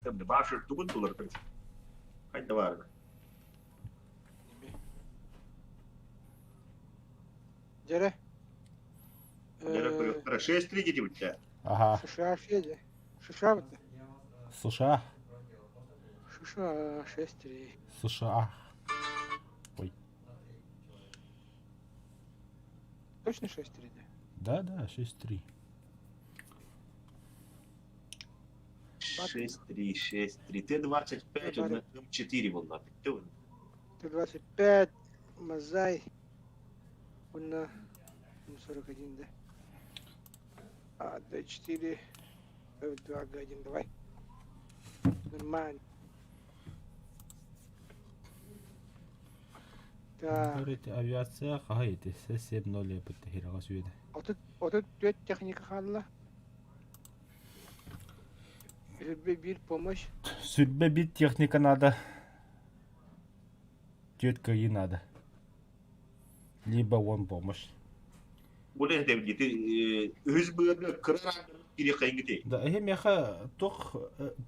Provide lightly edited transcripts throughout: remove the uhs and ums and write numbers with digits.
Баша тугун тулар Хайда баар. Дьэрэ. Дьэрэ көрүөхтэрэ. 6-3 диэбиттэ. Ага. США шесть. США вот. США. США 6-3. США. Ой. Точно 6-3, да? Да, да, 6-3. 6-3, 6-3. Т-25, М4 был Т-25, Мазай, на М41, да. А, Д4, F2, Г1, давай. Нормально. Так. Говорит, авиация хаһа ити 7-0 бит хираҕа сүөдэ. 34 техника хаалла. Сүрбэ биир помощь. Сүрбэ биир техника надо. Түөрт кыайыы надо. Либо он помощь. Бу не ити үһүс быарга кыра кири хайгити. Да, эһи меха туох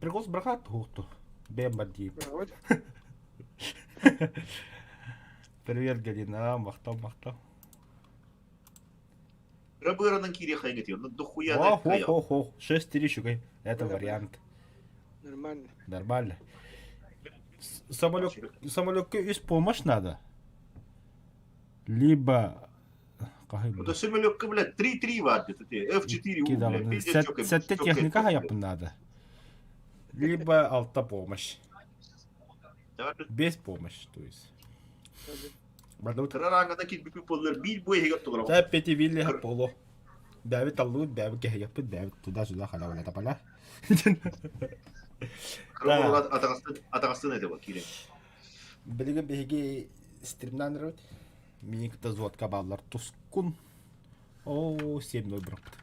прикол брахат туохту. Бэм бар диip. Привет, Галина, махтал, махтал. Кыра быаранан кири хайгити. Ну дохуя. О, хо, хо, хо. 6-3 щукай. Это вариант. Нормально. Нормально. Самолет, самолетка из помощь надо. Либо... Это самолетка, блядь, 3-3 ватт, F4 U, блядь, Сәтте техника хаяпын надо. Либо алта помощь. Без помощи, то есть. Да, пяти вилли поло. Бәбит аллуут, бәбит кэһэйэппит, бәбит туда-сюда халя тапала. Атаҕастын этэ киирэн. Билигин биһиги стримнан эрэбит. Миигин кытта взводка бааллар тускун. Оо, 7-0 бырахпыт.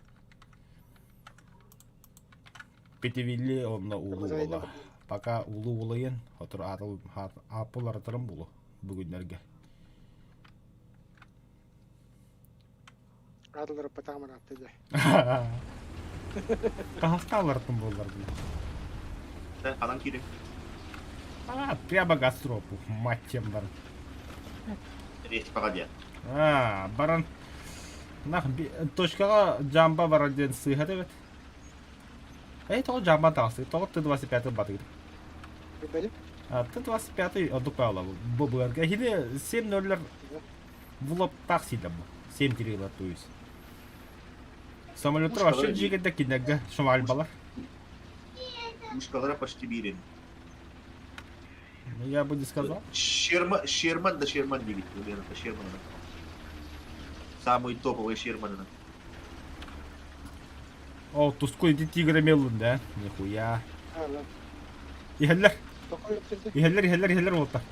Пятивилли онно улуу буола. Пока улуу булайын, отур аатыл ааппыл аратарым булу бүгүннэргэ. Аатылар патааман атты да. Хаһаста алартым буоллар бile. Ханан киирин. А, прямо гастропу, мать баран. Речь погоди. А, баран. Нах, точкаға жамба баран диэн сыыһа эбит. Эй, тоҕо жамба таҕысты, тоҕо Т-25 батыгыт. А, Т-25 ордук паала бу быарга. Хили 7-0 булап сида бу. 7 тирилар то есть. Самолеттар вообще жигерде кинерге шумаль балар. Мушкалара почти бирин. Ну, я бы не сказал. Шерман, Шерман да Шерман дигит. Уверен, это Шерман. Самый топовый Шерман. О, туску иди тигра мелун, да? Нихуя. Иһэллэр. Иһэллэр, иһэллэр, иһэллэр уолта.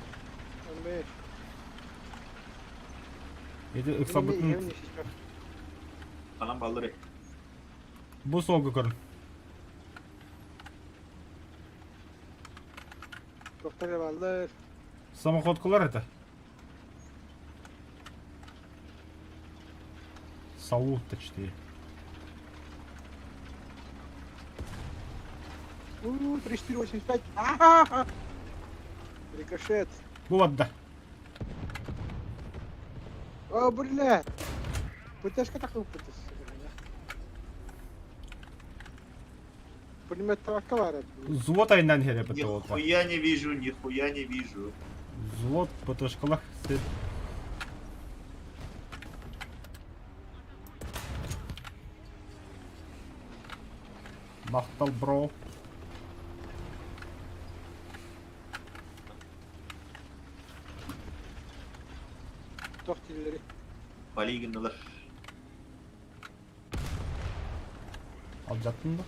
Ити ыксабытын... Анам баллары. Бу суолга көрүн. Доктор баллар. Самоходкалар это. Саут, точнее. У, 34,85. А-ха-ха! Рикошет. Вот да. О, бля. ПТшка так выпутался. Пулемет тавакка Взвод айнан хере ПТО. Нихуя не вижу, нихуя не вижу. Взвод ПТшкалах. Махтал бро. Тохтиллери. Полигонлар. Алжаттың ба?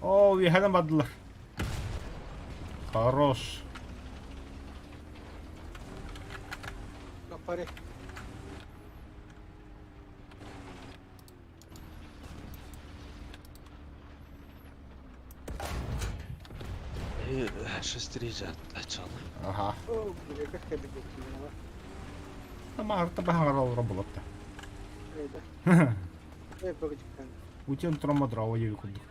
О, үөһэнэн бардылар. Хорош. Напаре. Шестережа ачалы. Ага. О, бля, как обидно. Маарта баһаҕар олоро булатта. Утен трома дрова диэби курдук.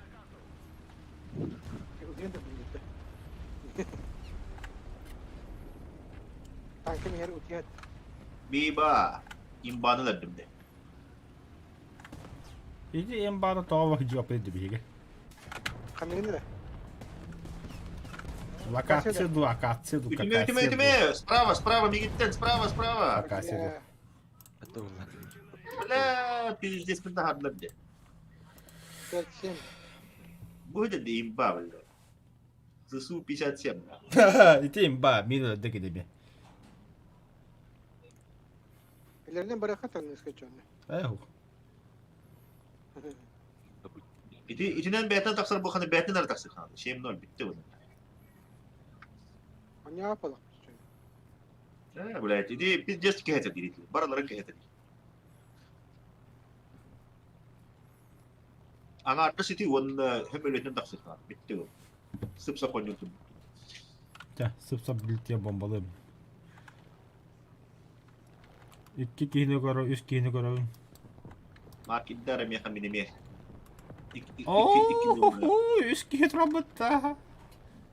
Биба имбаны өлөрдүм де. Ити имбаны тоҕо жопы дибиһиге. Ханныгын Локация ду, акация ду, Үтүмэ, үтүмэ, үтүмэ! Справа, справа, мигиттен, справа, справа! Акация ду. Бля, пиздец, таһардылар де. 5-7. Будет де имба, бля. ЗСУ 57. Ити имба, мин өлдө кидеби. Илеринен барыха танныска чонна. Эх. Ити итинэн бэйтэн тахсар буоханы бэйтэн эрэ тахсар хаалла. 7-0 бүттэ буолан. Аня апалак. Э, блядь, ити пиздец кэһэтэ диир. Барыларын кэһэтэ диир. Аҥаардас ити уонна хөмөлөтүнэн тахсар хаалла. Бүттэ буолан. Сып-сап оонньуутун. Чэ, сып-сап билтиэ бомбалыам. Икки киһини көрө, үс киһини көрөбүн. Маркидар эмиэхэ мин эмиэ. Оо, үс киһи турабыт да.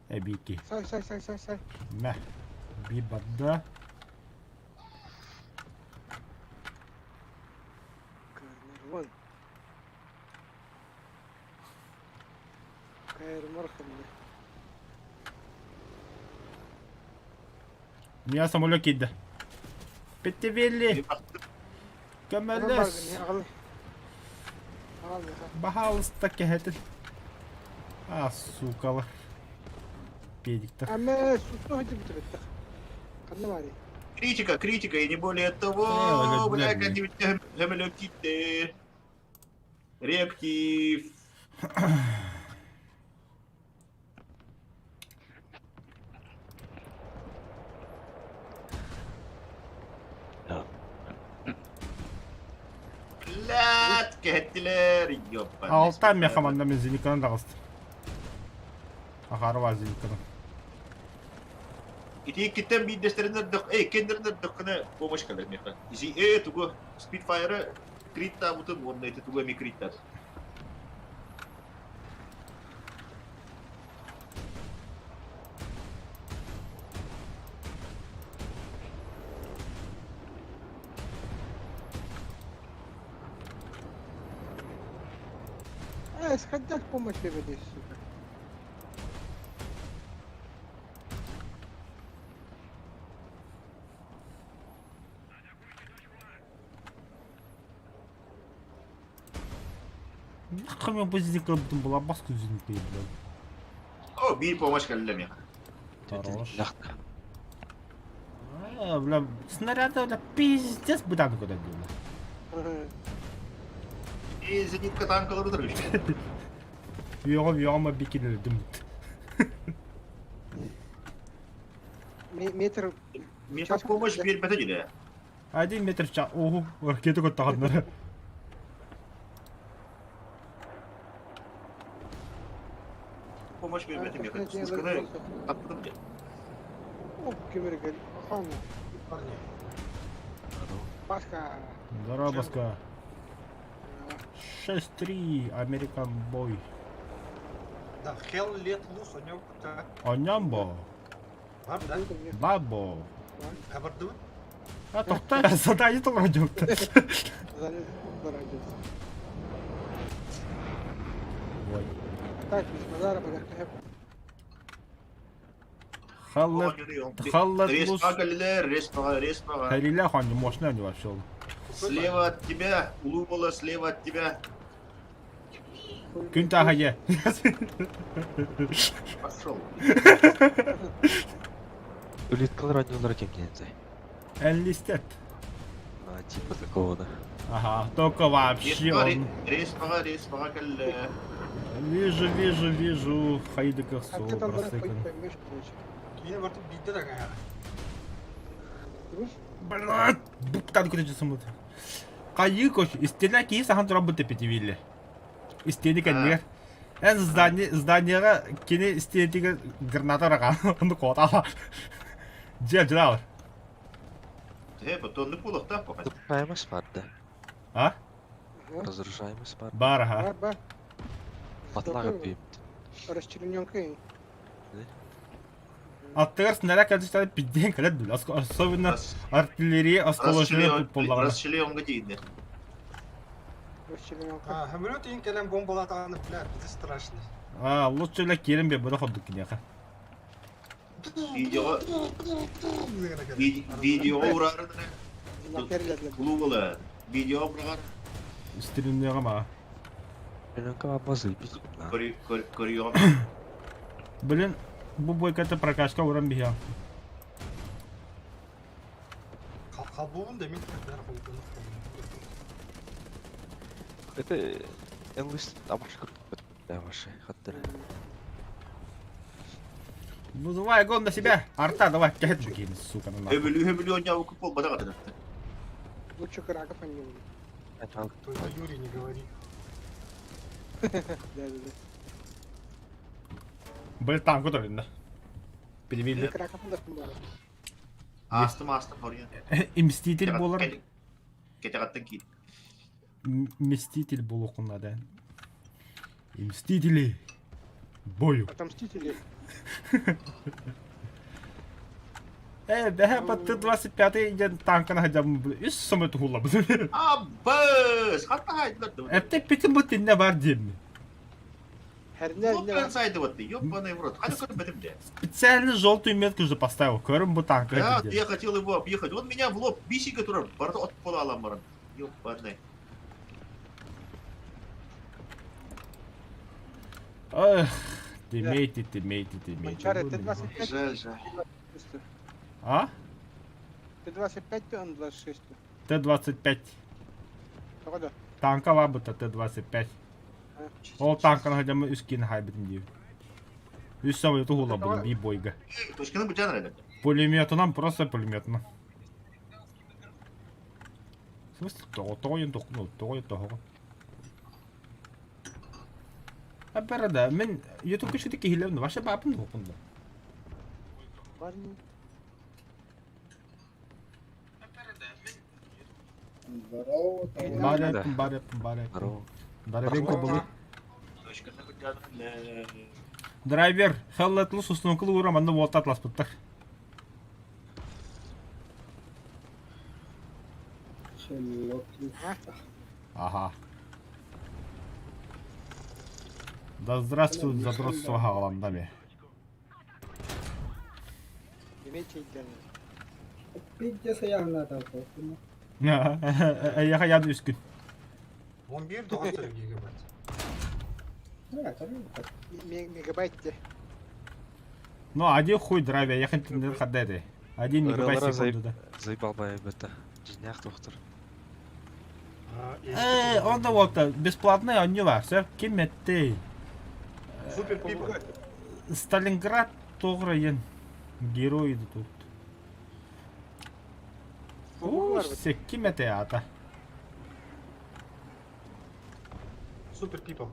Эбии Сай, сай, сай, сай, сай. Мэ. Би барда. Карнарван. Кайр Мархамна. Меня самолет киирдэ. Петтевелли. Көмөлөс. Баһаалыста кэһэтин. А, сукалар. Педиктер. Аме, сутто хадибит Ханна барый? Критика, критика, и не более того, бля, как-нибудь хөмөлөт киирдэ. Реактив. Блядь, кэһэттилэр, ёппа. Алтан меха манна мен зениканы таҕыстым. Ахарова зениканы. Ити иккиттэн биирдэстэрин өрдөх, эй, кендерин өрдөххүнэ помощь кэлэр меха. Изи, э, тугу, Спитфайры криттаабытым уонна ити тугу эмиэ криттаат. Э, сходя помощь тебе сука. Хамын бу зениканы бутун була баскы зениканы блядь. О, биир помощь кэллэ миэхэ. Хорош. А, бля, снаряда, бля, пиздец быдан куда бля. И зенитка танкалары турар. Үөҕүм үөҕүм бикинелердим. Метр Миэхэ помощь биэрбэтэ дии. Один метр в час. Ого, ракета көттөҕөннөрө. Помощь биэрбэтэ миэхэ. Слушканы таптым дии. Оп, кемерген. Пашка. Здорово, Баска. 6-3, American Boy. Да, Hell Let Loose, у него да. Онньон Бар, да? Бабо. Хабардыбын? А тохтой, задание толору дьукта. Ой. Так, Халлет, Халлет Респа кэллилэр, респаҕа, респаҕа. Харилях он мощный они вообще. Слева от тебя, улубала слева от тебя. Күн тахая. Пошел. Улиткалар оонньуулара кэмниэнтэй. Enlisted. А, типа такого, да. Ага, только вообще он... Респаҕа, респаҕа кэллэ. Вижу, вижу, вижу. Хайдыка со бросыкан. Киин бартын биирдэ да каһара. Блядь, буктан куда самут. Кайы кош, истена кии сахан туран бу тепетивилле. Истени кэннигэр. Эн здание, зданиега кини истиэнтигэр граната раҕа, ону куотала. Дьиэ дьылаалар. Э, потом не пулах пока. Разрушаемость бар да. А? Ага. Разрушаемость бар. Бар, ага. Бар, бар. Батлага Жестокая, бейм. Расчлененка. Аттыгар снаряд кәдіштері пидден кәлет бүл. Особенно артиллерия осколочный боллағана. Расчлененка дейді. Расчлененка. А, Хамрют ең кэлэн бомбалатааны бля, это страшно. А, лучше бля керім бе, бұны ходдuk кинеха. Видео видео урарын клубала. Видео брагар. Стримнеға ма. Пеленка баба заебись. На. Көрüyor. Блин, бу бойката прокачка уран бия. Халбуун да мен бәрі холбуун. Это English абаш Да, ваши хаттер. Вызывай огонь на себя. Арта, давай, кәт бекейін, сука, на нахуй. Хөбүлү хөбүлү оняу купол бада катына. Лучше краков они были. Только Юрий не говори. Да, да, да. Блин, танк да. Перевели. Краков да бар. Астым астым хорья. И Мститель болар. Кетегаттан кийdi. Мститель болуқын да. И Мстители. Бою. Отомстители. Э, бәһә, по Т-25 ден танкына хадям, блин. Үс самы тугула, блин. Аббас! Хатта хайдылар. Әпте петим бу тинне бар дим. Хәрнә Ёппан сайды вот ты, ёппаный в рот. Хады көріп бітім де. Специально желтую метку уже поставил. Көрім бу танка. Да, я хотел его объехать. Он меня в лоб бисик, который барды от пола аламырын. Ёппаный. Эх, тиммейты, тиммейты, тиммейты. Манчары, Т-25. Жаль, жаль. А? Т-25, он 26. Т-25. Тоғыда. Танка бар бұта Т-25. Ол танканы хотя бы үскин хайбитим дейм. Үс самый тугула блин, би бойга. Точканы бу жанр эдем. Пулеметынан просто пулеметынан. В смысле, того, того, ну, того, того. А да, мен YouTube көшөдө кихилем, ваше бабын окунду. Бар. Здорово, товарищ. Бареп, бареп, бареп. Здорово. Дарабенко был. Точканы бу жанр. Драйвер, хеллетлу суснукулу урам, анны вот атлас буттар. Ага. Да здравствует задротство хагаландами. Имейте идеально. Пиздец, я надо. Я хаян үскүн. 11 9 гигабайт. Мегабайт де. Ну, один хуй драйвер, я хотел хадеды. Один мегабайт в секунду, да. Заебал бы это. Жинях доктор. Э, он да вот бесплатный, он не бар, все, кеметте. Супер пипа. Сталинград тоғры ен. Герой тут. О, все, кемете ата. Супер пипа.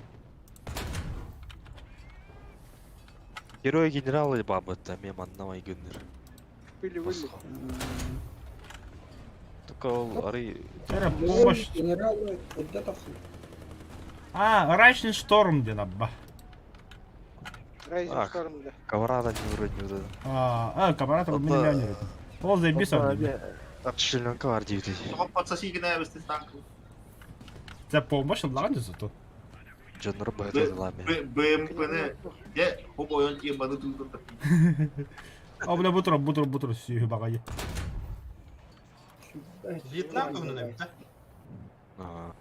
Герой генералы бабы там мем аннамай гүннер. Пыли выли. Только ол ары Помощь. Генералы, где-то А, Райшин Шторм ден абба. Райзинг Шторм, да. Коврада не вроде не вот А, а, камарат это. миллионер. Ол заебись он. Отшельнка бар дейді. Тоғып подсоси гына бістен танк. За помощь лаган зато. Джонор бы это лами. БМПны де хобойон еманы тудырды. А бля бутро бутро бутро сүйі бағайы. Вьетнам туһунан эбит, А,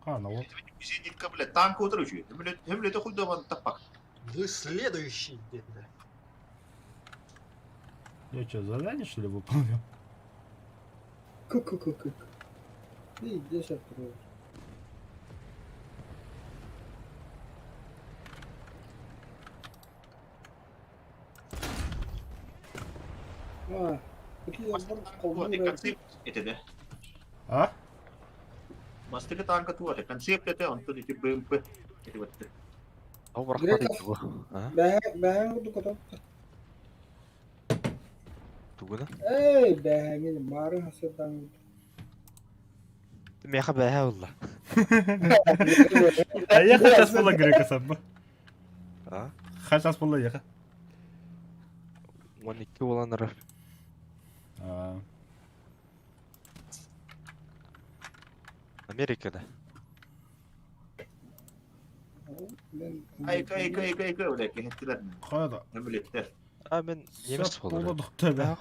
Қана ол. Зенитка, бля, танк отыручу. Хөмлөтө хуйдаман таппак. Вы следующий, деді. Я что, задание что ли выполнил? Ку-ку-ку-ку. И 10 трое. А, какие Концепт это да. А? Мастер танка туаты. Концепт это он тут эти БМП. Эти вот. Ол бырахпат Греков. ити бу. А? Бэһэҥ курдук отопто. Тугуна? Эй, бэһэҥин марын хасырдан. Миэхэ бэһэ ылла. А я хас була Грека сабба. А? Хас була яха. 12 буолан эрэр. А, Америкада. Айка, айка, айка, айка, бля, кэһэттилэр. Хайда. Нөмүлэттэр. А мен немец Сөп була буолар. дохты бе.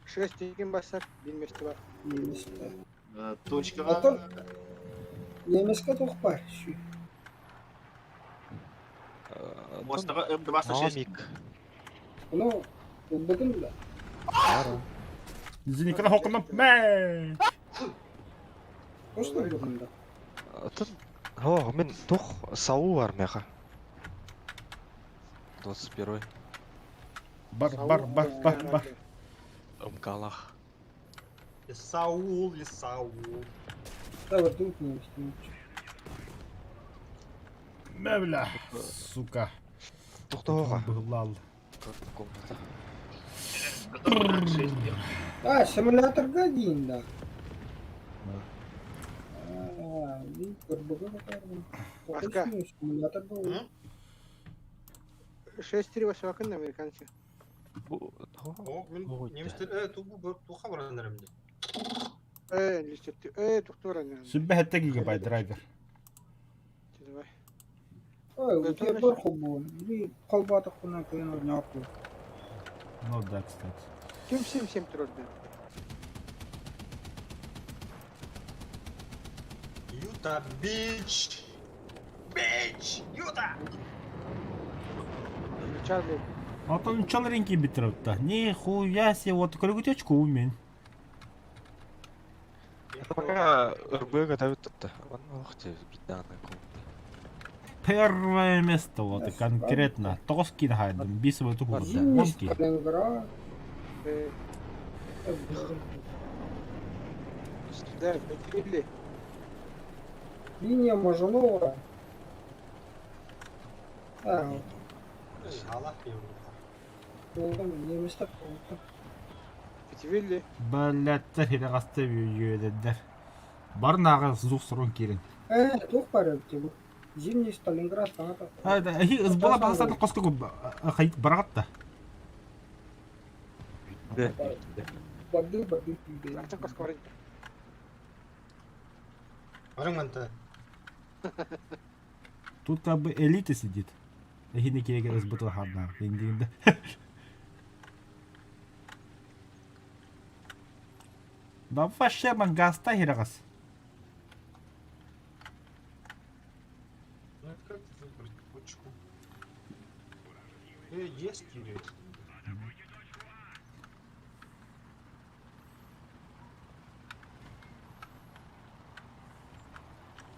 6 деген басар, билместі бар. Немецкэ. Точкаҕа Атын Немецкэ туох баар? Сүү. муостаҕа М26. Намик. Ону ылбытым да. Зиникана хокунам. Мэ. Просто ылбытым да. Атын О, мен тух САУ бар меха. 21 Бар бар бар бар бар. МКлах. Саул, Саул. Да, вот тут немецкий. Мэ бля. Сука. Тохтоға. Быһылаал. Комната. А, симуляторга диин да. А, би көрбөгө батарым. Баска. Симулятор был. М? 6-3 басабакын американцы. Бу то. О, мен Ой, немістер, э, ту бу туха баран эремде. Э, листетти. Э, доктор ана. Сүббэ хэтте гигабайт драйвер. Давай. Ой, у тебя бар хоббу. Би колбата хуна кыйын орнякку. Ну да, кстати. Ким 7-7 турды? Юта, бич! Бич! Юта! Чарли. Атын чалринки битротта. Нихуя себе, вот көргүтечку умен. Пока РБ готовит тут. Ох ты, беда на комната. Первое место вот конкретно. Тоғыз кин хайдым, бис вот тугу. Зимний Он ки. Сталинград. Э, да, или Линия Мажунова. А, Аллах его. болдум, немецтер болду. Пятивилли. Блядь, хиле үйөдедер. Бар нағы звук сорон кирин. Э, туох бар эбит бу. Зимний Сталинград саҥата. А, да, хи ызбала бағасады қосты көп хайт барағатта. Да. Барды барды барды. Артын қасқарын. Барың манта. Тут как бы элита сидит. Хине керек ызбытыл хадна. Индигинде. Давай Шерман гаста хирагас. Ну это как выбрать точку? Э, есть или?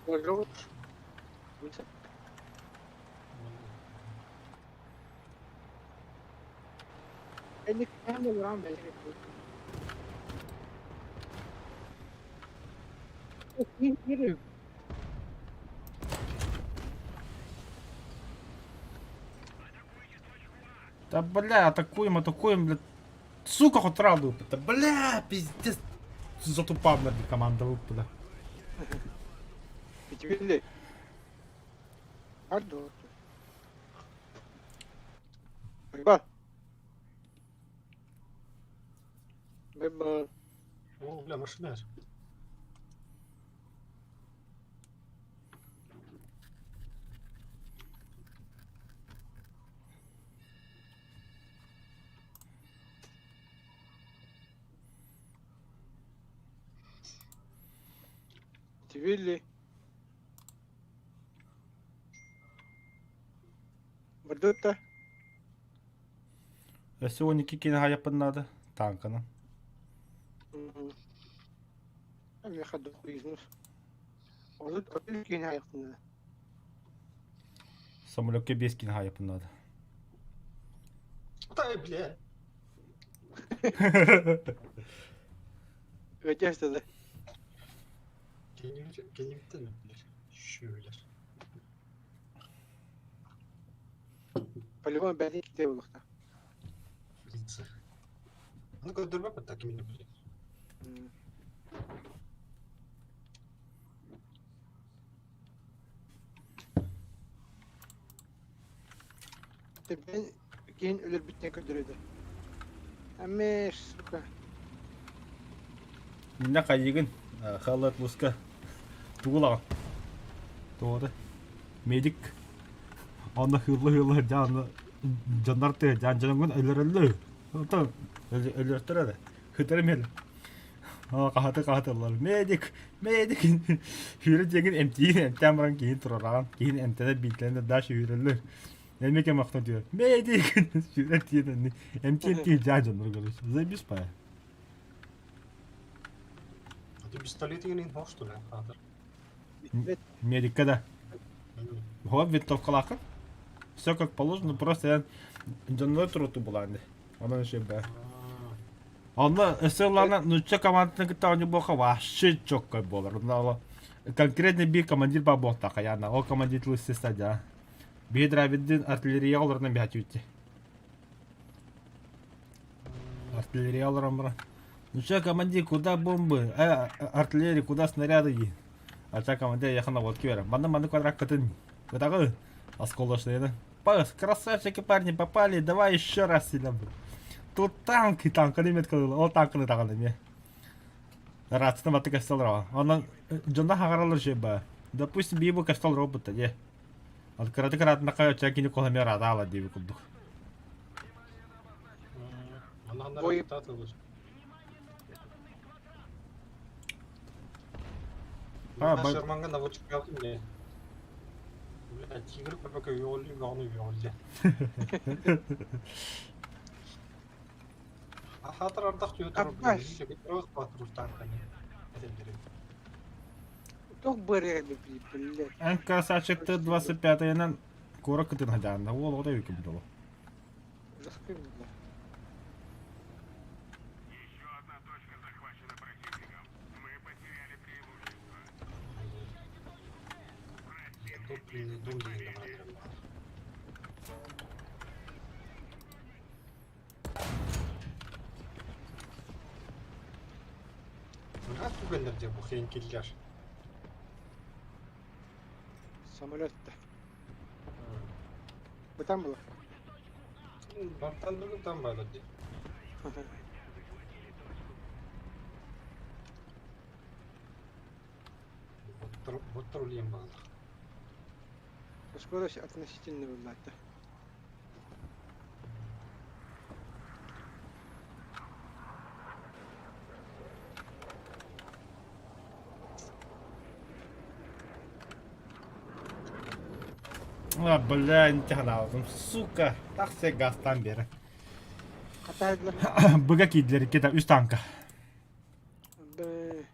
Ложу. Эник кәне урам бәлки. Да бля, атакуем, атакуем, бля. Сука, хоть раунд выпада. Бля, пиздец. Затупа, бля, команда выпада. Пятивилли. Ардо. Ба. Ба. О, бля, машина. Пятивилли. Бардутта. А сегодня кикин хаяпын надо. Танканы. Меха бизнес. Олут үлкен аяқтында. Самолетке бес кин хаяпын надо. Да, бля. Өте да. Кеневиттен бля. Шөйлер. По-любому бэйэтин киһитэ буолуохтаах. Лица. Ну көрдөрбөппүт да кимин билин. Тэбэн киһин өлөрбүттэн көрдөрөдө. Амеш, сука. Инна хайыгын халат луска тугулаҕын тоҕо медик онно хыылла-хыылла дьааны дьоннор тыа дьаан дьоҥҥун өлөрөллөр оттон өлөртөр эрэ хытары мел хаһаты хаһатыллар медик медик сүүрэ диэгин эмтиин эмтээн баран киһин турараҕын киһин эмтэнэ биитэлэнэ дальше үүрэллэр эмиэ кэм охтон түһэр медик сүүрэ тиэн эмтиэн тиэн дьаан дьоннор короче заебись пая А ты пистолет игрин что ли, хатыр? Медикка да. Вот винтовкалааххын. Все как положено, просто я дьоннор туруту булаанды. Онон еще бэ. Онно өссө ыллаана нучча командатын кытта оонньуу буолха вообще четко буолар. Онно конкретно биир командир баар буолтаха яна. Ол командир естественно дьа. Биһи драйвердин артиллерия олорунан биһатүүтти. Артиллерия олорон баран. Ну что, командир, куда бомбы? Артиллерия, куда снаряды? А ча командир яхан наводки берем. Манна манна квадрат кытын. Кытагы. Осколочные. Пас, красавчики парни, попали, давай еще раз сюда. Тут танки, танк, метка ол танкны тагын эме. Рацияны баты кастал рава. Онон дьонно хагаралар же ба. Допустим, бибу кастал робота, де. Ал кыраты кыратына кайо чакини колами радала диби курдук. Ой. А, Шерманга наводчик алдым не. Бля, тигр пока ёлли, главный ёлли. А хатыр ардах түйе тұрып, Апаш. өз батыр танканы. Туох бырыга блядь. Эн красавчик Т-25-нан кура кытын хадьаанна уол оҕото эбиккин буолуо. Ужаскай, блядь. Топливный дом деген де бар. Ыраах түгэннэр бу хенкиллэр. Самолет-то. Вы там было? Бартан бүгүн там бар дии. Боттор улиен баалар. Скорость относительно была, да. А, бля, не тяганаабытым. Сука, тахса газтан бери. Хатаайдылар. Быга киирдилэр иккитэ үс танка. Бэ.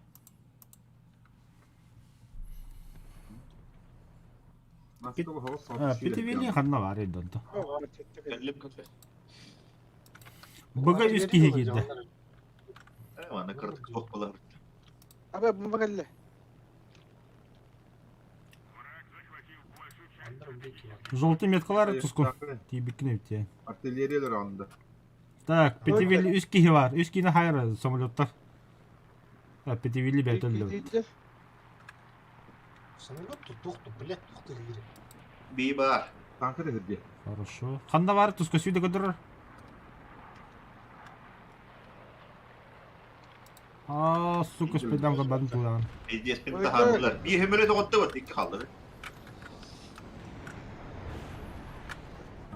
Питивили ханна баар донто. Кэллим кэллэ. Быга үс киһи киирдэ. Манна кырдык туох буолар. Аба бомба кэллэ. Желтый меткалар туску. Тиийбиккин эбит Артиллериялар анды. Так, Питивили үс киһи бар. Үс киһини хайыр самолеттар. Питивили бэт өллүбүт. Самолет тут тухту, блядь, тухту киирэ. Бии баар. Танка да кирди. Хорошо. Ханна бар туска сүйдэ көдөрөр. А, сука, спидам барын тулаан. Эдиэспин таһаардылар. Бии хөмөрө тоҕоттубут икки хааллар.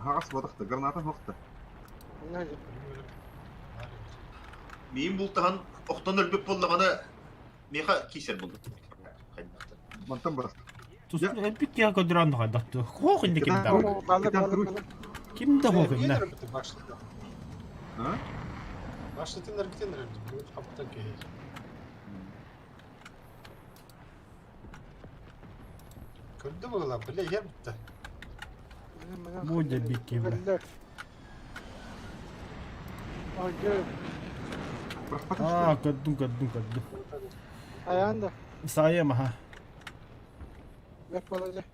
Хагас бодахта, граната хохта. Миин бултаһан охтон өлбүт буоллаҕына миэхэ киисэр булду. Мантан бас. Тус элбик киһи көдөрөн хайдахты. Хоох инде ким да. Ким да хоох инде. А? Баштытын эргитен эргитен хаптан киһи. Көрдө буолла, бля, ер битте. Бодя бики, бля. А, көрдүм, көрдүм, көрдүм. Ayağında. Сайым, аха. Бэт балады.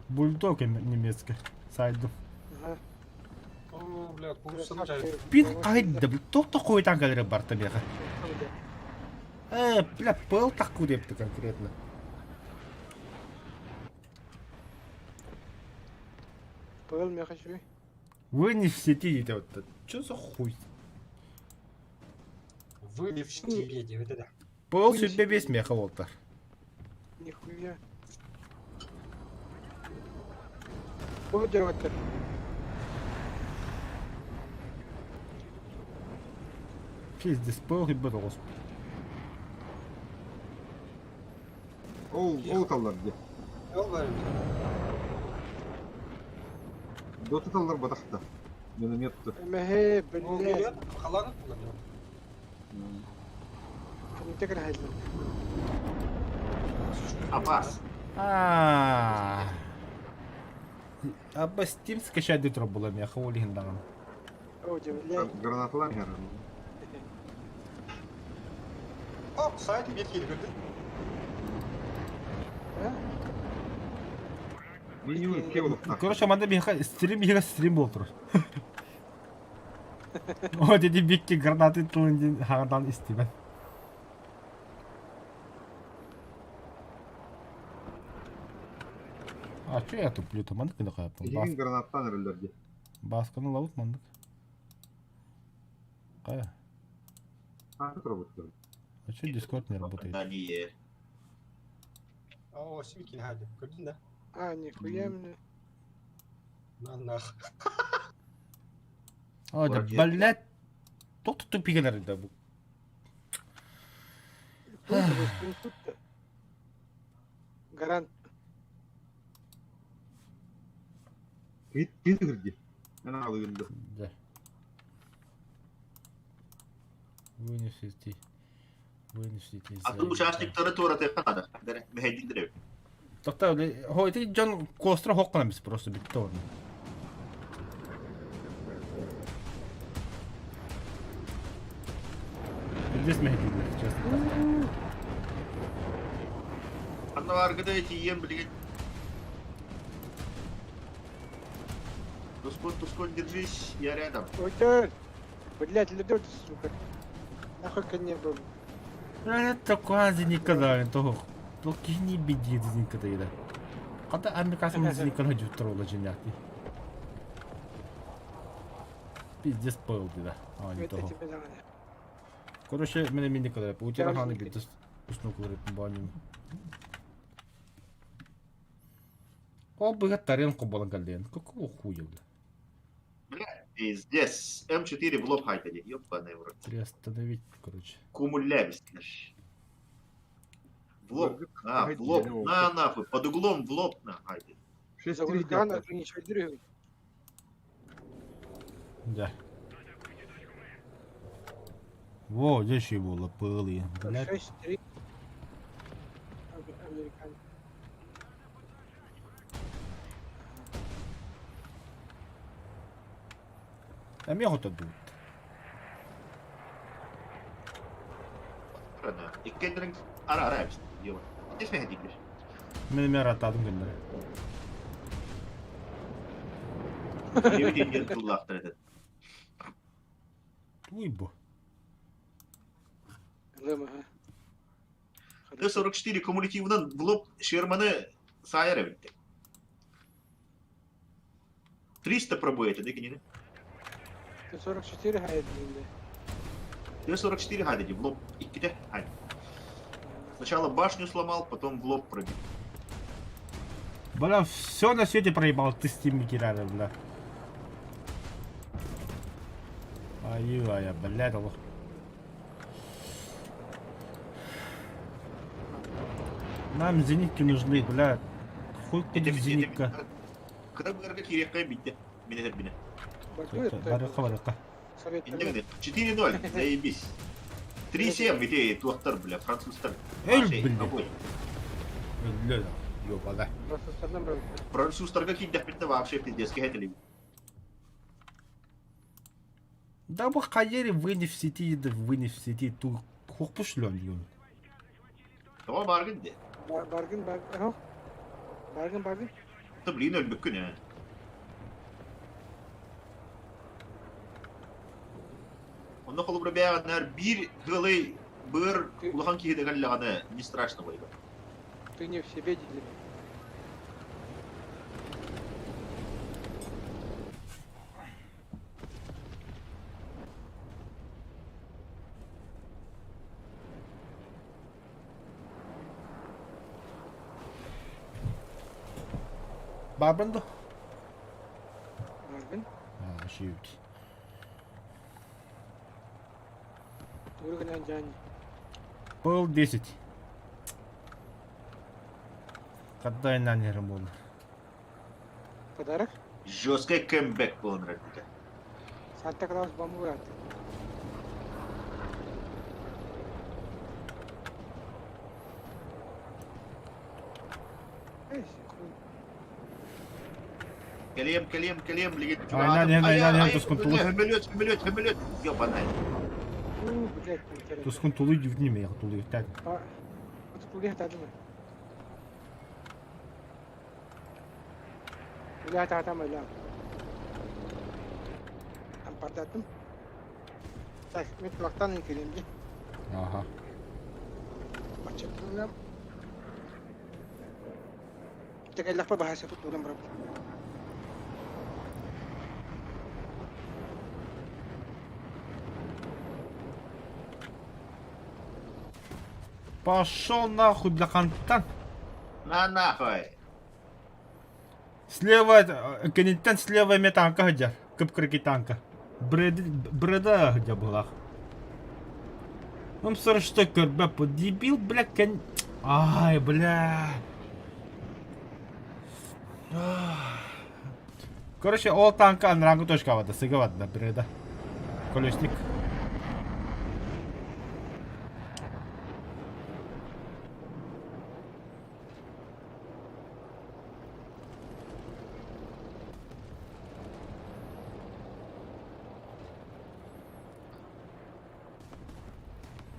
Бульдог немецкий. Сайдым. Ага. О, бля, куруссаны чай. Пин хайда, тоқ қойтан кэлэрэ барта миэхэ. Э, бля, пыл такку депті конкретно. Пыл миэхэ үчүгэй. Вы не в сети диэтэ вот. Чё за хуй? Вы не в сети, диэбит этэ. Пыл сүрбэ бес миэхэ буолтар. Нихуя. Бу дьоруоттар. Пиздец, пыл хиббет оҕус. Ол ол таллар дии. Ол баар эбит. Дота таллар батахта. Минометты. Мэһэ, Ол биллэ. билиэн, халаан булан. Кимтэ кэрэһэллэр. Апас. Аа. Абба Steam скачать турар буолла миэхэ ол иһин даҕаны. Оо, дьэ, биллэ. Гранаталар иһэр. О, сайт биир киһи көрдүн. Минимум икки олохтоох. Короче, манна биһиэхэ стрим биһиэхэ стрим буола турар. О, деди бикки гранаты тылын диэн хаҕардаан истибэт. А что я туплю то маннык гына хайаппын. Эһигин гранаттаан эрэллэр дии. Баасканы ылабыт маннык. Хайа? А, турабыттар. А что Дискорд не работает? Да, не. О, симикин хады. Көрдүн да? А, нихуя мне. На нах. О, да, блядь. Тот тупигалар да бу. Гарант. Киһи кирди. Эн аалыгын да. Да. Вынесите. Вынесите. Атын участниктары туоратыахха наада. Мэһэйдиҥ эбит. Тоқта, хо ити дьон костра хоққанамыз просто битте орны. Здесь мэһэйдииллэр, честно. Анна аргыда тиийэн билигин. Тускун, Тускун, держись, я рядом. Ой, да. Блядь, ледет, сука. Нахуй ко мне был. Такое зеникада, того. Туох киһини бидиир зеникада ида. Хата американцам зениканы жуттар ола женяти. Пиздец пыл да. А, не Это того. тебе надо. Короче, мене мини кадр. Утера ханы бидес уснуклары баню. О, быга тарелку болан калден. Какого хуя, бля? Пиздец. М4 в лоб хайдали. Ёбаный в рот. Приостановить, короче. Кумулябис. В лоб. На, в лоб. На, нахуй. Под углом в лоб на. Хайди. 6 За вулкан, а ты ничего не Да. Во, здесь его лопыли. Блядь. 6-3. Американ. А меня вот тут. Иккеннерин ара ара эбит. Ёба. Здесь мэһэйдииллэр. Мен мен ратадым гыннары. Евден туллаахтар этот. Туй бу. Лым, ага. Т-44 кумулятивынан в лоб Шерманы саайар эбит. 300 пробой это, да, кинини? Т-44 хайд, блин. Т-44 хайдали, в лоб иккитэ хайд. Сначала башню сломал, потом в лоб пробил. Бля, все на свете проебал ты с теми кирары, бля. Ай, я, блядь, аллах. Нам зенитки нужны, бля. Хуй ты зенитка. Кыра быарга кириэххэ биттэ. Мине бине. Барыха, барыха. Совет. 4-0, заебись. 3-7, где туохтар, бля, французтар. Эй, Вообще, бля. огонь. Бля, ёбана. Французтарга киирдэхпитинэ вообще пиздец, кэһэтили. Да бу хайери вы не в сети, да вы не в сети, ту хохпуш лен юн. Тоҕо бааргын де. Баргын, баргын. Баргын, баргын. Та блин, өлбүккүн ээ. Онно холобура бэйэҕинээр биир ыалай быар улахан киһи да кэллэҕинэ не страшно буолла. Ты не в себе для меня. Баарбын дуо? Баарбын. Аа, shoot. Тугу гынан дьаан Пол 10. Когда иннан иһэрим буолла. Подарок? Жесткий кэмбэк буолан эрэрбитэ. Санта Клаус бомбу быраат. Эй, хуй. Кэлиэм, кэлиэм, кэлиэм, билигин Айнан иһэн, айнан иһэн, тускун тулуй. Хөмөлүөт, хөмөлүөт, хөмөлүөт, ёбанай. У, блядь, пантера. Тускун тулуй дьүбүтүн имэйэх тулуй таг. А, вот тулуй хатадым. Бля, татам, бля. Ампардаттым. Так, мен тулактан кэлиэм дии. Аха. Баччаттым. Тэгэллэхпэ баһа туттууран барабын. Пошел нахуй, бля, хантан. На нахуй. Слева, кэнниттэн слева эмиэ танка сылдьар. Кып-кыракый танка. Бреды, бреда сылдьар быһыылаах. М46 көрбөппүт. Дебил, бля, кэн... Ай, бля. Короче, ол танка анарааҥҥы точка барды, сыга барда, бреда. Колесник.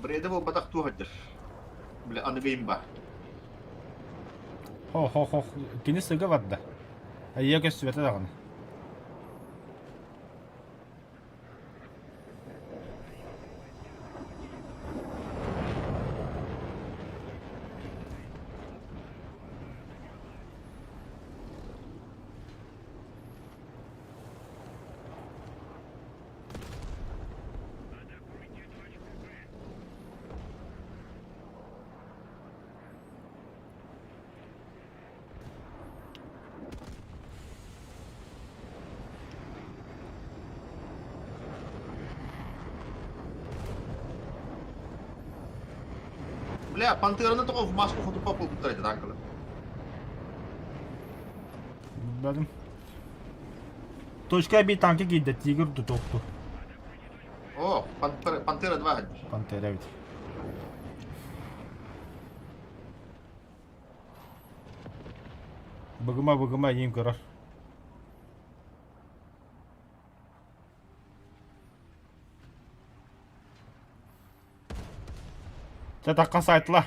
Бреда буолбатах туох этэр? Бля, аныгы имба. Хо-хо-хо, кини сыга барда. Айыа көстүбэтэ даҕаны. Бля, Пантераны тоҕо в маску хотупа буолбуттар этэ танкалар. Билбэтим. Точка би танка киирдэ, тигр тутуохту. О, Пантера, Пантера 2. Пантера эбит. Быгыма быгыма иин көрөр. Чэ тахха сайтла.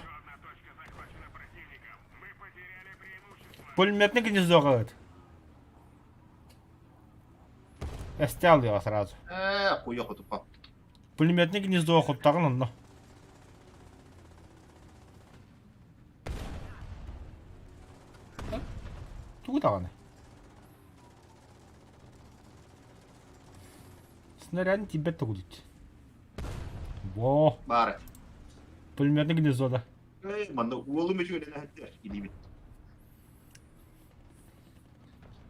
Пулеметный гнездо ыт. Эстэ алыаҕа сразу. Ээ, хуя хотупа. Пулеметный гнездо хоттаҕын онно. Тугу даҕаны? Снарядын тиийбэт тугу дит. Во! Баар. Пулеметный гнездо да. Ээ, манна уолум үчүгэй илиибит.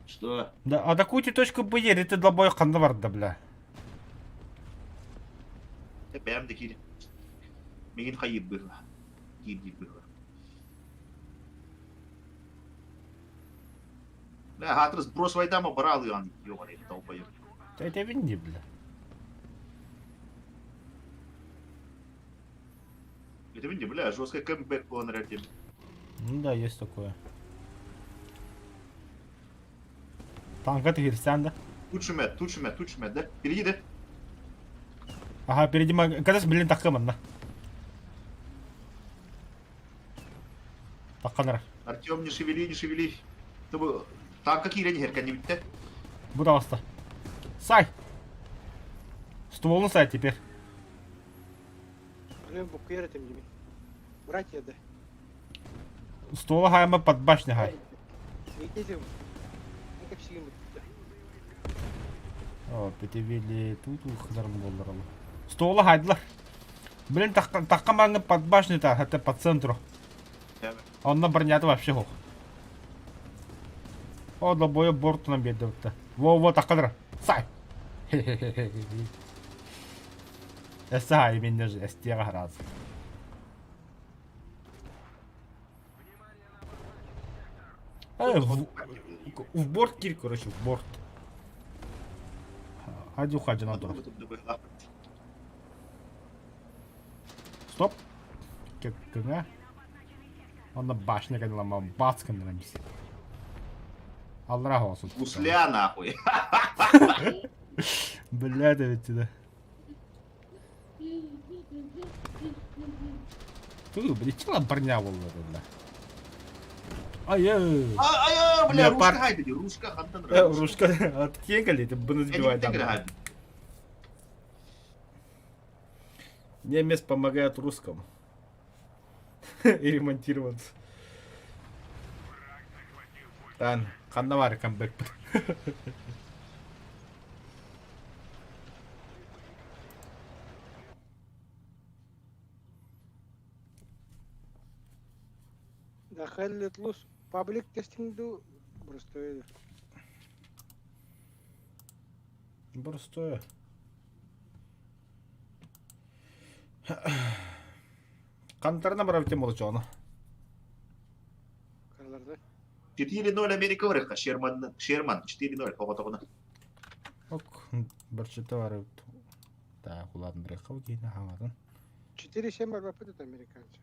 Что? Да, атакуйте точку Б, это долбоёб ханна барда, бля. Бэйэм да киир. Мигин хайыыр быһыла. Киир диир быһыла. Бля, хаатыр сброс вайдама бараалыган ёбаный долбоёб. Этэбин дии, бля. Этэбин дии, бля, жесткий кэмбэк буолан эрэр диэн. Ну да, есть такое. Танка тиһирсээн да? Тут шумят, тут шумят, тут шумят, да? Впереди, да? Ага, впереди маг... Когда блин тахха манна. Тахханар. Артем, не шевели, не шевели. Тобу танка киирэн иһэр кэннибиттэ. Бу таҕыста. Сай! Стволун сай теперь. Блин, буккуйар этим дими. Братья да. Стола хайма под башня хай. Видите? Не кэпсиим бүттэ. О, петевели тут хызарым боллар ол. Стола хайдылар. Блин, тахка маңы под башню та, это по центру. Онно бронята вообще хох. О, долбоёб бортунан биэрдэ бутта. Во-во, тахкадыр. Сай! Эсай, мен даже эстиэҕэ хараас. Э, в борт кир, короче, в борт. Адю хаджана тур. Стоп. Кэккэҥэ. Онно башня кэннилама бац гыннаран бис. Аллара хоосун. Гусля нахуй. Блядь, эбит да. Ту, блядь, чела броня буолла бля. Ай, Ай, бля, рушка хайды, рушка хантан. Рушка, от кегали, ты бы сбивай там. Немец помогает русскому. И ремонтироваться. Тан, ханна бар камбэк. Дахеллет лус паблик тестинг ду простой. Простое. Хантарына барар тем болчону. Караларда. 4-0 Америка вырыха, Шерман, Шерман 4-0, оҕотоҕуна. Ок, барчыта бар. Так, ладно, брехал кейне хаҥатын. 4-7 барбаппыт это американцы.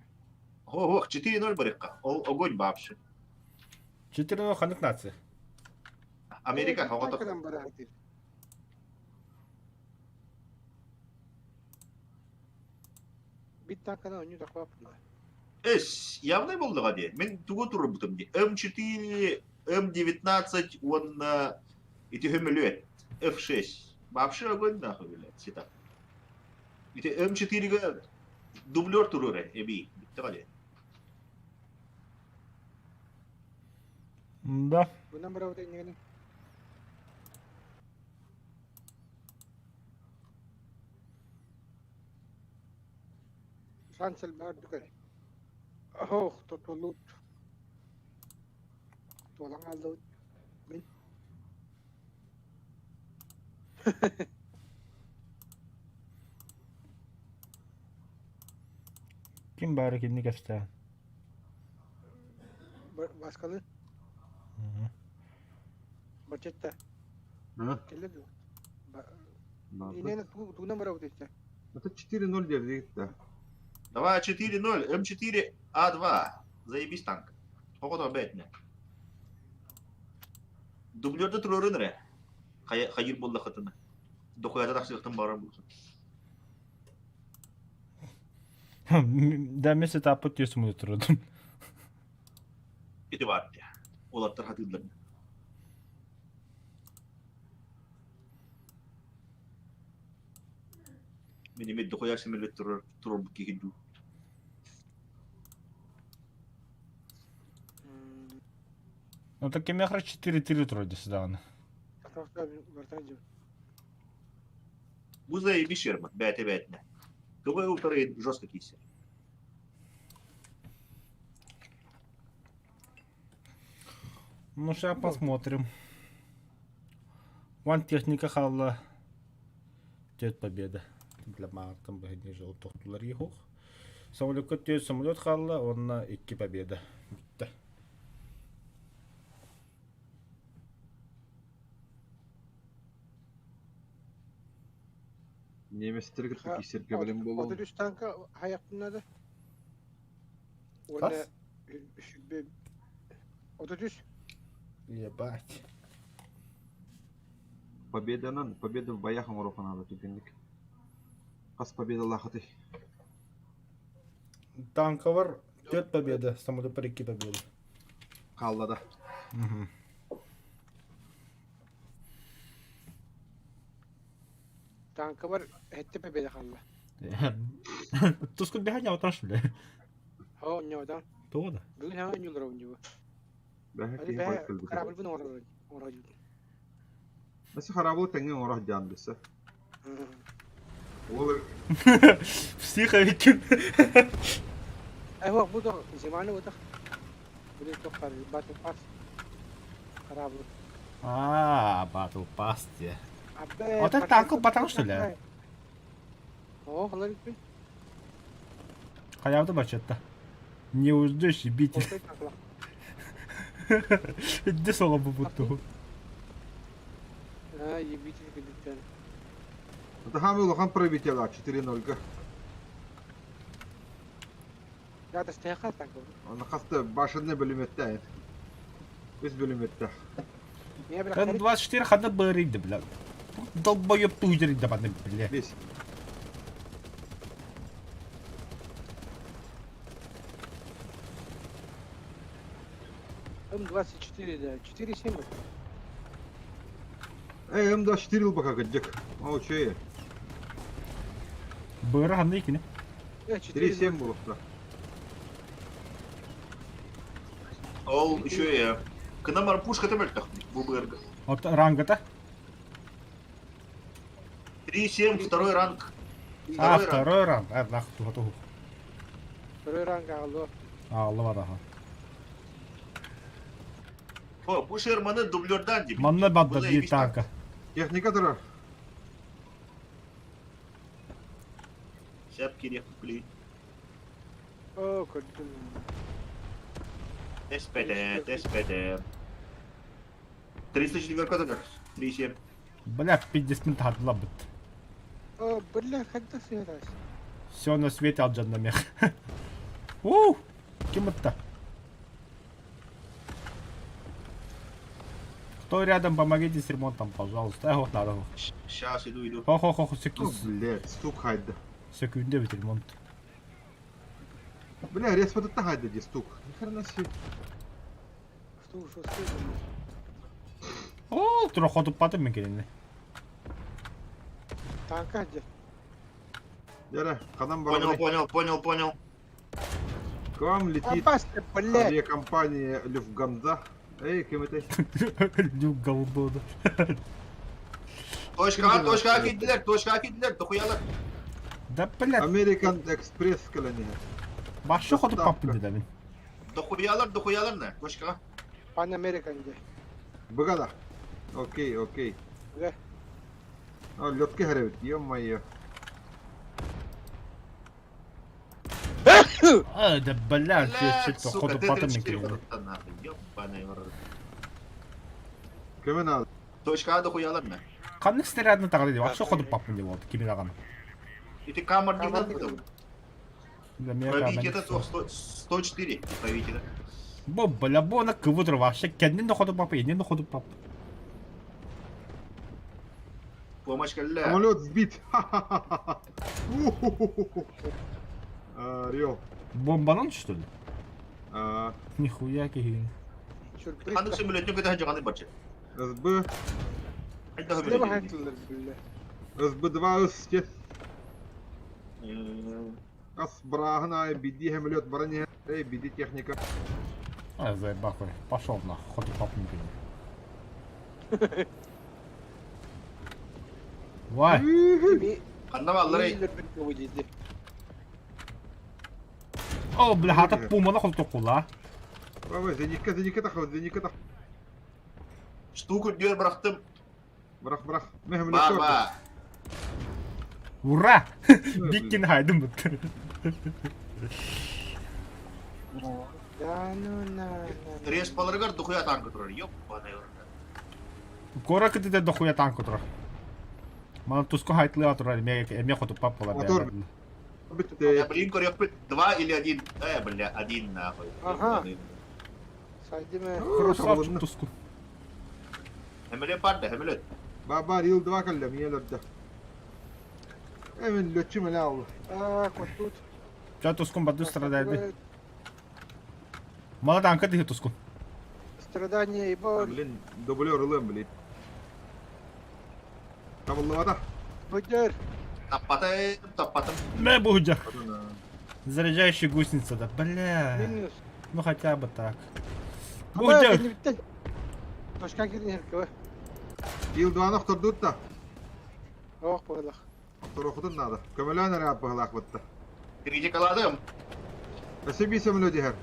Ох, 4-0 барыхха. Ол огонь вообще. 4-0 ханнык нация? Америка оҕото. Танканан бараатыр. Бит танканан онньу тахпаппын. Эс, явный буоллаҕа дии. Мин тугу турбутум дии. М4, М19 уонна ити хөмөлүөт F6. Вообще огонь нахуй, блядь, сита. Ити М4-га дублер турура эбии. Бүттэҕэ дии. Да. Бунан барабыт иннигини. Шансель баар дүкэр. Ох, тотолут. Туолан хааллыбыт. Мин. Ким баары кинини кэпсээн? Баскалы. Бачетта. Кэллэ дуо? Иннэни тугунан барабыт иччэ? Это 4-0 диэбит да. Давай 4-0, М4, А2. Заебись танк. Оҕото бээтинэ. Дублерда туруорун эрэ. Хайыр буоллахытына. Дохуята тахсыахтан баарар буолсун. Да, мен сетаппыт түөс муну турудум. Ити баар дии. Уолаттар хатыыллар. Мин эмиэ дохуя сэмэлэ турар турарбыт киһи дуу. Ну так кимиэхэ 4-3 турар дии даҕаны. Бу заебись Шерман, бэйэтэ бэйэтинэ. Кыбы утары жестко киирсэр. Ну, сейчас посмотрим. Ван техника хаалла. Түөрт победа. Для маартан быһыны жол тохтулар ехух. Самолекка түөрт самолет хаалла, онно икки победа. Бүтті. Немецтерге кытта киирсэргэ бэлэм буолуом. 33 танка хайахпын наада. Уонна сүүрбэ 33. Ебать. Победанан, победа в боях оҥоруохха наада түргэнник. Хас победалаахытый? Танковар түөрт победа, самолет икки победа. Хаалла да. Угу. Танкабар сэттэ победа хаалла. Тускун бэһэн ньаҕытан что ли? Оо, ньаҕытан. Тоҕо да? Бүгүн хаҥа ньулар оонньууга. Бэһэ Али киһи бэһэ хойут кэлбитэ. корабльбын оҥорор оҥорор Өссө хараабылы тэҥҥэ оҥоро сылдьаан билсэ. Уол Психовикин. Эһуох бу да зиманы бутах. Били тоққар батл пас. Корабль. А, батл пас те. Абе. Вот это танк потому что ли? О, халар итпин. Хайабыта бачатта. Не уйдешь, ебите. Где соло бу А, ебитель кедиттен. Это хамы улахан пробитие 4-0-га. Я тастыха танк. Оны хаста башынны бөлүмөттэ. Үс бөлүмөттэ. Н-24 хана бырыйды, бля. Долбоеб туйдырды баны, бля. Бес. М24, да. 4,7. Эй, М24 ылбака кырдьык. Ол үчүгэй. Быра ханна икини? 3,7 буолуохтаах. Ол үчүгэй. Кынамар пушка мөлтөх бу быарга. Вот рангата? 3-7, второй ранг. А, второй ранг. А, нах, туха туху. Второй ранг алло. А, алло бадаха. О, бу Шерманы дублердан дип. Манна бадда биир танка. Техника турар. Сәп керек, блин. О, көрдүм. СПД, СПД. 34 турар. 3-7. Бля, 50 минут хадла быт. О, бля, когда связалась? Все на свете алжанна мех. У, ким это? Кто рядом, помогите с ремонтом, пожалуйста. Эх, вот надо. Сейчас иду, иду. Хо-хо-хо, О, секунд. блядь, стук хайда. Секунде ведь ремонт. Бля, респа хайда ди стук. Ни хрена себе. Что уж успел? О, тура хотуп патым мен келинне. Танка где? Яра, ханан Понял, барабаны. понял, понял, понял. К вам летит Опасно, блядь! авиакомпания Люфганза. Эй, кем это? Люк голдода. Точка А, точка А киттилер, точка А киттилер, дохуялар. Да, блядь, American Express кэлэн. башы хотуп папын деді мен. Дохуялар, дохуялар не? Точка А. Пан Американ где? Быгада. Окей, окей. Бля. А, лётке хэребит, ё-моё. А, да, блядь, Блядь, сука, хотуп патым мен Т-34 келинне. хотуптан нахуй, ёбаный в рот. Көмө надо. Точка А дохуялар не? Қандай снарядны тағады деп, вообще хотуп папын деп болды, кеме аған. И ты камер не Камер надо. Бля, Пробить это 104, пробить это. Бу, бля, бу аны кывыдыр вообще, кәнден де хотуп папы, енен де хотуп пап. Помощь кэллэ. Самолет сбит. Ха-ха-ха-ха. У-ху-ху-ху. Орел. Бомбанан, что ли? А, Нихуя кихин. Сюрприз. Ханнык самолетник это жаганы барчы. СБ, Хайда Лево самолетник. хантылар, бля. СБ-2 С. Ас брагна, биди самолет броня. Эй, биди техника. А, заебахуй. Пошел нахуй, хотуп папын келин. Вай. Ханна баллар О, бля, хата пуманы хотуп кула. Давай, зенитка, зенитка тахал, зенитка тах. Штуку дер бырахтым. Брах, брах. Мен Ба, самолет. ба. Ура! Биккин хайдым бут. Да ну на. Респаларгар дохуя танка турар. Ёбаный в рот. Кора кытыда дохуя танк турар. Мана туско хайтлы турар, эме эме хотуп пап була. Мотор. Я, блин, корёк, два или один. Бля, один нахуй. Ага. Сайдиме. Красавчик туску. Хемеле парда, хемеле. Баба, Рил 2 каллям, елерді. Эмен лөтчү меле алды. А, вот тут. Ча тускун баду страдайды. Мала танка дихи тускун. Страдания и боль. Блин, дублер ылым, блин. Табыллыбата. Выдер. Таппатым, таппатым. Мэ буһдьах. Заряжающая гусеница, да, бля. Минус. Ну хотя бы так. Буһдьах. Буһдьах. Кэннибиттэн. Точка киирин иһэр кыбы. Ил-2-ны охтордуут да. Ох, быһылах. Охторуоххутун наада. Көмөлөөн эрэ быһылаах бытта. Критикаладым. Өссө биир сөмөлүөт иһэр.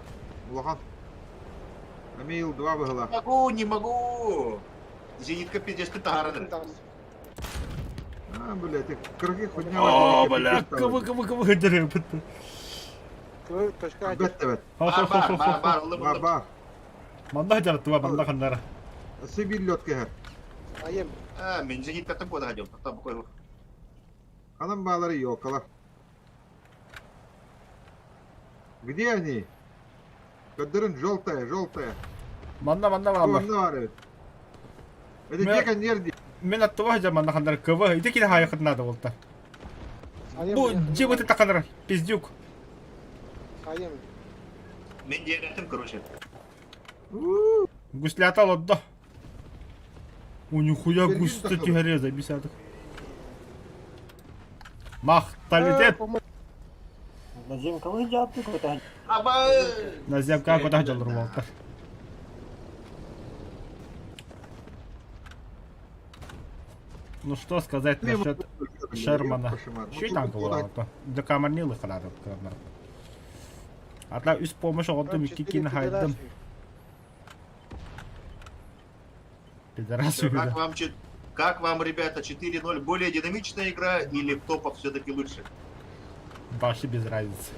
Улахан. Эмиэ Ил-2 быһылаах. Не могу, не могу. Зенитка пиздец ты таһааран. А, бля, ты кыргы хуйня. О, бля, кыбы кыбы кыбы дыры бытты. Кыбы точка Бэт да бэт. Бар, бар, бар, бар, ылым, Бар, ылым. бар. Манна жарытыба, манна ханнара. Өссө биир лед кэһэр. Айым. А, мен зениткаттан куода ходил. Там буквально. Ханан баалары ёлкалар. Где они? Көрдөрүн желтая, желтая. Манна манна бааллар. Онно бар эбит. Это где коньер дии? Мен аттыба сылдьар манна ханнара кыбы. Ити кини хаайахыт наада буолта. Бу дьиэ быты таханара. Пиздюк. Айым. Мен диэбэтим, короче. Гуслята олордо. У нихуя густо түһэрэ забисадык. Махталитет. Аба! Наземка куда дьаллар буолта. Ну что сказать насчет Шермана. Шүй танка буолаҕа. Декамарнилы ханаары кыраннар. Атла үс помощь оҕордум икки кини хайдым. Пидорас Как вам, как вам, ребята, 4-0 более динамичная игра или в топах все-таки лучше? Вообще без разницы.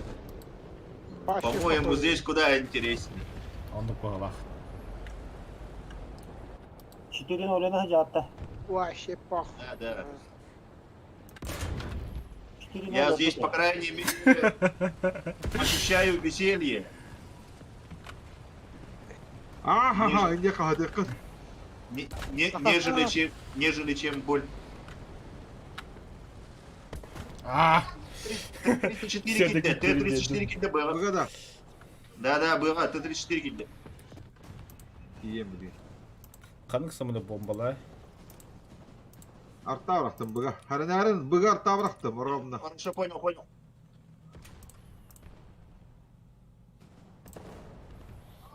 По-моему, здесь куда интереснее. Оннук быһыылаах. 4-0 хаҗаатта. Вообще пох. Да, да. Я здесь, по крайней мере, ощущаю веселье. Ага, не хаһадыккын. Не, не, нежели, чем, нежели чем боль. А, Т-34 Всё-таки килде, Т-34 килде было. Быга да. Да-да, было, Т-34 килде. Тиийэн билигин. Ханнык самолет бомбалай? Артабырахтым быга. Харынарын быга артабырахтым ровно. Хорошо, понял, понял.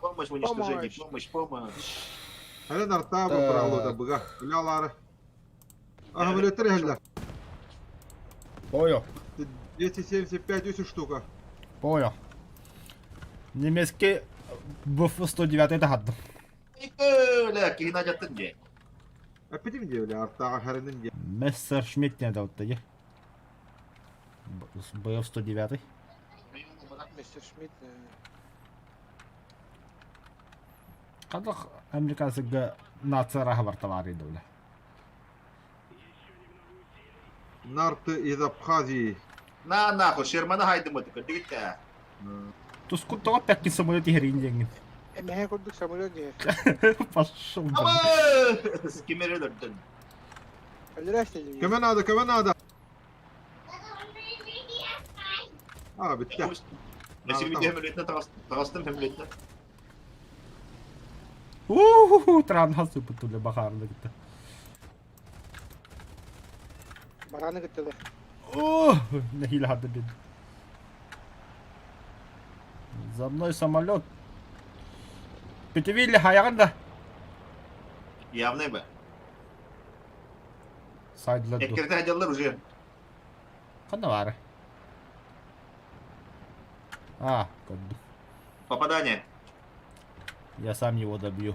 Помощь в уничтожении, Помощь. помощь, помощь. Харын артабы быралуда быга. Үлялары. Ага, билеттер иһэллэр. Понял. 275 үс штука. Понял. Немецкий БФ-109 тахаддым. Бля, киһини адьаттын дии. Эппитим дии бile артаҕа харынын дии. Мессершмитт не дал дии. БФ-109. Мистер Шмидт. Хадах американцыга нация рахабар товары дуле. Нарты из Абхазии. На нахуй, Шермана хайдым это, дигитте. Тускут тоҕо пэкки самолет иһэрин диэҥҥин. Эмэһэ курдук самолет иһэр. Пошел. Аба! Кимери өлөрдүн. Өлөрөөс дии. Көмө наада, көмө наада. А, бүттэ. Насибите хөмөлөтүнэ таҕыстым хөмөлөтүнэ. Уу, транха сыпыт туле бахарны кытта. Бараны кыттылар. О, нахиле хадды бин. За мной самолет. Петевилли хаягын да. Явный бы. Сайдылар ду. Эккирте хадьаллар уже. Ханна бары. А, көрдүм. Попадание. Я сам его добью.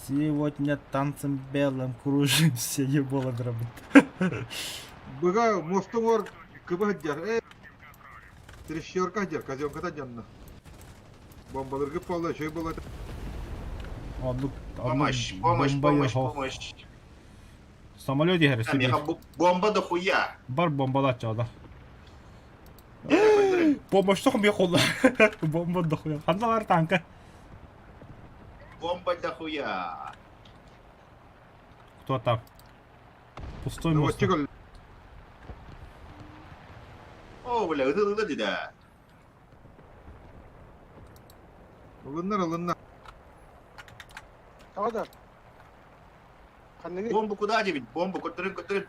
Сегодня танцем белым кружим все ебало дробит. Быга мостуҥар кыбы сылдьар. Э, трещерка сылдьар, казенката дьанна. Бомбалыргы буолла, үчүгэй буолла. Оннук, Помощь, помощь, помощь, помощь. Самолет иһэр А, меха бомба дохуя. Бар бомбалааччы да. Помощь сохум холла. Бомба дохуя. Ханна бар танка. Бомба дохуя. Кто там? Пустой мост. О, бля, это это да. Ылыннар, ылыннар. Тоҕо да? Ханныгы? Бомбу куда дебит? Бомбу көтөрүн көтөрүн.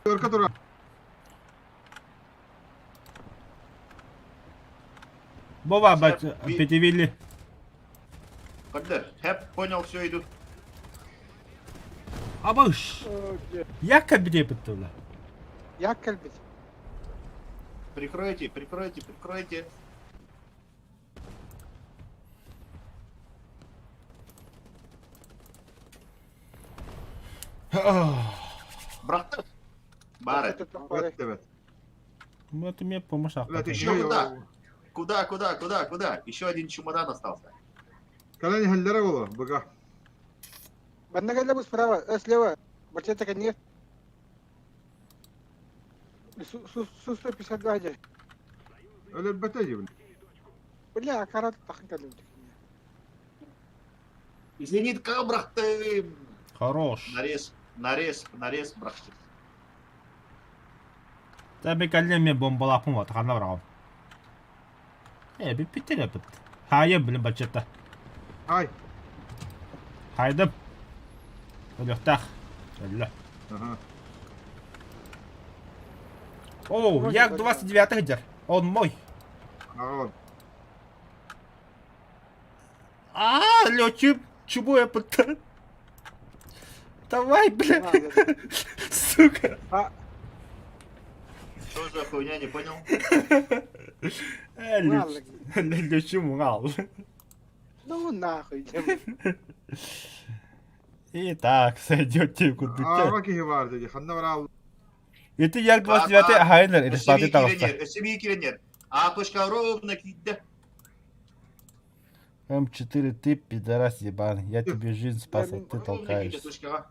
Өркө турар. Бова, бать, Петивилли. Көрдөр. Хэп, понял, все идут. Абыш! Як кабинет быттылар? Як кэлбит? Прикройте, прикройте, прикройте. Браттар. Бары. Evet. Ну это мне помощь Блядь, Еще еще куда? Куда, куда, куда, куда? Еще один чемодан остался. Кэлэн иһэллэрэ буолуо, быга. Манна кэллэ бу справа, э, слева. Бачата нет. Су-152 где? Өлөрбөтө дии, блядь. Бля, акарат тахын кэллим. Зенитка брахты. Хорош. Нарез, нарез, нарез брахты. Та би кэллэ мен бомбалааппын вот ханна бараҕын. Э, бүппүттэр эппит. Хайым, блин, баччата. Ай. Хайдым. Өлүөхтээх. Өллө. Ага. О, як 29 сылдьар. Он мой. Аҕа. А, летчик, чего я пытаюсь? Давай, бля, сука. А. Что за хуйня, не понял? Лечу мугал. Ну нахуй. Итак, сойдете куда. Аҕа киһи баар дии, ханна бараал. Ити як 29 хайнер, или спаты таҕыста. Семи килинер. А точка ровно киирдэ. М4, ты пидорас ебаный. Я тебе жизнь спас, а ты толкаешься.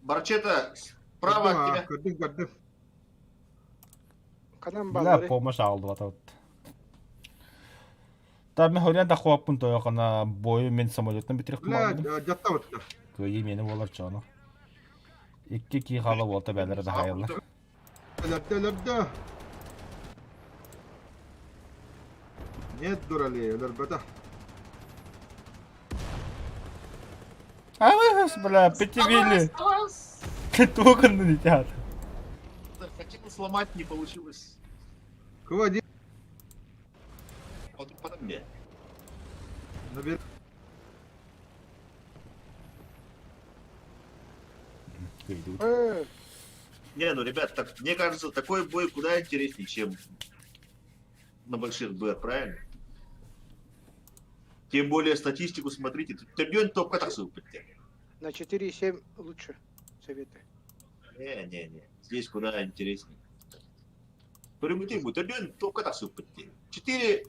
Барчета, справа от тебя. Көрдүм, көрдүм. Бля, помощь аҕалдыбата. Та мен хорян да хуаппын тойокана бойу мен самолеттан битирек Бля, дьатта бытта. Кыйы мени болар чону. Икки ки хала болта бәләре да хайылар. Өлөрдө, өлөрдө. Нет, дурали, өлөрбөтө. А вы, бля, пятивили. Туган летят. Хотел сломать, не получилось. Кого Вот потом мне. Набер. Не, ну, ребят, так, мне кажется, такой бой куда интереснее, чем на больших БР, правильно? Тем более статистику смотрите. Тут топ На 4,7 лучше советы. Не-не-не, здесь куда интереснее. Примитив топ Четыре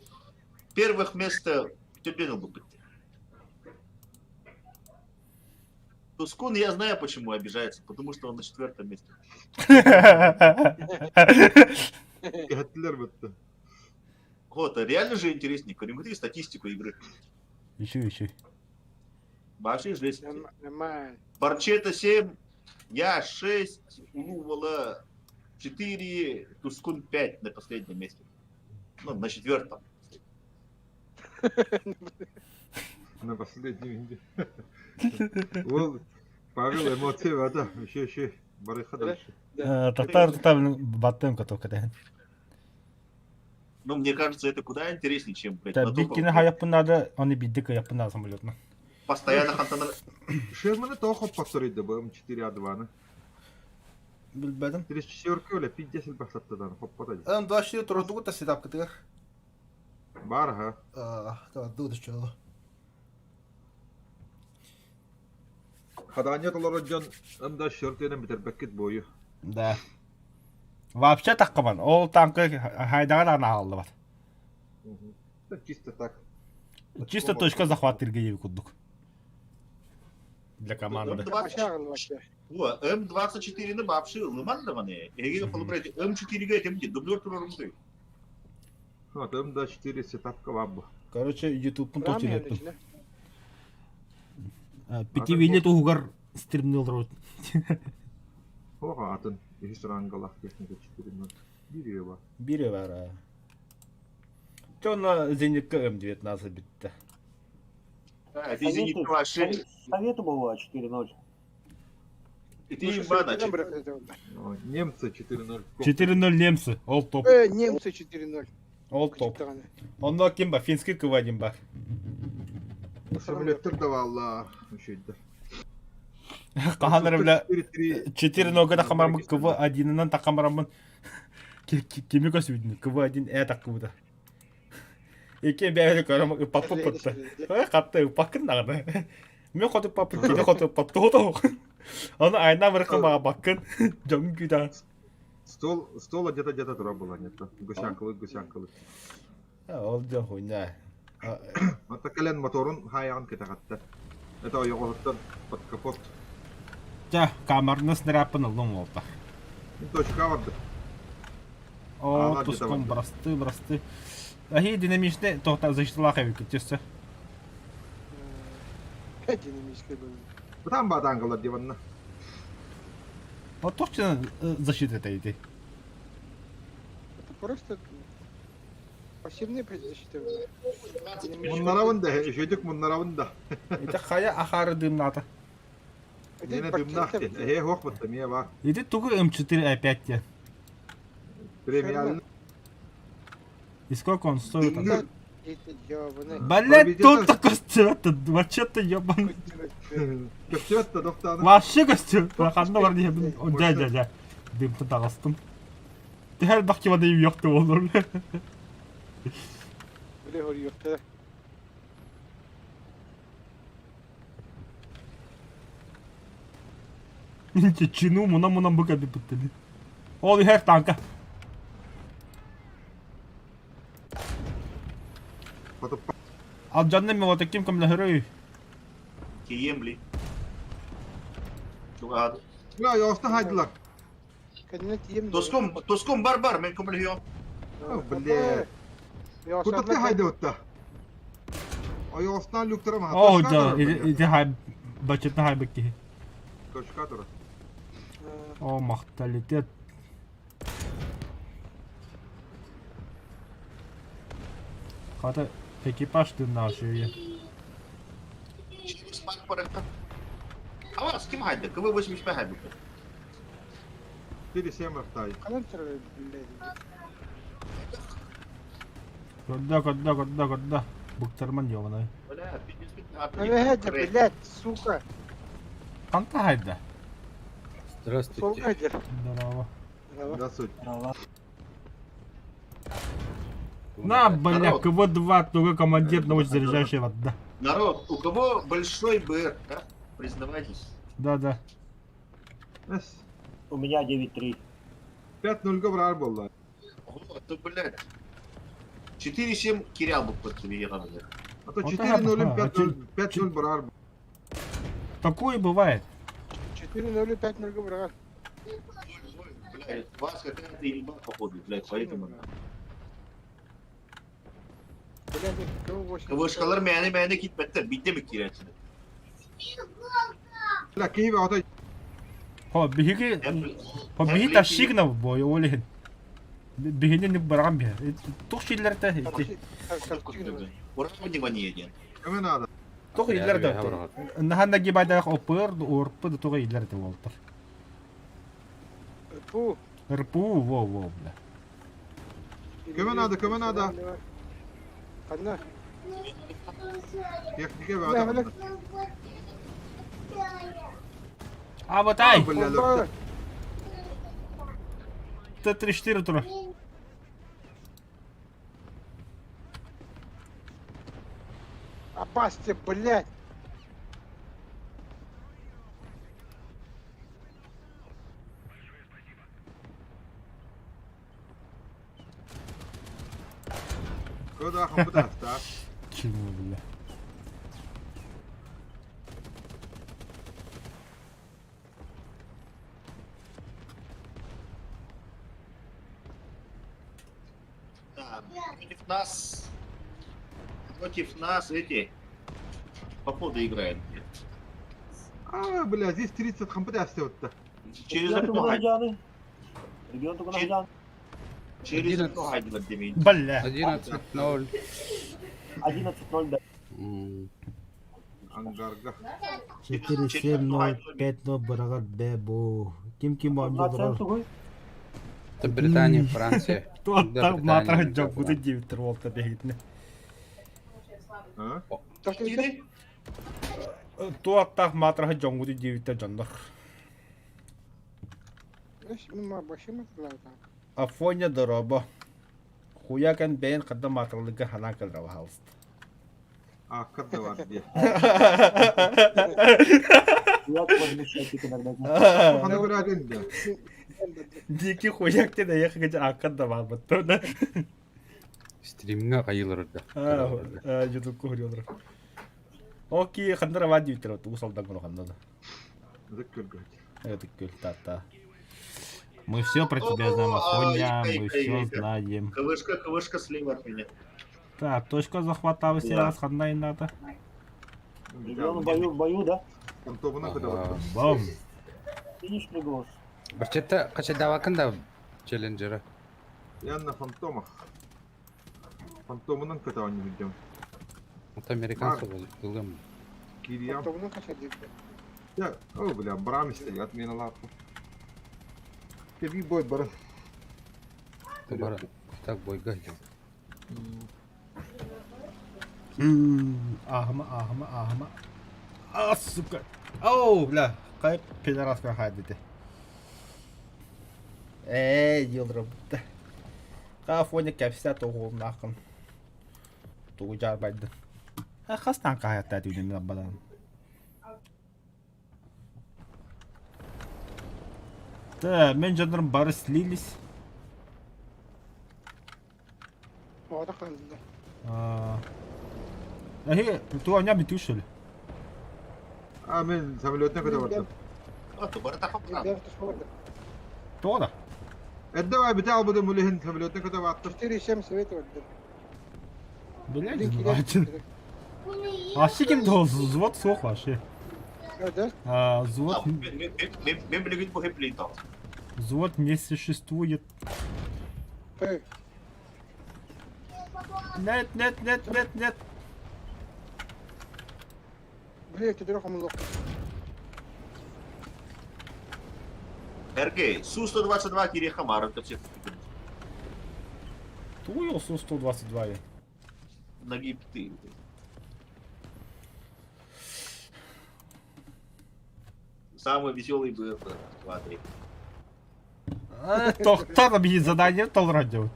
первых места Түргэн ылбыппыт. Тускун, я знаю, почему обижается, потому что он на четвертом месте. Кэһэттилэр бытта. Вот, а реально же интереснее. Смотри статистику игры. Еще, еще. Вообще жесть. Нормально. Барчета 7, я 6, Улувала 4, Тускун 5 на последнем месте. Ну, на четвертом. На последнем месте. Ол Павел эмоция это еще еще барыха дальше. Татар татар баттым котовка да. Ну, мне кажется, это куда интереснее, чем, блядь, Да, на топовом. биткини хайаппын надо, оны биддик хайаппын надо самолетна. Постоянно хантана... Шерманы тоқ повторить да М4А2-ны. Билбедим. 34 өле 50 башлаттыдан хоппота. М24 турдугу та сетап кытыгар. Бар ха. Давай, чоло. Хадаанья толору дьон М24 битэрбэккит буойу. Да. Вообще таккаман. Ол танкы хайдаган ана алды Чисто так. Чисто точка захват иргееви курдук. Для команды. О, М24 на бабши, ылыман Эге холбрайт М4-ге темди, дублер турарымды. Вот М24 сетапка бабу. Короче, YouTube-пун тотилеттим. Пятивили тугар стримнил рот. Ога атын үһүс рангалаах техника 4.0. Бире бар. Бире бар. Чэ онно Зенитка М19 бүттэ. Да, это Зенит вообще. Совету было 4-0. Ити имба, значит. Немцы 4-0. 4-0 немцы, ол топ. Немцы 4-0. Ол топ. Онно ким бар? Финский КВ-1 бар. Самолеттер да бааллар. Үчүгэйдэр. Хаһан эрэ бля 4-0 тахамараммын КВ-1-ынан тахамараммын кими көсүбүтүн КВ-1 э таккыбыта. Икки бэйэни көрөм ыппаппыт кытта. Хатта ыппаккын даҕаны. Мен хоту ыппаппыт, кини хоту ыппат тоҕо Аны айна бырыкка баҕабаккын, дьоҥ күүтэ. Стол, стол где-то где-то тура была, нет. Гусянкалы, гусянкалы. Ол дьон хуйня. Ата кэлэн моторун хаайаҕын кэтэҕэттэр. Это ойоҕоһуттан под капот. Ча, камерны снарядпын ыллым уолта. Точка барды. О, туском бросты, бросты. Ахи динамичный тоқта защиталаах эбиккит өссө. Динамический был. Бытаан баатаан кылар диванна. Вот точно защита это иди. Это просто пассивная предзащита. Муннарабын да, үчүгүйдүк муннарабын да. Это хайа ахары дымната. Миэнэ дымнаах диэн, эһээ суох бытта, миэ баар. Ити тугу М4 опять те? Премиальный. И сколько он стоит? Блять, тут костюм-то, вообще-то ебаный. Көстүбэт да дохтааны. Вообще костюм. Ханна бар диэбин. Дя дя дя. Дымтан таҕыстым. Төһө элбэх киманы үйөхтө болор. Бля, говорю, Чину муна-муна бу кэлбиппит Ол иһэр танка. Алдьанна мен вот ким көмөлөһөрүй? Киемли. Чугаһаат. Бля, оста хайдылар. Тоском, тоском бар бар, мен көмөлөһүөм. Бля. Кутатты хайдыбытта. Ойоҕостон люктара маһа. О, да, иди хай бачытна хайбыт киһи. Точка тура. О, махталитет. Хата экипаж тыыннаах үчүгэйэ. А вас ким хайда? КВ-85 хайбыт. 4-7 рахтай. Көрдө, көрдө, көрдө, көрдө. Буктарман ёбаный. Бля, Блядь, сука. Ханта хайда? Здравствуйте. Здорово. Здравствуйте. На, бля, КВ-2, только командир научно заряжающий вода. Народ, у кого большой БР, а? Признавайтесь. Да, да. У меня 9-3. 5-0 габрар буолла. Вот, то, блядь. 4-7 Кирилл был под тебе, А то 4-0, 5-0, 5-0 барар. Такое бывает. 4-0, 5-0 габрар. Блядь, у вас какая-то имба, походу, блядь, поэтому. Квшкалар мээнэ мээнэ киирбэттэр, биирдэ эмэ киирээччилэр. Бля, Киев ата Хо, биһиги хо биһи ташигнав бой ол иһин. Биһини баран биһи. Тух шиллерте ити. Ура внимание диэн. Көмө наада. Тух иллерде. Наһаа нагибайдаах опыр, орпы да туга иллерде болтар. РПУ. РПУ, во, во, бля. Көмө наада, көмө наада. Ханна. Техника бөҕө. А вот ай! Т-34 тура. Опасьте, блядь! Куда хампытаста? Чего, бля? Да, против нас... Против нас эти... Походу играют. А, бля, здесь 30 хампытаста вот. Через окно. Регион тугунан. Через окно хайдылар демейин. Бля. 11-0. 11-0, да. Ангарга. 4, 7, 0, 5, 0 быраҕар бэ бу. Ким ким оонньуулар? Это Британия, Франция. Туаттар маатар дьоҥкутун диэбиттэр уолта биһигитинэ. Туаттаах маатраһы дьоҥҥутун диэбиттэр дьоннор. Афоня дорообо. Хуякан бэйэн хадда маатыралыгга ханаан кэлэр пожалуйста. Ааккар да бар дии. Хана көрөтүн да. Дикий хуяк ты наехал, где ааккар да бар баттар. Стримҥа хайыылар да. Ютубка көрүөлөр. Окей, ханнара вади бүтэр тугу салдан гына ханна да. Ытык көргөт. Ытык көл тата. Мы все про тебя знаем, Афоня, мы все знаем. КВшка, КВшка слева от меня. Так, точка захвата раз ханна и надо. Регион в бою, в бою, да? Фантомына көтө Бам. Финишный голос. Бачета качадавакын да челленджера. Я на фантомах. Фантомынан көтө оонньуурдум. Вот американцы ылым. Кириям. Я, о, бля, брам исте, отмена лапу. Тебе бой бар. Бар. Так бойга идем. Ахма, ахма, ахма. А, сука. Оу, бля, кай пидораска хайдите. Ээ, йылдырым. Кафоня кәпсә тоғылнақын. Тугу жарбайды. Хастан каятта дүйден бадан. Да, мен жандарым бары слились. Эһи, ту аня бүтүү что ли? А, мен самолетна көтө бардым. Тоҕо да? Эдде бай бите албыдым үлэһин самолетна көтө баттым. 4,7 советовать. Блядь, значит. Вообще ким взвод суох вообще. Да? А, взвод... Мен билигин бу хеплин тал. Взвод не существует. Нет, нет, нет, нет, нет. Блядь, ты дорогу мулок. РГ, Су-122 Кирия Хамара, это все. Туйо Су-122. Ноги ты. Самый веселый был 2-3. Тохтар бии задание толран делают.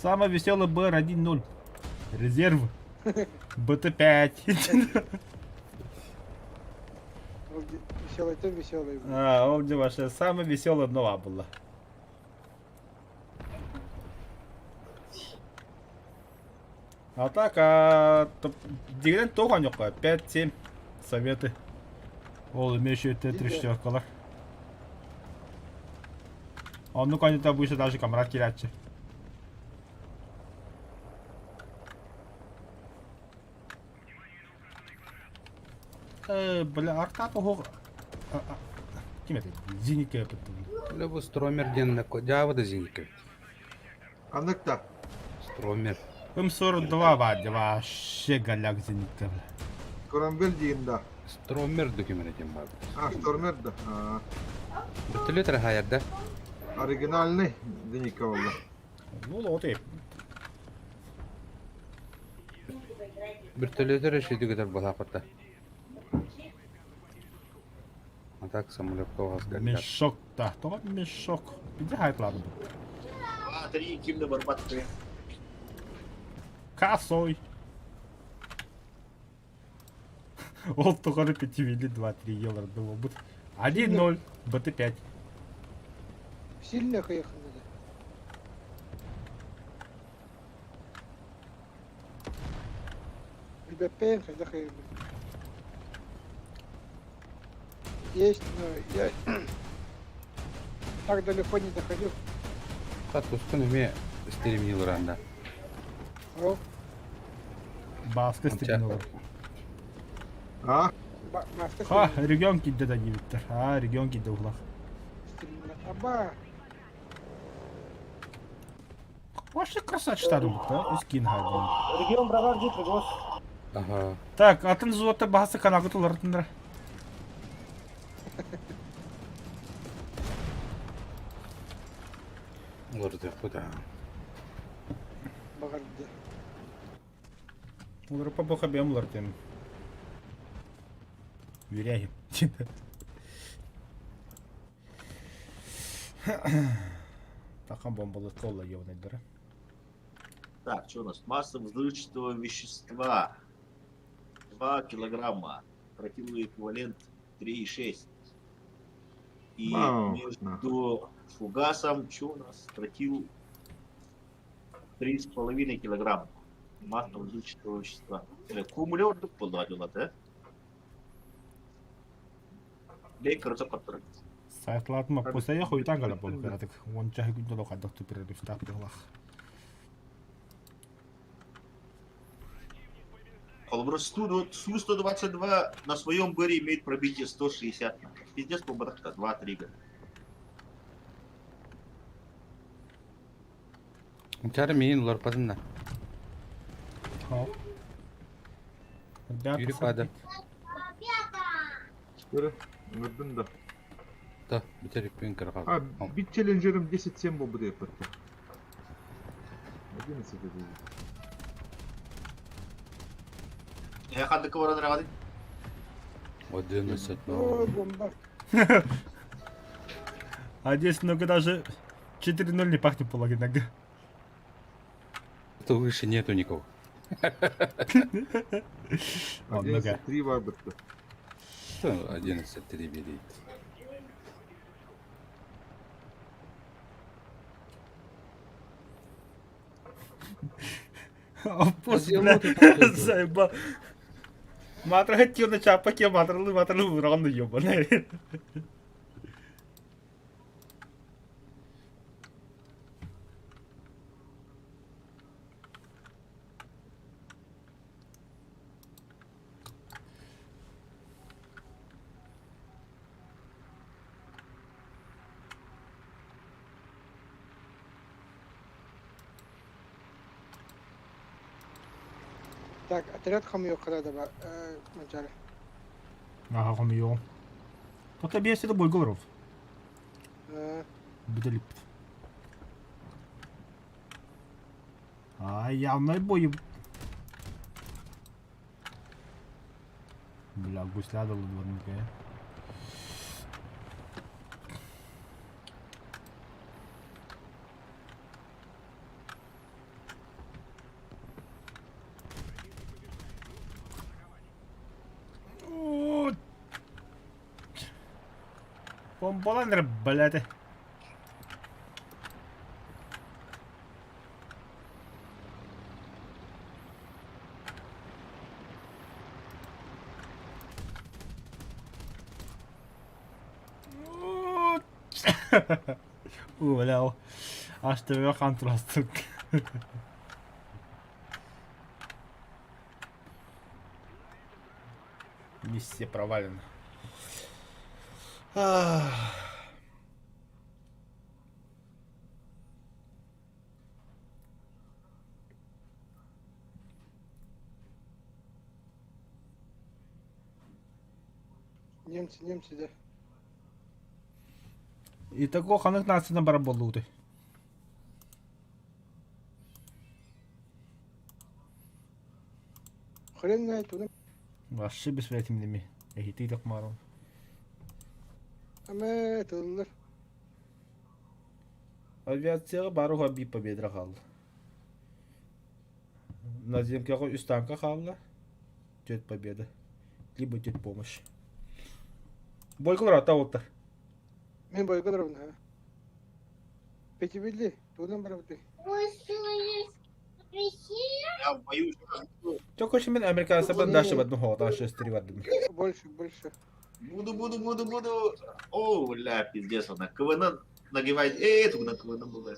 Самый веселый БР 1-0. Резерв. БТ-5. Веселый ты, веселый. А, он где ваша самая веселая нова была. А так, а, дигенен тоған жоқ 5-7 советы. Ол имеющие Т-3 шестеркалар. Он ну конечно будет даже камрад кирячи. Бля, арта того. Ким это? Зиника это. Бля, бу Стромер диэн дьаабы да Зиника. Ханнык Стромер. М42 вадя вообще голяк зенитка, бля. Курамбел диин да. Стромер документ диэн баар. А, Штормер да. Вертолет хаярда. Оригинальный Зеника болла. Ну, вот и. Вертолеттер шүйдүгүтэр балаапата. А так самолетка вас Мешок да. То мешок. Иди хайт ладно. 2-3, ким на барбат Косой. Ол тоғыры пятивели 2-3 евро было бы. 1-0, БТ-5. Сильно ехать надо. Ребят, пен, когда Есть, но я так далеко не доходил. Кат кускун эме стримнил ранда. О. Бааска степен олор. А? Ха, регион киирдэ да диэбиттэр. А, регион киирдэ улах. Аба. Вообще красавчик да? Үскин хайдын. Регион брагар жит регос. Ага. Так, атын золото баһасы канагы тулартындыр. Уларытыахпыт аа. Баҕарды. Уларыпа боха бэм улартым. Үөрээһим. Тахан бомбалыкка олла ебаныйдара. Так, что у нас? Масса взрывчатого вещества 2 килограмма. Тротиловый эквивалент 3,6. И Вау, между фугасом, что у нас? Тротил 3,5 килограмма. Масса взрывчатого вещества. Кумулер буолла да? Бейкер сокоттор. Сайтлаатма пусая хуйтан гала бол каратык. Уонча күндө лохадах тупирер үстаап Холобур Су-122 на своем бэре имеет пробитие 160. Пиздец по 2-3 га. Чары миин уларпатын да. Хоп. Ребята, Yürü кады. Көрө, ыңырдын да. Да, бүтерик кырга. А, бит челленджерым 10-7 болбу деп бітті. 11 dedi. Я хандык баран рагады. 11 О, бомба. А здесь много даже 4-0 не пахнет половина. Это выше нету никого. Ладно, 11-3 бар бітті. Что 11-3 берет? Опус, бля, заебал. Матра хотел на чапаке, матралы, матралы, урон ебаный. Так, отряд хомьё когда ба, начале. Ага, хомьё. Только без это бой говоров. Бүтелип. А, явно бой. Бля, гусля дал дворника. Бомбаланыр, блядь. Бля, аж тебе хантурастык. Миссия провалена. Немцы, немцы, да. Итого ханык нацияны бар болуды. Хрен знает, уна. Вообще без ними. Эхити так маром. Аме, тыллар. Авиацияга баруга би победа қалды. Наземкаға үс танка қалды. Тет победа. Либо тет помощь. Бойкалар ата олтар. Мен бойга ха. Петибилли, тунан барабыты. Я в бою. Только мен американцы дальше в одну хода, 6-3 в одну. Больше, больше. Буду, буду, буду, буду. О, бля, пиздец, она. КВН нагибает. Эй, тут на КВН была.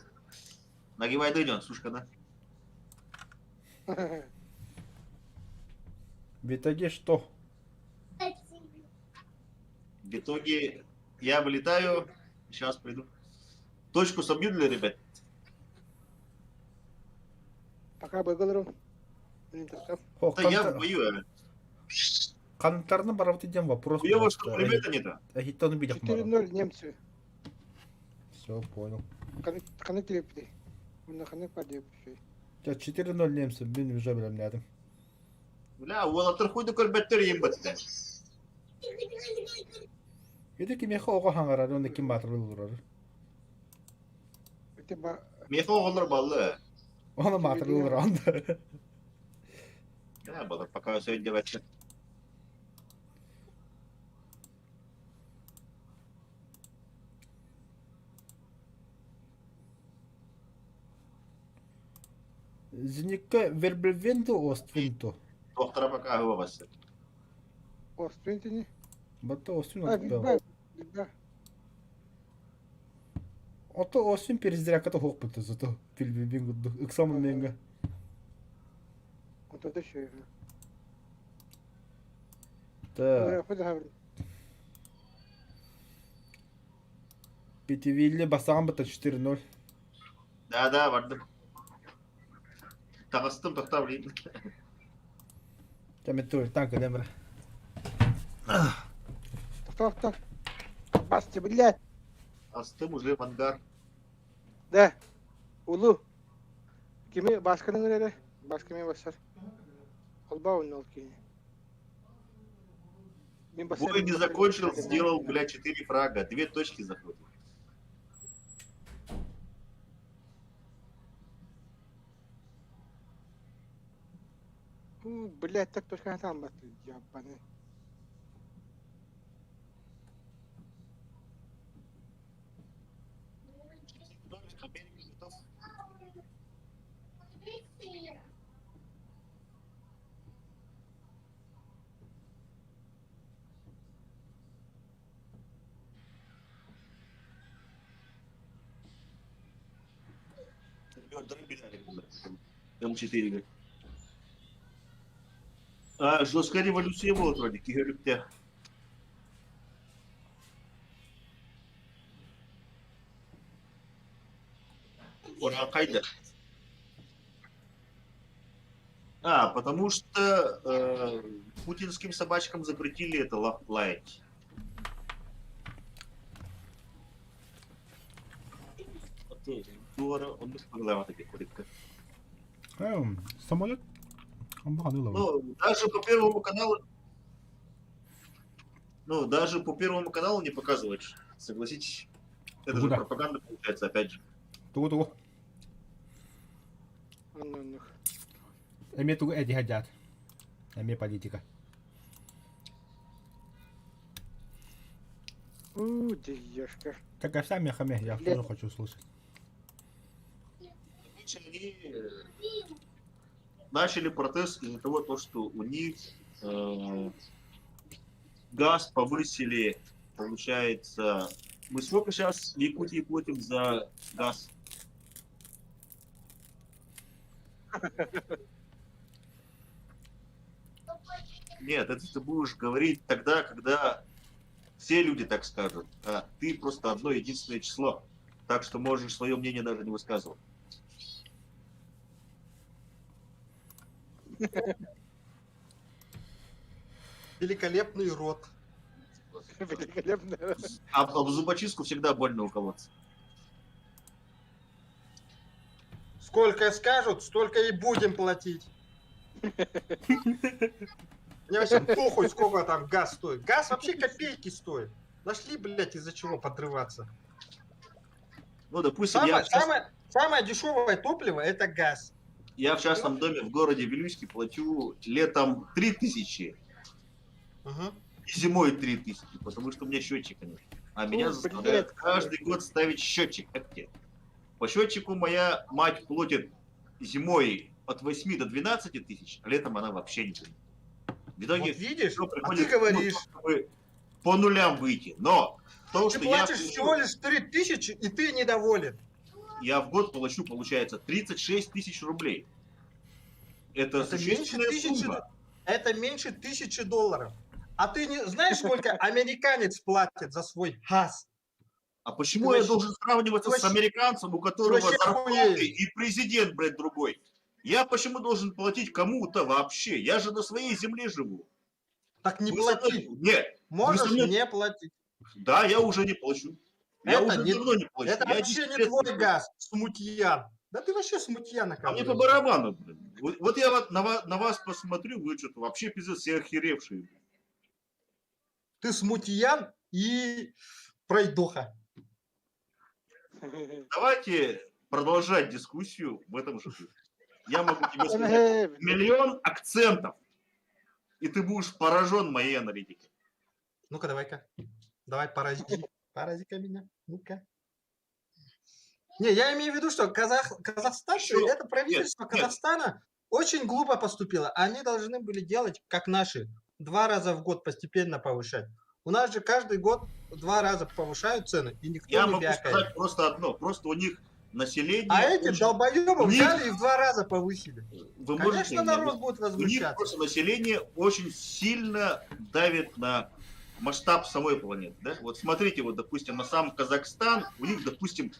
Нагибай дойден, сушка, да? В итоге что? В итоге я вылетаю. Сейчас приду. Точку собью для ребят. Пока бойголорум. Да я в бою. Хантарны барабыт диэн вопрос Хуёво, что просто. пулемета нету. Эһиттэн билэх баран. 4-0 немцы. Все, понял. Ханнык тириэппитий? Уонна ханнык баар диэбиппитий? Чэ, 4-0 немцы, мин уже бэлэмнээтим. Бля, уолаттар хуй да көрбөттөр иим баттэ. Ити кимиэхэ оҕо хаҥарар уонна ким баатырбыл олорор? Ити ба Миэхэ оҕолор баллы. Ону баатырбыл олорон. Да, балар пока все деваться. Зеникка вербельвинту оствинту. Доктора пока аһыва Оствинтини. Батта Оствин А, отто. билбэ, билбэ. Ото Оствин перезряката хоқпыты зато. Билбибин курдук. Ыксамын менге. Ото да шөй. Так. Пятивилли басаған бата 4-0. Да, да, бардым. Таҕыстым тохтоо блин. Кәмет тур танк элемір. Тохтоо, тохтоо. Басты, блядь. Астым уже в ангар. Да. Улу. Кими башканың эрэ? Башка мен басар. Холба ойнол кини. Мин басар. Бой не закончил, сделал, бля, 4 фрага. Две точки захватил. У, блядь, так точка там бат, ебаный. М4. А, жесткая революция была вроде, киһи Қайда? А, потому что путинским собачкам запретили это лаять. Самолет? Ну, даже по Первому каналу... Ну, даже по Первому каналу не показывать, согласитесь. Это же пропаганда получается, опять же. Тугу-тугу. Эме тугу эди хадят. Эме политика. У, девушка. Так а сами хаме, я тоже хочу услышать. Они начали протест из-за того, то, что у них газ повысили, получается... Мы сколько сейчас в Якутии платим за газ? Нет, это ты будешь говорить тогда, когда все люди так скажут. А ты просто одно единственное число. Так что можешь свое мнение даже не высказывать. Великолепный рот. Великолепный рот. А об зубочистку всегда больно уколоться. Сколько скажут, столько и будем платить. Мне вообще похуй, сколько там газ стоит. Газ вообще копейки стоит. Нашли, блядь, из-за чего подрываться. Ну, допустим, самое дешевое топливо — это газ. Я в частном доме в городе Вилюйске плачу летом 3000. Угу. И зимой 3000, потому что у меня счетчика нет. А меня заставляют каждый год ставить счетчик. По счетчику моя мать платит зимой от 8 до 12 тысяч, а летом она вообще не платит. В итоге, вот видишь, а ты говоришь, чтобы по нулям выйти. Но то, ты что платишь я всего лишь 3000, и ты недоволен. Я в год плачу, получается, 36 тысяч рублей. Это существенная сумма. Это меньше 1000 долларов. А ты не знаешь, сколько американец платит за свой газ? А почему я должен сравниваться с американцем, у которого вообще зарплаты охуеешь. и президент, блядь, другой? Я почему должен платить кому-то вообще? Я же на своей земле живу. Так не Вы со мной- плати. Нет. вы Можешь со мной- не платить. Да, я уже не плачу. Я Это уже не- давно не плачу. Это Я вообще 10 не лет твой не плачу. газ, смутьян. Да ты вообще смутьян, А мне по оказывается. барабану, блин. Вот я вот на вас посмотрю, вы что-то вообще пиздец все охеревшие. Ты смутьян и пройдоха. Давайте продолжать дискуссию в этом же духе. Я могу тебе сказать миллион акцентов, и ты будешь поражен моей аналитикой. Ну-ка, давай-ка. Давай, порази. Порази-ка меня. Ну-ка. Не, я имею в виду, что казахстанцы, Ещё- это правительство нет, нет. Казахстана очень глупо поступило. Они должны были делать, как наши, два раза в год постепенно повышать. У нас же каждый год два раза повышают цены, и никто Я не могу вякает. сказать просто одно. Просто у них население... А эти очень- долбоебы у них- взяли и в два раза повысили. Вы можете Конечно, меня народ будет У них возмущаться. просто население очень сильно давит на масштаб самой планеты. Да? Вот смотрите, вот, допустим, на сам Казахстан, у них, допустим,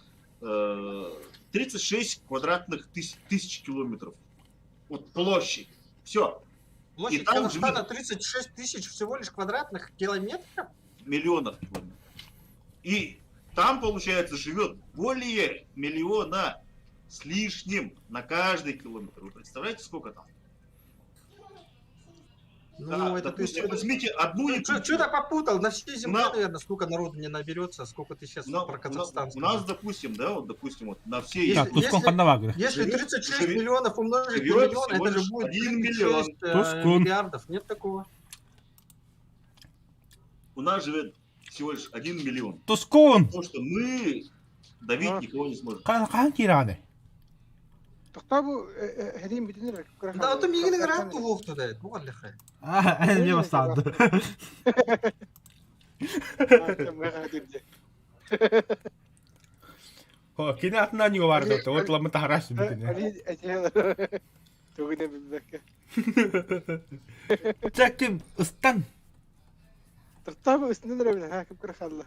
36 квадратных тысяч километров. Вот площадь. Все. Площадь И там Казахстана живет 36 тысяч всего лишь квадратных километров? миллионов километров. И там, получается, живет более миллиона с лишним на каждый километр. Вы представляете, сколько там? Ну, Да, это ты допустим, что-то возьмите одну Якутию. Что-то попутал. На всей земле, На- наверное, столько народу не наберется, сколько ты сейчас про Казахстан У нас, допустим, да, вот, допустим, вот на всей... Так, Тускун ханна Если Живет- 36 миллионов умножить на живет миллион, всего это же лишь будет 1 36 миллион. Тускун. миллиардов. Нет такого. У нас живет всего лишь 1 миллион. Тускун! Потому что мы давить никого не сможем. Хаһан киирэҕиний? Тохтоо хәрим бүтүн Да, то миигин ыҥыран туһуохтуда, бу аллахай. А, не бастаады. Хо, кини атынан него барды, вот ламы тахараш бүтүн. Тугуна билбэккэ. Чаким ыстан. Тохтоо үстүнэн эрэ ха ким кыра хаалла.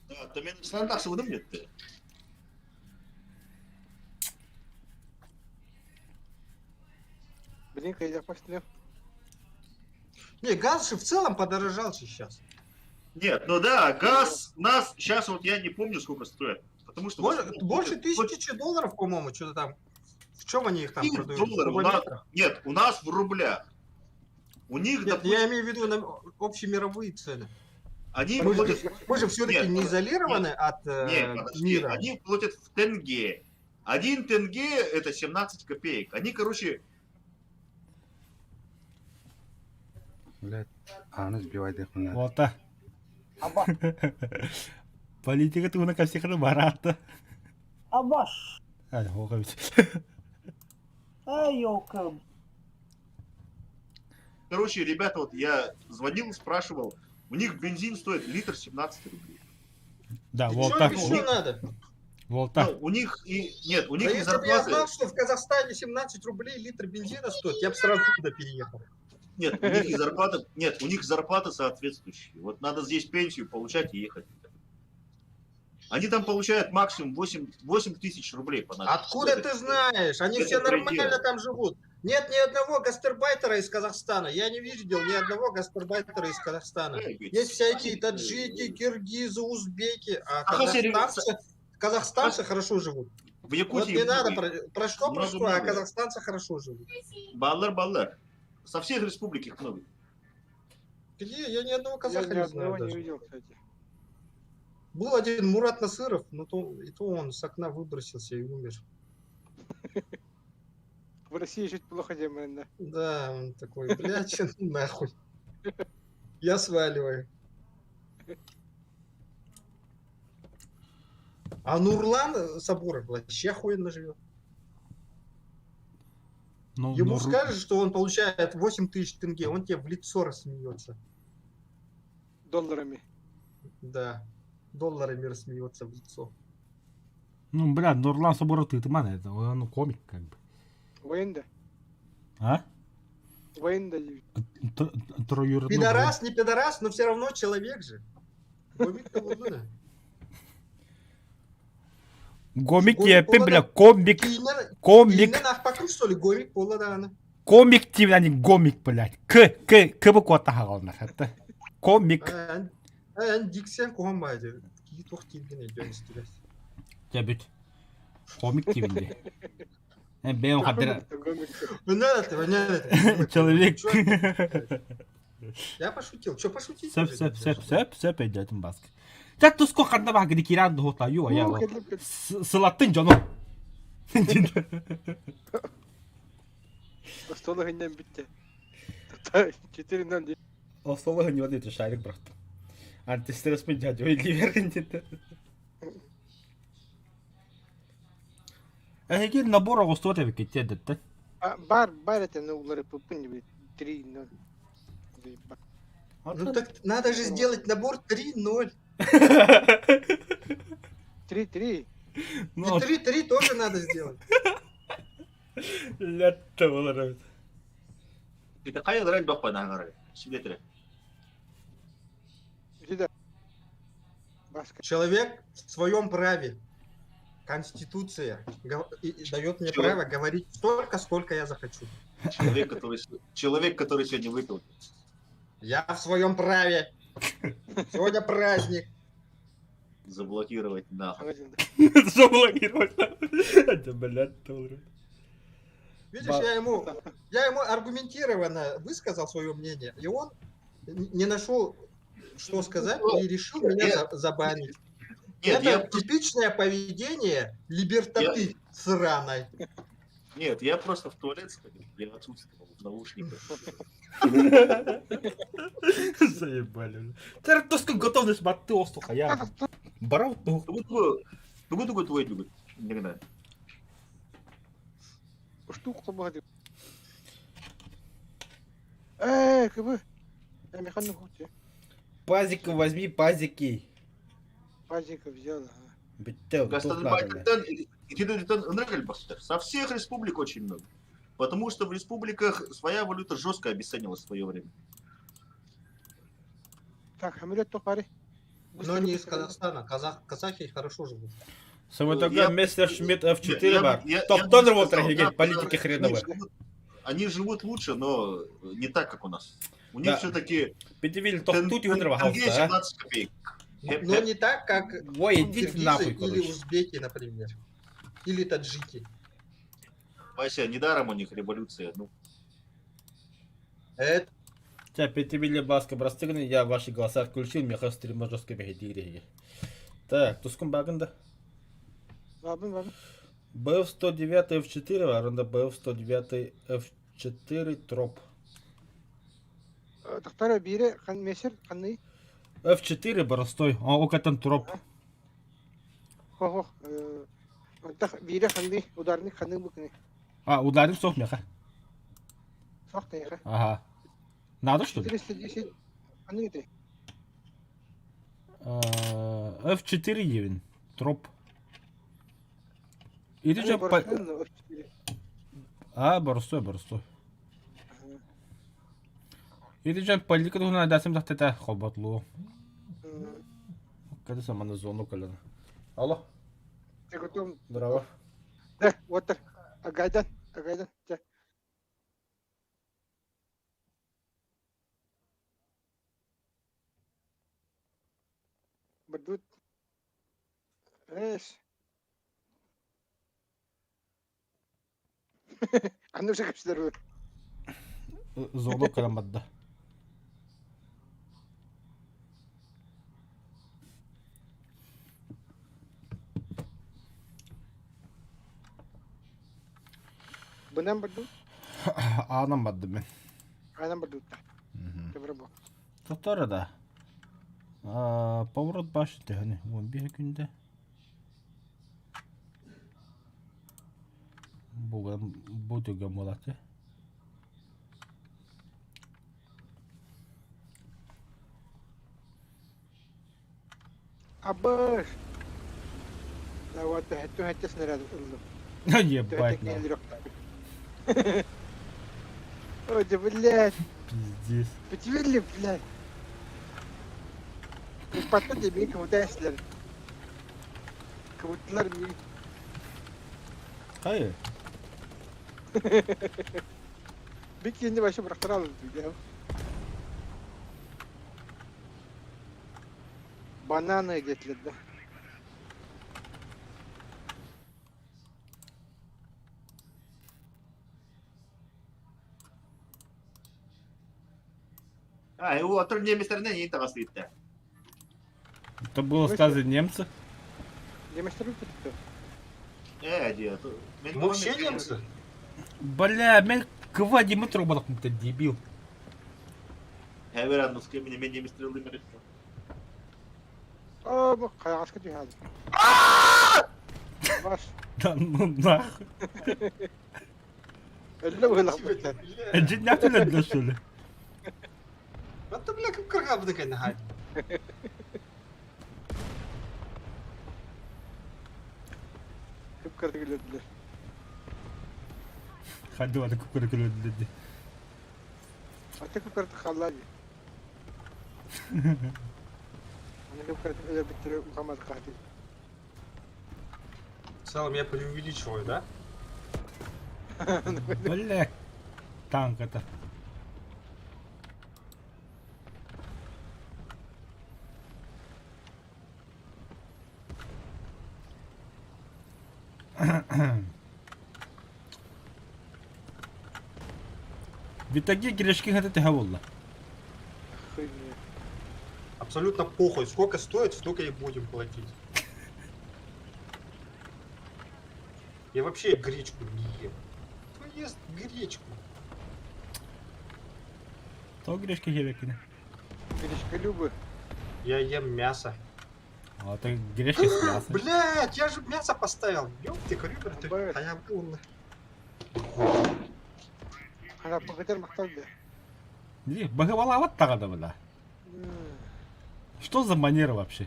Да, то мен ыстан тахсыбытым диэтэ. Блин, кайда пошли. Не, газ же в целом подорожал сейчас. Нет, ну да, газ нас сейчас вот я не помню сколько стоит. Потому что... Больше 1000 долларов, по-моему, что-то там. В чем они их там Нет, продают? долларов, В у нас, кубометрах? нет, у нас в рублях. У них, Нет, допустим, я имею в виду на общемировые цены. они Мы же, платят... мы же все-таки Нет, не изолированы от Нет, подожди, мира. они платят в тенге. 1 тенге это 17 копеек. Они, короче, Блядь, а ну сбивай дыхмына. Вот. Политика туһунан кэпсиэххэ бараата. Абаш. А, хоға бит. Ай, елка. Короче, ребята, вот я звонил, спрашивал, у них бензин стоит литр 17 рублей. Да, И вот чё так. им еще надо? Вот так. Ну, у них и нет, у них Да и если бы я зарплаты. знал, что в Казахстане 17 рублей литр бензина стоит, я бы сразу туда переехал. Нет, у них и зарплата, нет, у них зарплата соответствующая. Вот надо здесь пенсию получать и ехать. Они там получают максимум 8 тысяч рублей по нашему. Откуда ты знаешь? Они Это все нормально предел. там живут. Нет ни одного гастарбайтера из Казахстана. Я не видел ни одного гастарбайтера из Казахстана. Есть всякие таджики, киргизы, узбеки, а казахстанцы хорошо живут. В Якутии Вот не надо много. про что, про Много, что, а много. казахстанцы хорошо живут. Бааллар, бааллар. Со всех республик их много. Где? Я ни одного казаха Я ни не знаю одного не даже. видел, кстати. Был один Мурат Насыров, но то, и то он с окна выбросился и умер. В России жить плохо, демон, да. Да, он такой, блядь, ну нахуй. Я сваливаю. А Нурлан Сабуров вообще охуенно живет. Ну, Ему Нур- скажешь, что он получает 8 тысяч тенге, он тебе в лицо рассмеется. Долларами. Да, долларами рассмеется в лицо. Ну, бля, Нурлан Сабуров ты ман, это он ну, комик как бы. Военда. А? Убайын да диибит. Троюродной Пидорас, не пидорас, но все равно человек же. Гомик да. Гомик Гомик еппин буолла бля да комик киинэн комик киинэн аахпаккын что ли гомик буолла даҕаны. комик диибин они гомик блядь к к к буквата хаҕалнар это комик Эн эн диксен куһан баай диэбит. Кии туох дииргин өйдөөн истибэт. дьэ бүт комик диибин дии Э, бэйэм хардара Понятно, понятно. человек Я пошутил. Что пошутить сөп уже сөп нельзя, сөп что ли? сөп сөп өйдөөтүм баска Чэ туску ханна баҕа киирэн дуһута ю я Уу, кэллим кэллим. сылаттын дьону Остуол иһиннэн бүттэ. 4-0 дии. Остуол иһиннэн диэти шарик бырахтым. Антистресс дядя илиибэр диэтэ. Эһиги набор оҕустубат эбиккит диэдэттэн. Бар, бар это, ну, уларыппыппын диэбит. 3-0. Ну так надо же сделать набор 3-0. 3-3. И 3-3 тоже надо сделать. Летто болар Это хайа драль баппа нагары. Сибетре. Иди Баска. Человек в своем праве. Конституция и дает мне Человек- право говорить столько, сколько я захочу. Человек, который, человек, который сегодня выпил. Я в своем праве. Сегодня праздник. Заблокировать нахуй. Заблокировать. Это, блядь, болар. Видишь, Ба- я ему аргументированно высказал свое мнение, и он не нашел, что сказать, и решил меня забанить. Нет, Это я, типичное поведение либертаты сраной. нет, я просто в туалет сходил, я отсутствовал в наушниках. Заебали. Тэр туску готовность батты остуха я. Барау тух. Тугу тугу твой тугу. Не знаю. Штук холбоһо Э, кыбы. Механик хоть. Пазика возьми, пазики. Пазика взял, ага. Бүттэ, тух надо. Гастарбайтер Со всех республик очень много. Потому что в республиках своя валюта жестко обесценилась в свое время. Так, хамилет тохари. Но не из Казахстана. Казахи хорошо живут. Самый Я- такой Мессершмитт F4 Я- бар. я- я Топ бы тонер не вот сказал, да, политики хреновые. Они живут лучше, но не так, как у нас. У них Да. все-таки Пятивиль топ тут юнер тенге вахалта, а? 17 копеек. Но не так, как Ой, идите киргизы нахуй, или короче. узбеки, например. Или таджики. Вася, недаром у них революция. Ну, Это Ча, пятивиль баска брастыгны, я ваши голоса отключил, меха стрима жестко бегедири. Так, тускум багында. Бабын, бабын. БФ-109 F4, арында БФ-109 F4 троп. Тохтара бире хан месер ханны. F4 простой, а окатан троп. Хо-хо. Тах бире ханны, ударник ханны букны. А, ударим сох меха. Сох тайха. Ага. Надо что ли? 410 ханны ты. F4 евин. Троп. Или же по... А, боростой, боростой. Или же политика туһунан дасым тахтата хоботлу. Когда сама на зону колено. Алло, Ты готов? здорово. Да, вот так. Агайдан, агайдан. Бардут. Эш. Аны уже кепсилер. Зону каламадда. Бынан бардут. Анам бадды мен. Анам бардут. Добро бо. Татара да. А, поворот башни тehani. 11 күндә. Буган бу түгән булаты. Абыш. Да вот хәттү хәттә снаряд ылды. Ебать. Ой, да блядь. Пиздец. Потеряли, блядь. Потом тебе кому-то Кыбыттылар миигин. Хайа? Бик киһини вообще бырахтара алын Бананы диэтилэр да. А, его отыр немецтеринен иин таҕас ыытта. Это было сказано немцы. Немецтер бүттү. Э, дии. Мы все немцы? Бля, мен КВ Димитров ты дебил. Хэвер аннуска мен мен немецтер ылымер. Оо, бу хайаҕаска түһээли. Ваш. Да ну нахуй. Өллө быһыылаах быттар. Дьиннээх үлэлдэ что ли? Это, бля, как кыргабы такая нахай. Кып кырдык өлөрдүлэр. Хадды бады кып кырдык өлөрдүлэр. Аты кып кырдык хаалла дии. Аны кып кырдык өлөрбүттэрэ улахан хаатый. В целом я преувеличиваю, да? Бля, танк это. В итоге грешки это ты буолла. Хуйня. Абсолютно похуй. Сколько стоит, столько и будем платить. Я вообще гречку не ем. Кто ест гречку? То грешки хебекини. Гречка Любы. Я ем мясо. А ты грешки с мясом. Блять, я же мясо поставил. Ёб ты, крюбер, ты. Блядь. А я был. Ана пакетер макталды. Не, баһыбалаабат таҕана бля. Что за манера вообще?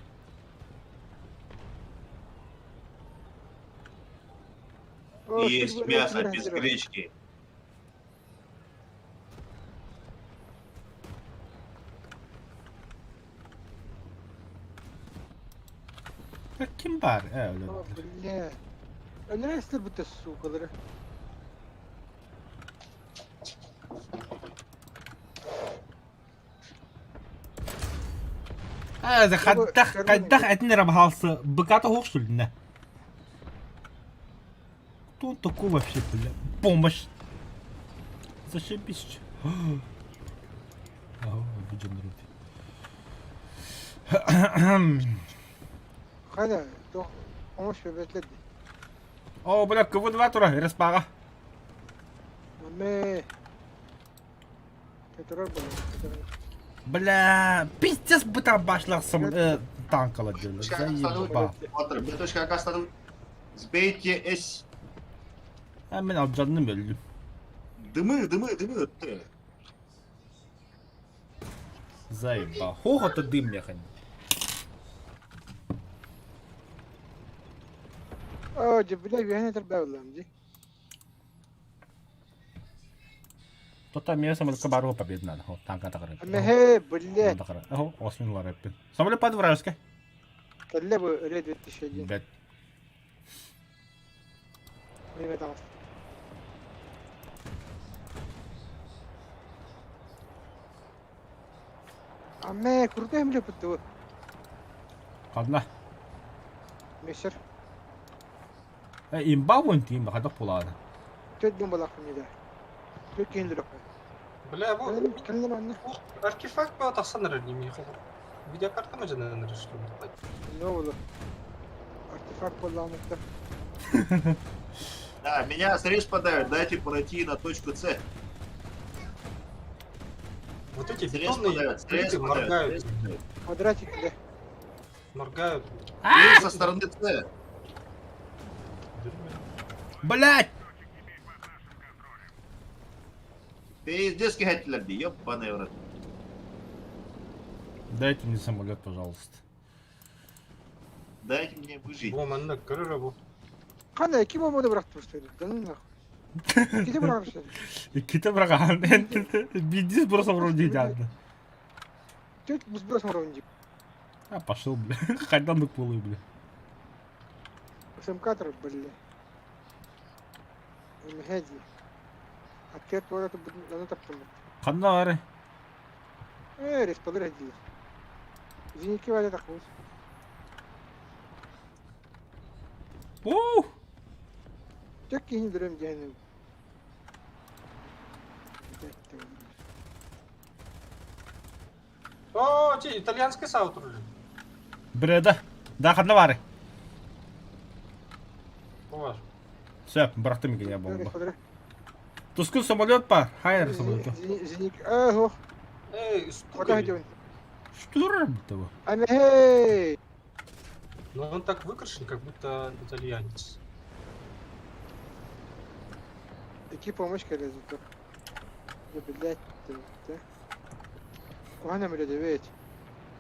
Есть мясо без гречки. Ким бар? Э, О, бля. Өлөрөстөр бүтэ сукалары. Э, хайдах, хайдах этин рабхалсы, быката хук что ли, не? Кто он такой вообще, бля? Помощь! Зашибись. Ага, обиджен руки. Хайда, то помощь бэтледи. О, бля, КВ-2 тура, респага. Мэ. Кетерер буолла. Бля, пиздец быта башлах сам э, танкала дело. Заебал. Отыр, б точка астадым. Сбейте С. А мен алдьанным өлдүм. Дымы, дымы, дымы. Заебал. Хох это дым механь. О, дьэ, бля, үөһэн этэр дии. Тота мне самолетка бару победа надо. Хо, танка тагары. Мэ, бля. Охо, осмин лареппин. Самолет под вражеской. Кэллэ бу Ре 2001. Блядь. Миме таҕыс. Амэ, крутой эмле бүттү. Ладно. Мессер. Э, имба вон тим, хада пулады. Төрт бомбалаах да. Төрт киһин Бля, вот Кэллэ манна. артефакт был тахсан эрэр не Видеокарта ма жанынан что ли? Не было. Артефакт буоллаҕына. Да, меня срез подают, дайте пройти на точку С. Вот эти Срез бетонные подают, срез плиты подают, моргают. срез подают. Квадратик, бля. Моргают. И со стороны С. Блядь! Пиздец киһэтилэр дии, ёбаный в рот. Дайте мне самолет, пожалуйста. Дайте мне выжить. Бу манна көрөр бу. Кана ким омоду бырахтыбыт Да ну нахуй. Иккитэ быраҕар Иккитэ быраҕаһан. Биирдии сброс оҥорон дии дьаанна. Чуть сброс оҥорон дии. А пошел, бля. Хайдан дук буолуй, бля. СМК-тар, бля. Эмэһэ дии. Аттыгар туора аны таптым. Ханна бары? Э, респалыр дии. Зенитки валя тахбыт. Уу! Чек киһини дөрөм диэн. О, те, итальянский саут уже. Бреда. Да, ханна бары? Ваш. Сөп, бырахтым я бомба. Тускул самолет бар. Хайр самолет. Зеник. Эх, Эй, куда идем? Что того? Эй! Но он так выкрашен, как будто итальянец. Какие помощь лезут? Да, блядь, да. Куда нам ведь?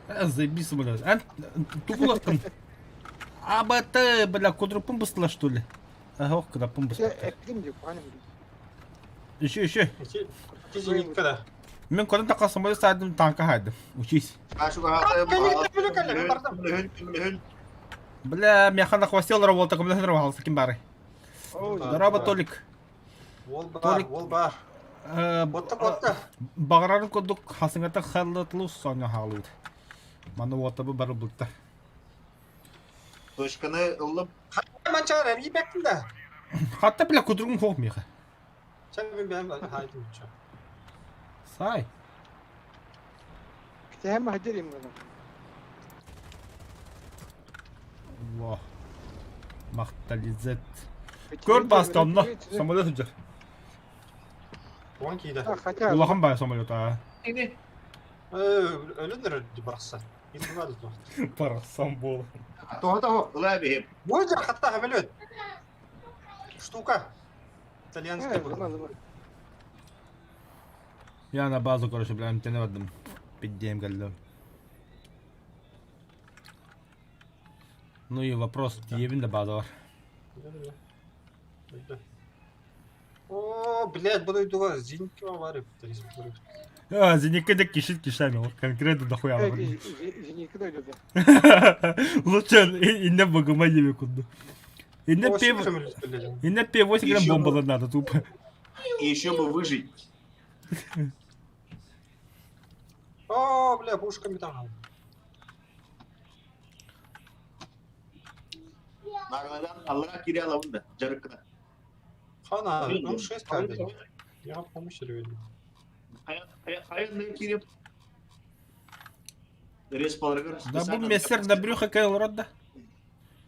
Заебись самолет. А, тугулаттым. АБТ, бля, кудрупун быстла, что ли? Ага, ох, когда пум быстла. Еще, еще. Зенитка, да. Мен кодон така самолет сайдым танка хайдым. Учись. Бля, мяха на хвосте работа, кому нравился, кем бары. Здорово, Толик. Толик. Волбар. Ботта, Бағарарын кодук хасыңата халлатлу соня халут. Маны отабы бары бұлта. Точканы ыллым. Манчар, әм ебектін да. Хатта бля кудругум хоқ меха. Сен мен бәм хайдым ча. Сай. Кітәм хадирим гана. Аллах. Мақтализет. Көр бастамна. Самолет жүр. Оған кейді. Улахан бай самолет а. Өлінір барақса. Барақсан бол. Того того, ылай бейім. Ой, хатта самолет. Штука. Итальянская была. Я на базу, короче, бля, МТН вадым. Пиддеем галло. Ну и вопрос, тиебин да база бар. О, блядь, буду иду зенитки аварию. А, зенитка да кишит кишами, вот конкретно дохуя. Зенитка да Лучше инне богома еме кунду. Инне П8 грамм бомба надо тупо. И еще бы выжить. О, бля, пушками там. Аллаға кире аламын да, жарықына. Хана, ну 6 кабель. Я помощь ревели. Хайын кире. Рес паларгар. Да бу мессер на брюхо кэл рот да.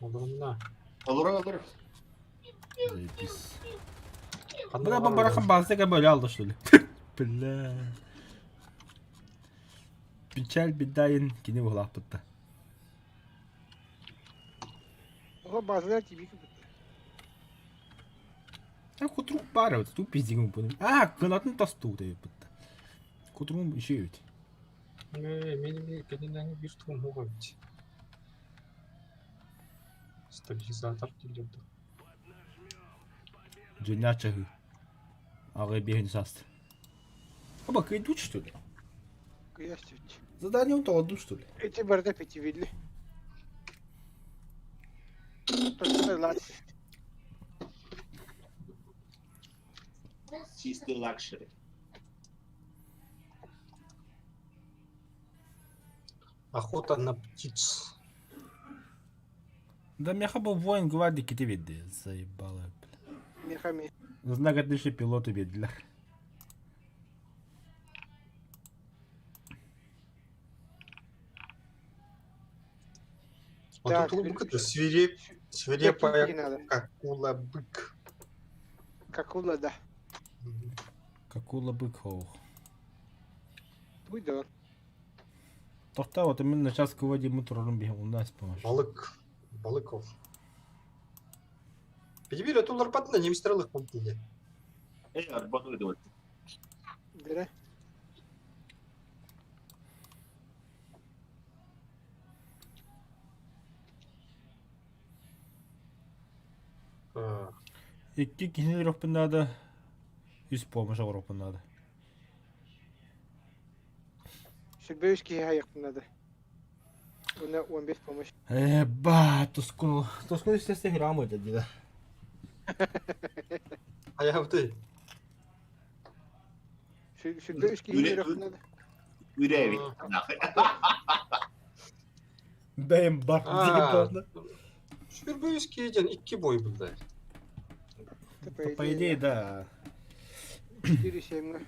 Огромна. Олор олор. Заебись. Бля, бу барахан базы бөле алды что ли? Бля. Печаль бедайын кини буһлааппытта. Оға базалар тибик. А кутрук бары, вот тут пиздигім бұны. А, кынатын тасту деп бітті. Кутругум еще ведь. Мен кененәңі bir туым хоға бит. Стабилизатор келеді. Дженя чахы. Ағай бейін састы. Аба, кайдут что ли? Кыястють. Задание он то что ли? Эти барда пяти видели. Чистый лакшери. Охота на птиц. Да меха был воин гвардии кити види. Заебало. Мехами. Знак отличия пилоты видели. А тут лук это свирепая какула-бык. Какула, да. Какула-бык, хоу. Будь добр. Тохта, вот именно сейчас к воде мы турарым бегал, у нас помощь. Балык. Балыков. Педибили, тулар патна, не мистралых помпили. Эй, арбану идет. Да. Икки киһини өлөрүөхпүн наада, үс помощь оҥоруохпун наада. Сүрбэ үс киһи хайыахпын наада. Уонна 15 помощь. Э, ба, тускун, тускун естественно храм это дела. Хайабытый? Сүрбэ үс киһини өлөрүөхпүн наада. Үрээбит. Бэйэм бар Сүрбэ үс киһи диэн икки бой булда. По идее, да. 4-7.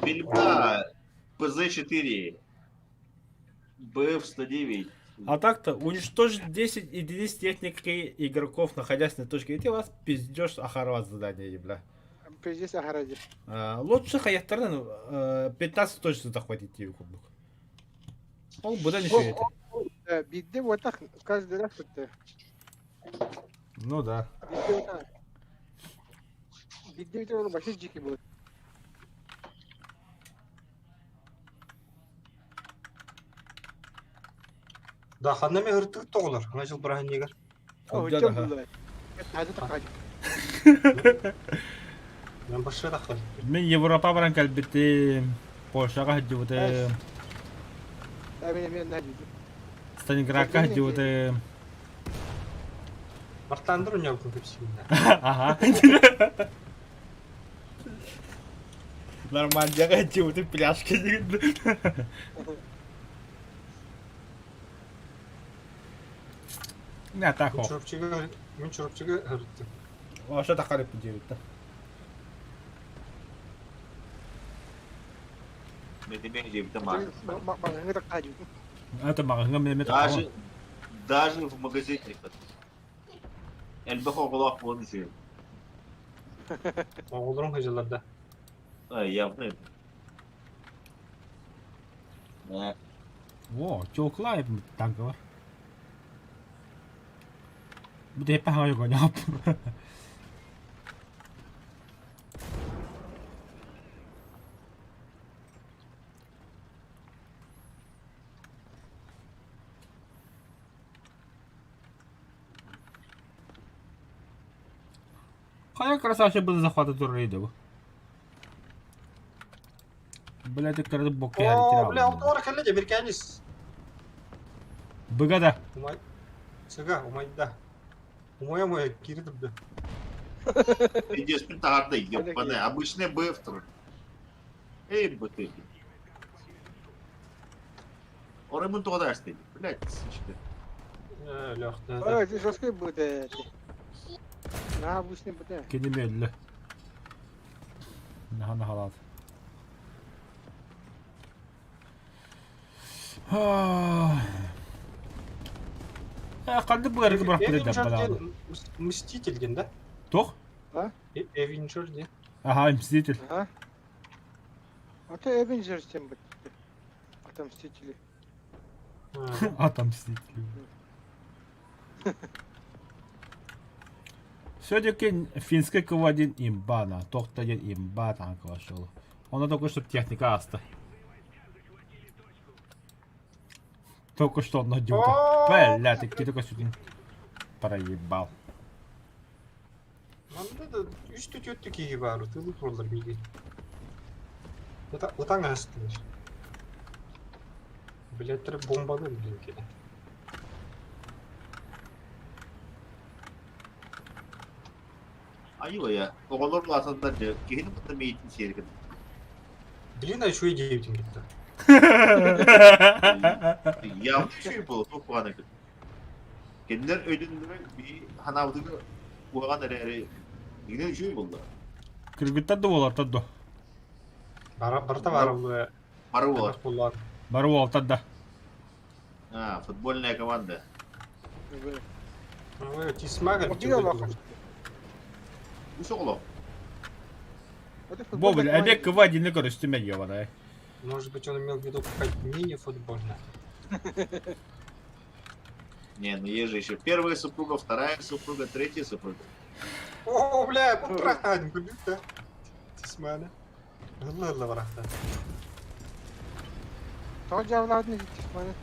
Бельба ПЗ-4, БФ-109. А так-то, уничтожить 10 единиц техники игроков, находясь на точке, и вас пиздешь ахарват задание, ебля. Пиздец ахаради. Лучше хаяттардан 15 точно захватить тебе кубок. Ол быдан еще это. Бидде вот так каждый раз это. Ну да. Бидде вот так. Бидде это вообще дикий будет. Да, ханна ме ыртык тоҕолор, ана жыл быраһынньыгар. Мен башша таххар. Мин Европа баран кэлбитим, Польшаҕа сылдьыбытым, Сталинградка сылдьыбытым. Мартандыр уньалкын көпсүгүннэ. Аха. Нормандияҕа сылдьыбытым пляжка диэн. Не так Мин Чурапчыга мин Чурапчыга ырыттым. Вообще тахарыппын диэбиттэр. Это маҕаһыҥҥа мен Даже, даже в магазине. Элбэх оҕолоох буолан үчүгэй. Оҕолорум сылдьаллар да. Явно. О, чоклай танка бар. Бу тэппэ хаҥа гоньоп. Хайа красавчик был захвата туры бу. Блядь, кырды бокка О, бля, алтыгар кэллэ дьэ биркээнис. Быга да. Умай. Сыга, умайда. Умая-умая кири турда. Пиздец, петарды, ебаная. Обычный БФ Эй, быты. Орымын тоҕо астый. Блядь, сучка. Ой, ты жесткий будет. На обычный будет. Кини мөллө. Наха нахалаат. Ханнык быарыгы бырахпыт да Мститель диэн да? Туох? Эвенджер диэн. Ага, Мститель. Ага. А то Эвенджер тем будет. Отомстители. Отомстители. Все-таки финский КВ-1 имба, на, тохта диэн имба танка вошел. Он только что техника аста. Только что он надюка. Бля, ты только сюда проебал. Манна да үс түтүөттү киһи баар, тылы тураллар биһиги. Ытаҥ аһастылар. Билеттэр бомбаны билин кэлэ. Айыы оҕолор улаатаннар дьэ киһини кытта миитин сиэри гынна. Блин, а үчүгэй диэбитин кытта. Явно үчүгэй буолуо, туох куһаҕана эбит. Кинилэр өйдөннөрө биһи ханаабытыгар куһаҕан эрээри игинэн үчүгэй буолла. Кыргыттар да уолаттар да. Бара барыта баар буолуо. Бары уолат. Буоллар. Бары уолаттар да. А, футбольная команда. Тисмага Үс оҕолоох. Бо, бля, эбиэк КВ-1 көрүстүм ебаная. Может быть, он имел в виду какая-то мини-футбольная. Не, ну есть же еще первая супруга, вторая супруга, третья супруга. О, бля, бырахтаан күлүк да. Тисмана. Ылла-ылла барахтаан. Тоҕо дьаабылаабытын тисманы.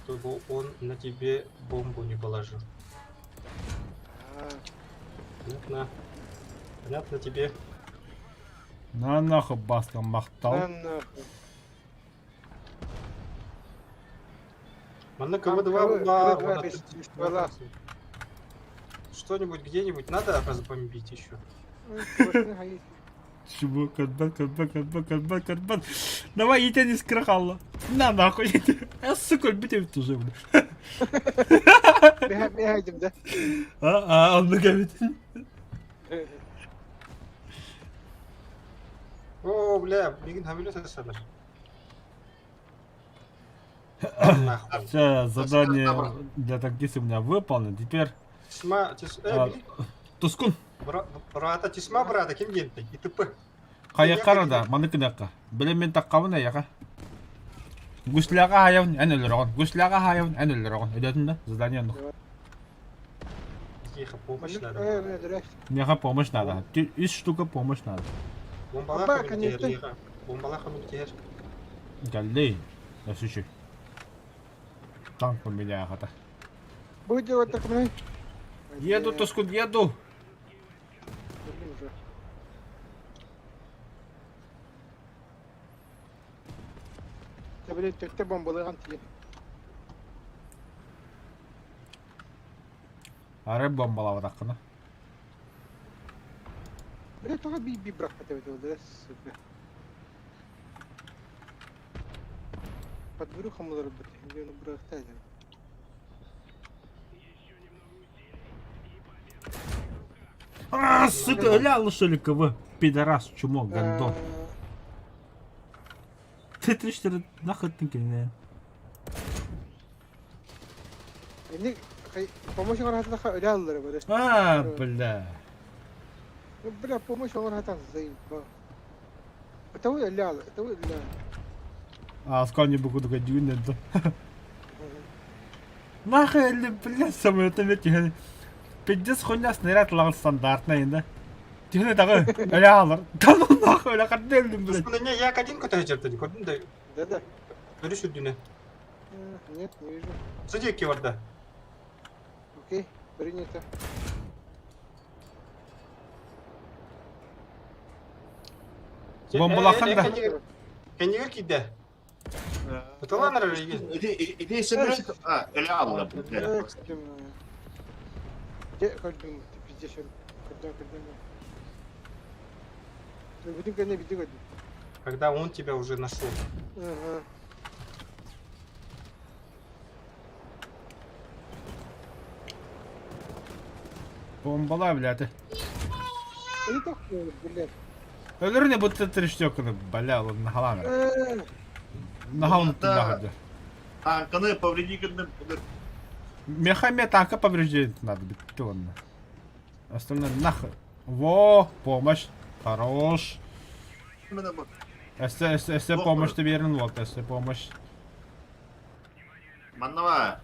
Чтобы он на тебе бомбу не положил. Понятно? Понятно тебе? На нахуй баска махтал. На нахуй. Манна Там КВ-2 была, КВ-2 вон без от- ствола. Что-нибудь где-нибудь надо разбомбить еще? Чего? Карбан, карбан, карбан, карбан, карбан. Давай, я тебя не скрахала. На нахуй. Я, сука, бить уже, бля. Бэһэйдим да. А, а, он говорит. О, бля, мигин хамилет асанар. Нахуй. Все, задание для танкиста у меня выполнено. Теперь... Тесьма, тес... Э, Тускун. Брата, тесьма, брата, ким диэнтэй? ИТП. Хайаххара да, маны гыныахха. Били мин таххабын эйиэхэ. Гусляҕа хаайабын, эн өлөрөҕүн. Гусляҕа хаайабын, эн өлөрөҕүн. Өйдөөтүҥ да? Задание оннук. Тихо, помощь надо. Миэхэ помощь надо. Үс штука помощь надо. Бомбалаах комментиер, бомбалаах комментиер. Галлей. Өссүчү. Танк поменяю хата. Будет делать так, блин. Еду, Тускун, еду. Блин, төттө бомбалыган тиийэн. Арай бомбалаабатаххына. Блин, тоҕо би-би бырахпат эбит ол, сука. Под брюхом олорбут, бырахта А, сука, ля, что ли, КВ? Пидорас, чмо, гондон. Ты 3-4, нахуй ты кине. Помощь оҥорохтооххо өлө аллара бары. А, бля. Бля, помощь оҥорохтон заебал. Это вы лял, это вы лял. А, сколько не буду дюнет, да. Нахуй, бля, самолет мети. Пиздец хуйня снаряд лаҕын стандартный да. Түһүнэ даҕы өлө хаалар. Да ну нахуй өлө хардыыллым блядь. Не, я один көтө сылдьар көрдүм да. Да да. Өрүс үрдүнэ. Нет, не вижу. Садик барда. Окей, принято. Бомбалахан да. Кэннигэр киирдэ. Ытылан эрэр игин. Ити ити самолет а, өлө алла блядь. Дьэ, көрдүм, пиздец, көрдүм, көрдүм. Бүтүн кэннэ биди көрдүм. Когда он тебя уже нашел. Ага. Бомбала, блядь. Это такое, блядь. Өлөрүнэ бу трещёканы, бля, ол нахалаан. Нахалын туннахады. Танканы повреди гынным. Меха мне танка повреждение надо бит онно. Остальное нахуй. Во, помощь. Хорош. Эссе, эссе, эссе помощь ты верен, вот, эссе помощь. Маннава.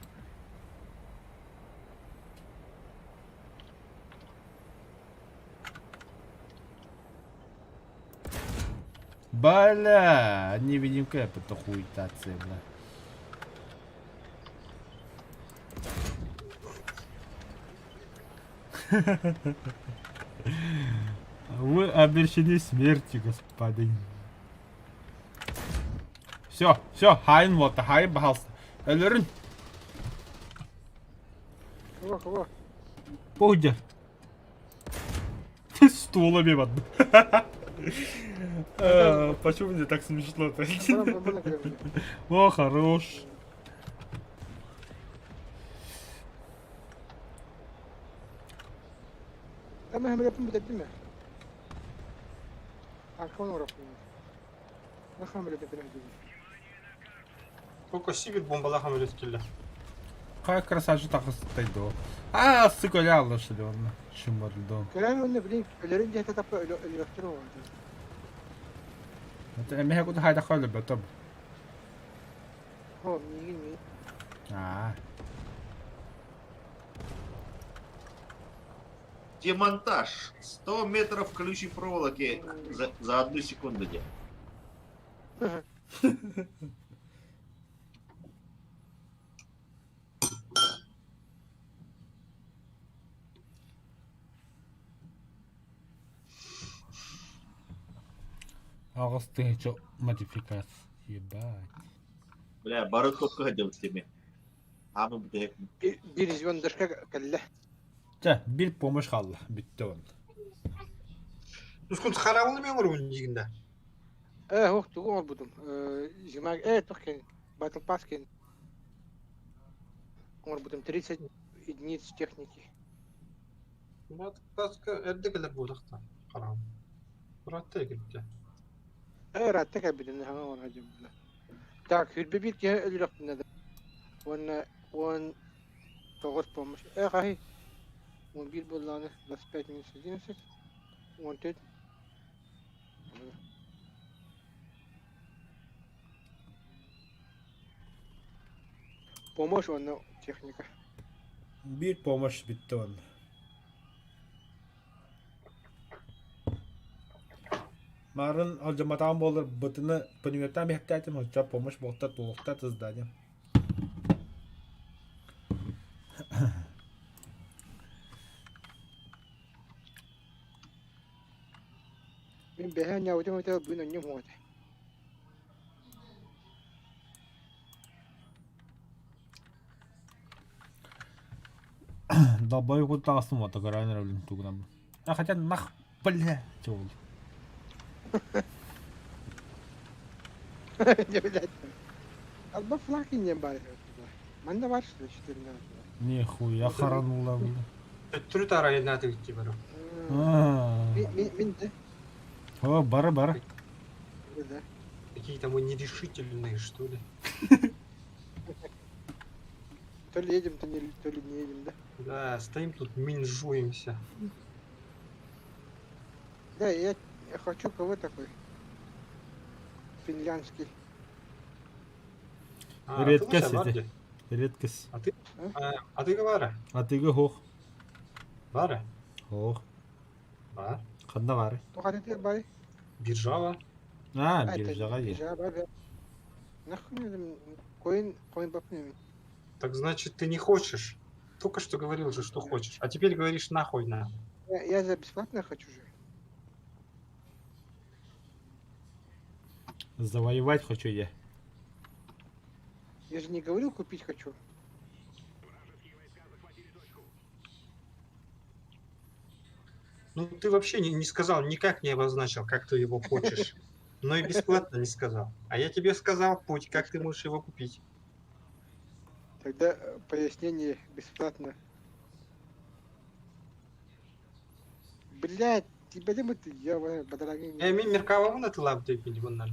Бля, невидимка это хуйта бля. Вы обречены смертью, господин. Все, все, хайн вот, хайн пожалуйста. Өлөрүн. Кого, кого? Пойди. Ты ствола мимо. Почему мне так смешно-то? О, хорош. Только Сибирь бомбалахан өлөт кэллэ. Как красавчик так стоит. А, сука, ляла, что ли он? Чумардон. Кэлэн онно блин, өлөрүн диэтэ таппа өлөрөхтөр оҕо. Это эмиэ куда хайда холы бөтөм. О, миигин миигин. А. Демонтаж. 100 метров колючей проволоки за, за одну секунду. Де. 8000 модификация. Ебать. Бля, бары топка сылдьабыт тими. Аамы бүтэһик. Биир звездочка кэллэ. Чэ, биир помощь хаалла. Бүттэ он. Тускун хараабылы мен оҥоробун диигин да. Э, ох, тугу оҥорбутум. Зима, туох кэн, Battle Pass кэн оҥорбутум 30 единиц техники. Battle Pass-ка эрдэ кэлэр буолуохтаах хараабыл. Ыраатта кэлбитэ. Э, ыраатта кэлбитин хаҥа оҥоро дьон Так, 21 киһи өлөрөхпүнэ да. Уонна 19 помощь. Э, хаһый? 11 буоллаҕына 25 минус 11. 14. Помощь уонна техника. Биир помощь бүттэ уонна. Марын алдьамматаҕым буоллар бытыны пулеметтаан биһэктээтим, оччо помощь буолта туолуохта тыздаадым. Мин бэһэ ньаутым этэ бүгүн онньум уот. Долбойу куттаҕастым уота көрөн эрэ тугунан. А хотя нах бля чуол. Не блядь. Алба флаг не бар. Манна бар что ли 14. Нихуя харанула бля. Төттөрү таара айнааты бара. Мин мин де. О, бары бары. Да. Какие-то мы нерешительные, что ли. То ли едем, то не, то ли не едем, да? Да, стоим тут, минжуемся. Да, я хочу кого такой? Финляндский. А, Редкость ты эти. Редкость. А ты? А, а ты говори. А ты хох. Бара? Хох. Бар. Ханна бары. Тоқат бары. Биржава. А, биржаға е. Биржаға бар. Нахуй коин, коин бапнеми. Так значит, ты не хочешь. Только что говорил же, что хочешь. А теперь говоришь нахуй на. Я за бесплатно хочу же. Завоевать хочу я. Я же не говорил купить хочу. Ну, ты вообще не сказал, никак не обозначил, как ты его хочешь. Но и бесплатно не сказал. А я тебе сказал путь, как ты можешь его купить. Тогда пояснение бесплатно. Блять, тебя не ты, я бадараги. Я ми Меркава на ты лап ты пили на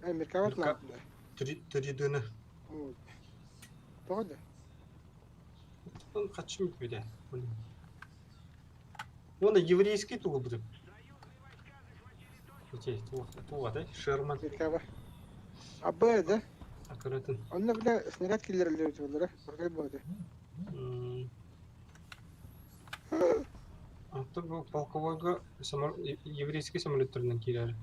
А Меркава лап, да. Три дына. Правда? Он хочу бля. Он еврейский тугу будет. Туга, да? Шерман. Меркава. А Б, да? Аккуратно. Он, бля, снаряд киллер да? Какой будет? А то был полковой еврейский самолет киирэр.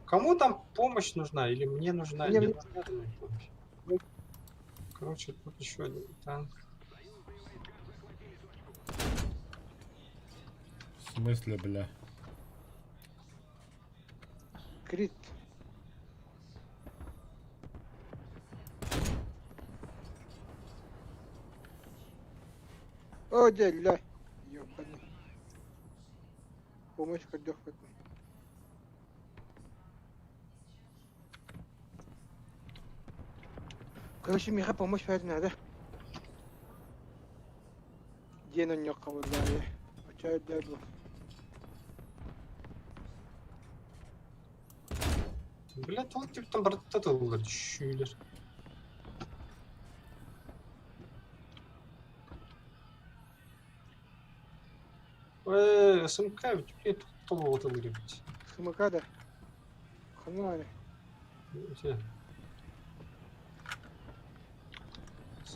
Кому там помощь нужна? Или мне нужна? Мне, не мне. нужна помощь? Короче, тут еще один танк. В смысле, бля? Крит. О, дядя, ёбаный. Помощь көрдөхпүт. Короче, миха помощь файд надо. Диэн онньокко буоллаайы. Очо өйдөө бу. Бля, туох типтэн барыта тыллар шүүлэр. Э, СМК ведь, блин, толуга тыллар эбит. СМК да. Ханна Ити.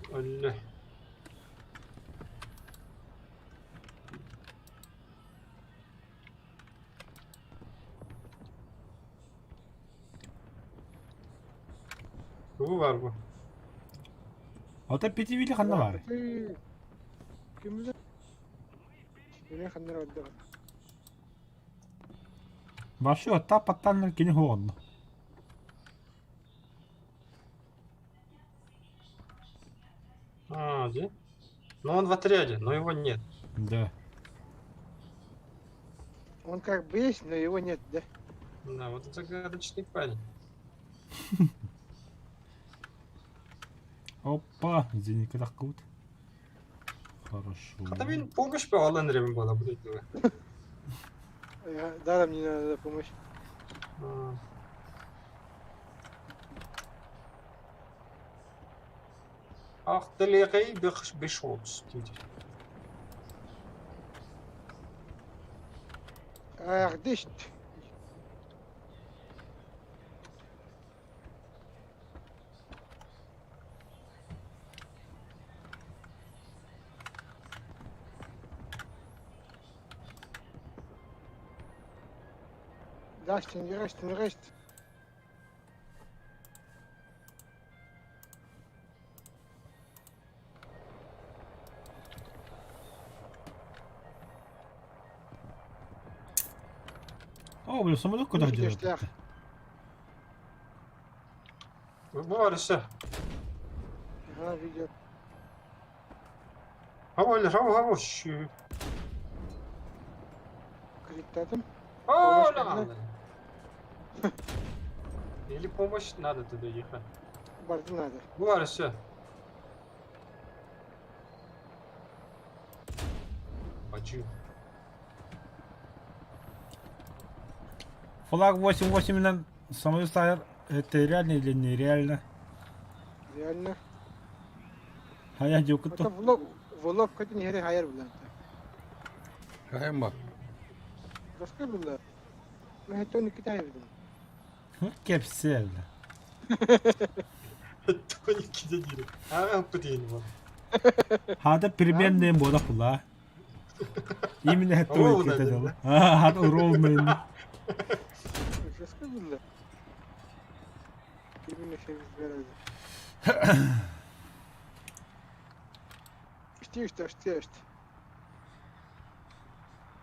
Өллө. Бу бар бу. Ото пятивили ханна бар. Ким Эмиэ ханна эрэ барда. Вообще оттаах паттааннар кини суох онно. А, да? Ну он в отряде, но его нет. Да. Он как бы есть, но его нет, да? Да, вот это загадочный парень. Опа, зенитка тахкыбыт. Хорошо. Хата мин помощь алан эребин буола бу дойдуга. Даром не надо помощь. Ах, далекой бешот. Ах, дышт. Дастин, Рестин, Рест. О, бля, самолет куда делает? Борися. Ага, видео. Хаволь, хав, хав, Криптатом. О, да. Или помощь надо туда ехать. Барды надо. Борися. Хочу. Флаг 8-8 на самолет ставер. Это реально или нереально? Реально. А я дюку Это в лоб, в лоб хоть не говори, хайр, бля. Хайм ба. Раскрыл, бля. Мы это не Китай, бля. Кепсел. Тони кидедири. А, пытыйын бол. Хата переменные мода хула. Именно это Ровно, это да? дело. А, хата ровно. Раскрыл, бля. Именно все разбирали. Işti işte işte işte.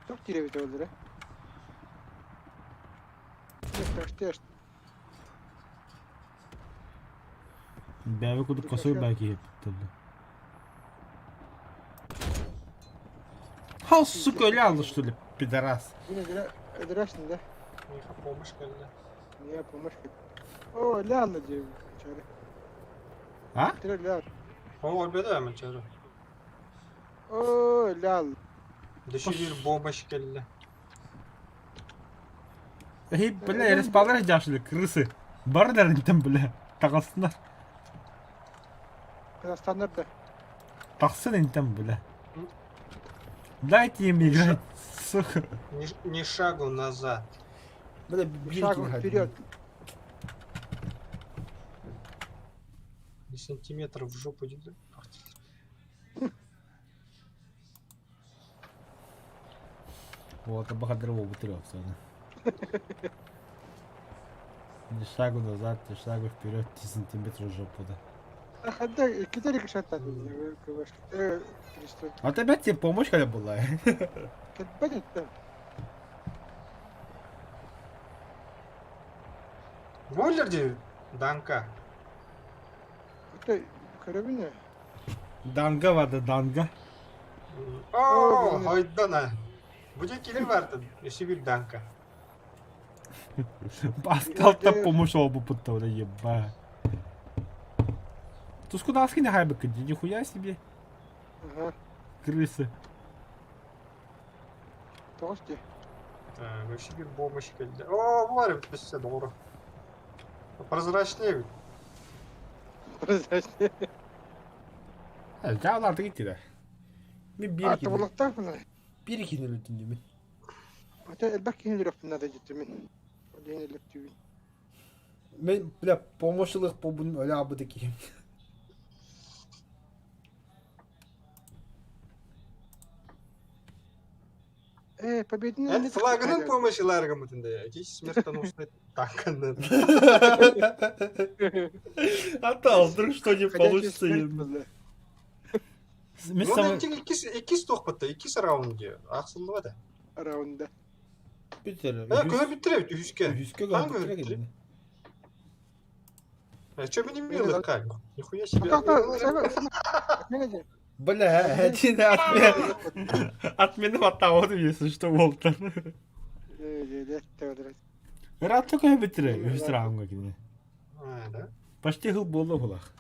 Çok kirevit oldu ha. İşte işte işte. Бәбі кудук косой бәки хептілді. Ха, сука, лял, что ли, пидорас. Yine göre öldürersin de. Миха помощь келді. Niye yapılmış ki? Oo la Allah diyor çare. А? Tire la. О, беда, мачары. Oo la Allah. Дөшү бир помощь келді. Эй, бля, респалар жашылы, крысы. Бардар там, бля. Тағасындар. Казахстанlar da. Тақсын интен, бля. Дайте им играть, сука. Ни, ни шагу назад. Бля, Шагом вперед. Ни сантиметра в жопу не дам. Ах ты. Вот, бахадырова бутылек, Ни шагу назад, ни шагу вперед, ни сантиметра в жопу, да. Hatta giderek şartlar. А вот опять тебе помощь когда была? Понятно. Воллерди, Данка. Это карабина. Данга вада, данга. О, хайдана. Будет кили бартын. Өсі бир Данка. Паскал-то помощь оба путал, еба. Тут куда скинь хайбека, нихуя себе. Ага. Крысы. Толстый. Так, өсі бир помощь келді. О, бар, біссе doğru. Прозрачный ведь. Прозрачный. Жааларды кетті да. Мен А, тоболоктар мына. Бир кин өлөтүн демен. Ата элбэх киһини өлөрөхпүн наада дьиттимин. Диэн өлөртүүбүн. Мен, бля, помощылық болбун өлө абыды кием. Э, победный. Это флагының помощи ларга мытында. Здесь смертоносный танк. А то, вдруг что не получится. Мин Ну, сама... иккис, иккис туохпатта, иккис раунд диye. Ахсыллыбата. Раунда. Бүтэр. Э, көһөр бүттере бит, үһүскэ. Үһүскэ Хаан көһөр көһөр бүттере бүттере. кэллэ. Э, чё мен имел как? Нихуя себе. Бля, один отмен. Отмены вот если что, Волтер. Ыраатта көһө бүттере, үһүс раундга кини. А, да? Почти хыл буолла булах.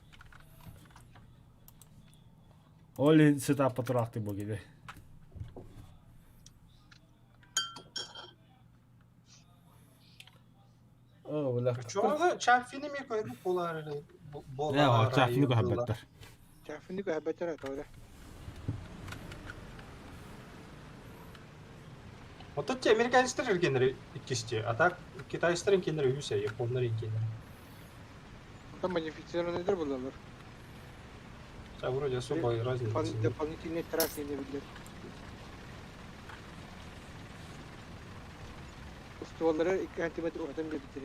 Ол иһин сытааппа тураахтыы бу кини. Оо, бля. Чоҕа чаффини ми көһөрбүт буолаар Э, чаффини көһөрбөттөр. Чаффини көһөрбөттөр тоҕо. Вот те американецтер эргенери иккисти, а так китайстар инкенери үһүсэ, японнар инкенери. Там модифицированныйдар булалар. А вроде особо и разницы нет. Дополнительный трак не билер. Стволлары 2 сантиметр уһатан биэрбиттэр.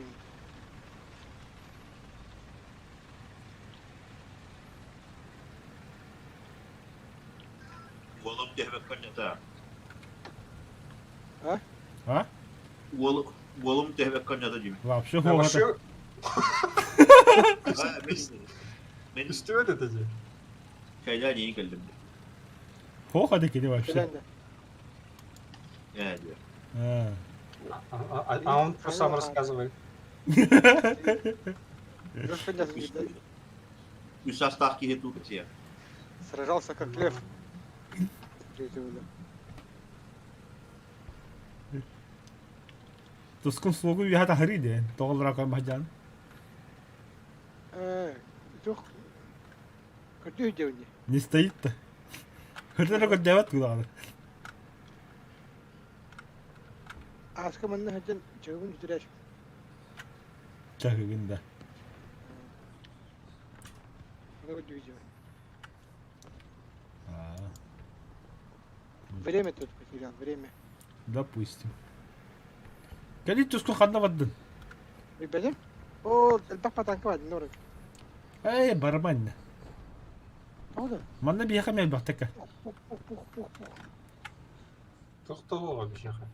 Уолум төһөбөк коннята. А? А? Уолум төһөбөк коннята дим. Вообще А хуоҕа. вообще, А, мен мен что это же? кайда не келдим. Хуоха да кини вообще. Кэлэн да. Э, дии. А. А он про сам рассказывает. Үс астаах киһи туут Сражался как лев. Тускун слугу үөһэ таһырыы диэн. Тоҕолоро көрмөһдьаан. Э, туох көрдүү диэбини. Не стоит-то. Хыртара көрдөөбөт кулаҕаны. Ааска манна сылдьан чаһыгын сүтэрээч. Чаһыгын да. Аны көрдүү диэбин. А, Время тут потерял, время. Допустим. Кэлин тускун ханна бардын? Билбэтим. Оо, элбэх патанка бар, норик. Эй, барыманна. Тоҕо да? Манна биһиэхэ мэлбэхтэкэ. Пух, пух, пух, пух, пух. Тохтоҕуоҕа биһиэхэ.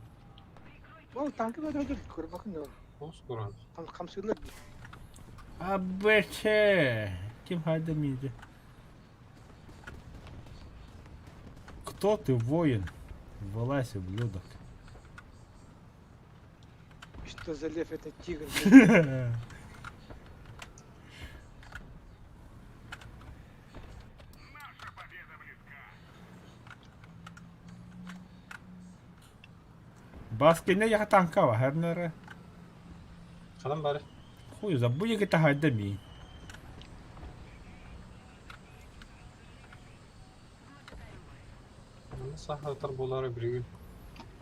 Ол танка бөтө көрбөкүн да. Олус кураан. Хамсыылар дии. АБЧ. Ким хайда миди? Кто ты, воин? Вылазь, ублюдок. Что за лев это тигр? Баскине яха танка хернere. Ханан бары. Хуй забыли это хайда ми. Манна саахатар буолаары билигин.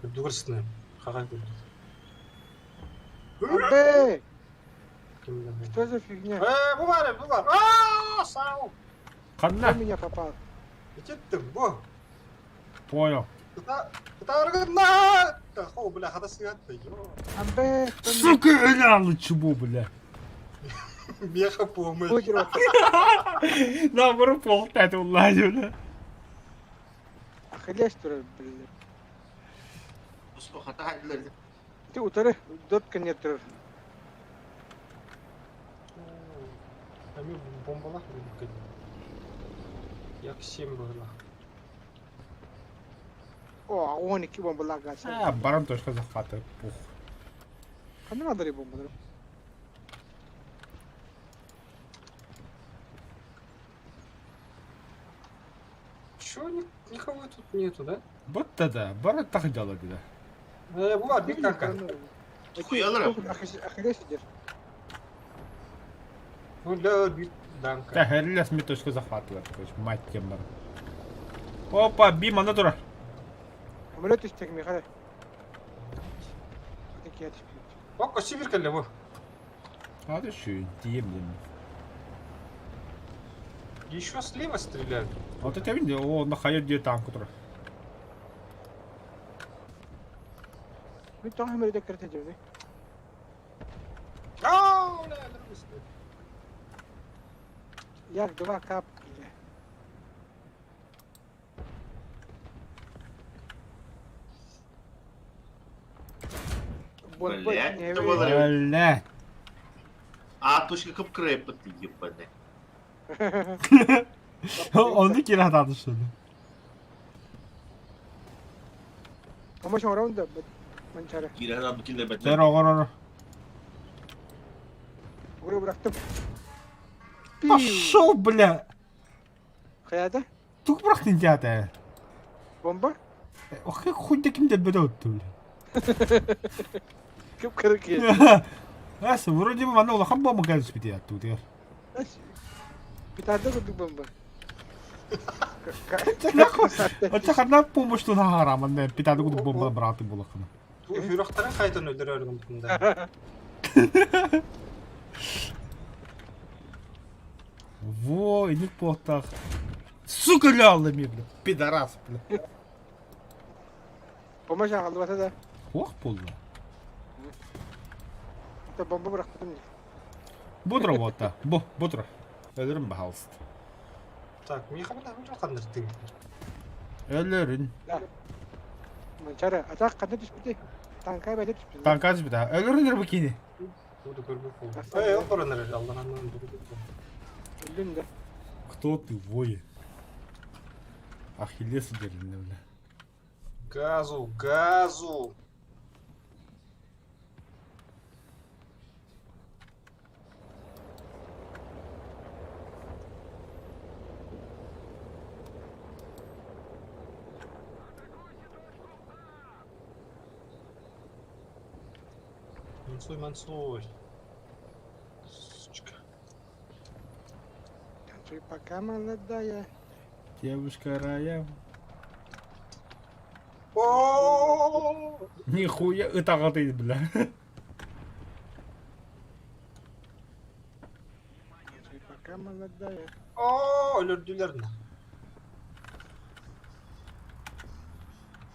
Үрдүгэр сытыным. Хахай курдук. Абэ! Ким да. Что за фигня? Э, бу бар, бу бар. Аа, сау. Кто Ханна. меня попал? Итеттим, бу. Понял. Кытааргынна! Хо, бля, хата сыгатты. Абэ! Кто меня? Сука, ляла чему, бля. Меха помощь. Выиграл. Наоборот, полтать улазил, бля. Охренеть, что ли, блин? Туску хата хайдылар. Ты утары, дотка нет. Ами бомбалах биликкин. Як семь было. О, он iki бомбалар гаса. А, барон точка захвата. Пух. Ханна надо бомбалар. Чё, никого тут нету, да? Вот да, барон так делает, да. Э, бу бар, бир танка. Хуялар. Охренеть сидишь. Ну, для бир танка. Да, херля сми точка захвата, короче, мать тебе, барон. Опа, би, манатура. Самолет истек Михаил. Такие О, Сибирь кэллэ бу. А ты что, тием, блин. Еще слева стреляют. Вот это видел, о, на хайот где танк, который. Мы там самолет крытый делали. Аа, бля, дұрыс. Як два кап. бля. Блядь, это было... Бля. А точка кып-кыра ты ебаный. Onu kira atmıştı. Ama şu round da mançara. Кира киллер Sen oğur oğur. Buraya bıraktım. Пошел, бля. Kayada. Тук bıraktın zaten. Bomba. Ох, хуй да ким деп өттү, бля. Kıpkırık yedi. Ас, вроде бы мана улахан бомба келип бити атту дигер. Bir tane de kurduk bomba. Оча хана помощь тун хараман не питады кудук бомба браты булакына. Хүрөхтөрөн хайтан өлдөрөр гымтында. Во, иник потах. Сука лялы ми, бля. Пидорас, бля. Bomba şakaldı basa da. Ох, болду. Hatta bomba bıraktım. Будра вот Бу, будра. Өлөрүн бахалст. Так, миха бана жакандырдың. Өлөрүн. Mançara. Atak kadın düşmedi. Tankaya böyle düşmedi. Танкаж бит. Өлөрүн бикини. Буду көрбөк болду. Эй, ол баранар Аллах андан Öldüm de. Кто ты, вой? Ахиллес ударили, бля. Газу, газу. Мансуй, мансуй. Сучка. Танцуй пока молодая. Девушка рая. О! Нихуя, ытагаты, бля. Танцуй пока молодая. О, өлөрдүлөр.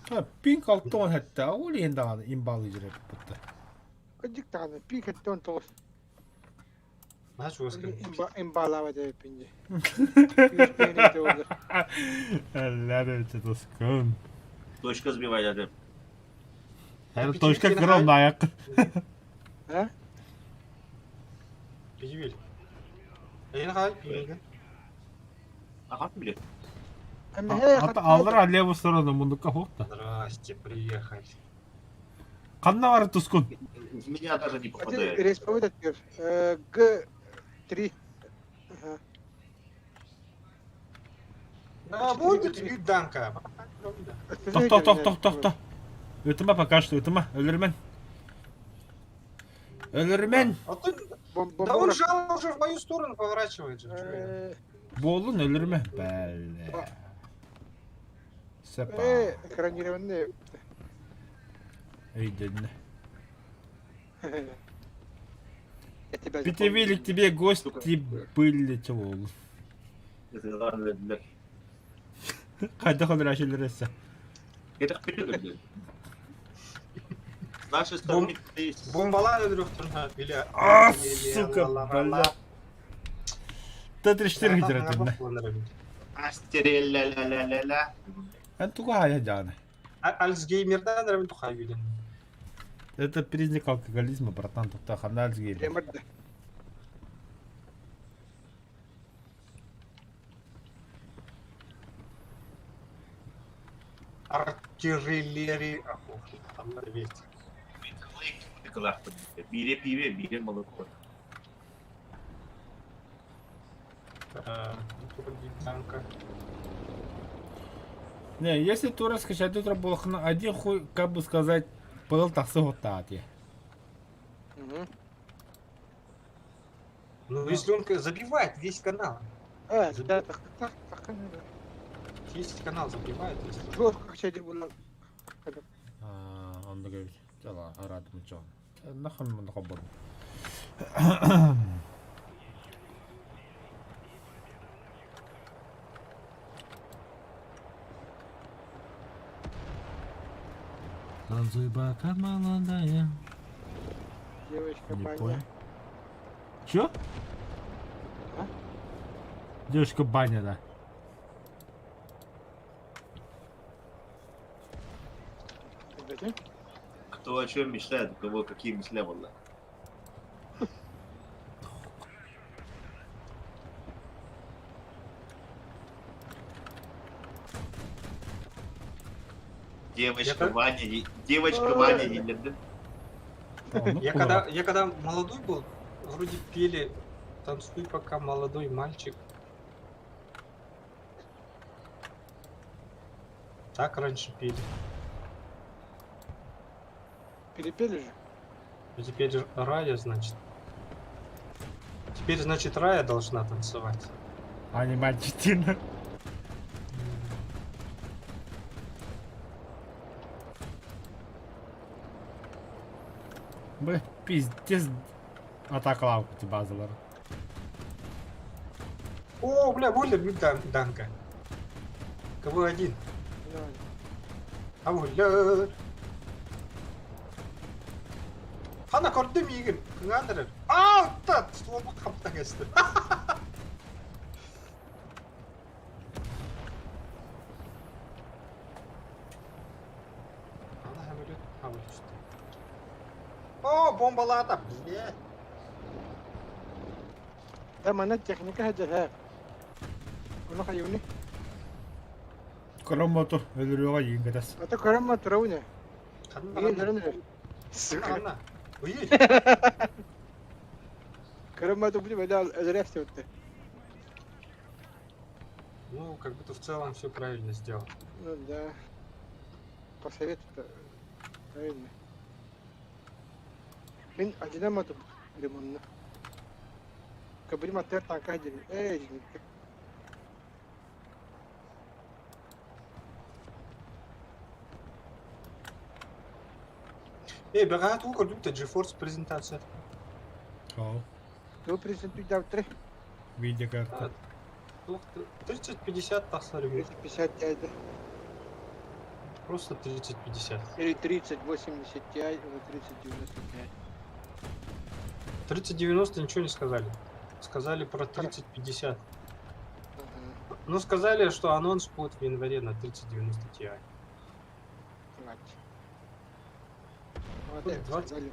Ha, пинг алтон хәтта, ул енді аны имбалы жүреп бітті. Кыдык тағаны, пик етті он тоғыз. Наш өскөн. Имбалава деп пинде. Әллә өте тоскын. Точка сбивай, да. Әлі точка кырылды аяқ. А? Пижибил. Эйн хай, пиген. Ага, блядь. Ата алыр левую сторону мундука хопта. Здрасте, приехали. Қанна бар тускун? В меня даже не попадает. Респауд атыр. Г3. Ага. Да, будет бит данка. Тох, тох, тох, тох, тох, тох. Өтіме пока что, өтіме. Өлермен. Өлермен. Да он же уже в мою сторону поворачивает же. Болун өлерме. Бәле. Сепа. Экранированный. Өйден. Я тебя Питевили к тебе гости были чего? Қайда қалыр әшелересі? Это блядь. С нашей стороны есть. Бомбалар өлөрөктөр или А, сука, бля. Т-34 гидратында. Астереля-ля-ля-ля-ля. Эн туга хая жаны. Альцгеймерден рәбин тухай билен. Это признак алкоголизма, братан, тоқта хана альцгеймер. Темірді. Артиллерия. Там ведь. Бире пиве, бире молоко. Танка. Не, если тура скачать, то было один хуй, как бы сказать, был таксы вот так. Ну, если он забивает весь канал. А, да, так, так, так. Весь канал забивает. Если... Жестко хотели было. А, он говорит, дела, рад мучон. Нахуй мы нахабор. Танцуй пока молодая. Девочка Не баня. понял. Чё? А? Девушка баня, да. Зачем? Кто о чем мечтает, у кого какие мысли была. Девочка Ваня, девочка Ваня дииллэр Я когда молодой был, вроде пели «Танцуй, пока молодой мальчик». Так раньше пели. Перепели же. А теперь Рая, значит. Теперь, значит, Рая должна танцевать. А не мальчик. Бу пиздец атакалаабыт базалар. О, бля, бойлер Данка. КВ-1. А бойлер. Хана көрдүм игин. Кыҥаан эрэр. Аа, та, стволбут хаптан кэстэ. Ана самолет хабылышты. О, бомбалаата, блядь. Да, манна техника сылдьар. Ону хайыыбыный? Көрөн мотор өлөрүөҕэ иин кэтэс. А то көрөн мотор Ханна, Иин ханна? өлөрөн эрэр. Сука. Ханна? Уй. Көрөн мотор будет өлөрө эстибиттэр. Ну, как будто в целом все правильно сделал. Ну да. По совету-то правильно. Мин алдьанан ремонна. Кабри мотор танка диэн. Эй, Эй, бэҕэһээ тугу көрдүм да GeForce презентация. Ол. Тугу презентуйдаабыттарай? Видеокарта. 3050 тахсар үһү. 3050 Ti да. Просто 3050. Или 3080 Ti, или 3090 Ti. 3090 ничего не сказали. Сказали про 3050. Ага. Ну, сказали, что анонс будет в январе на 3090 Ti. Мать. Тут Вот 20. сказали.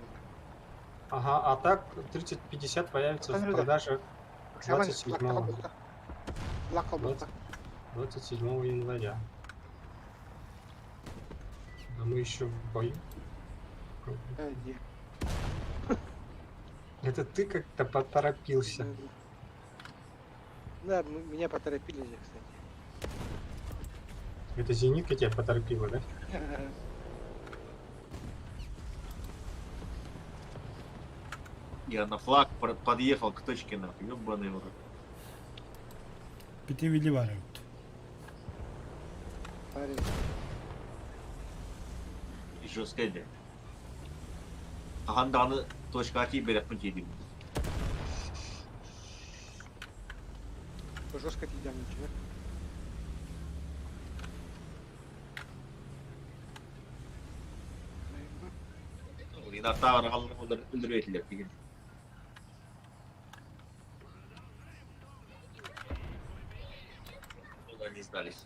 Ага, а так 3050 появится в продаже 27 27 января. А мы еще в бою. Это ты как-то поторопился. Да, меня поторопили же, кстати. Это зенитка тебя поторопила, да? Я на флаг подъехал к точке нахуй, ебаный в рот. Пяти виливарют. Парень. Еще сказать. Хаһан даҕаны точкаҕа тиийбэтэхпин тиийдим. Жестко тиийдим ничего. Инартааҕар өлөрүө этилэр деген. Они сдались.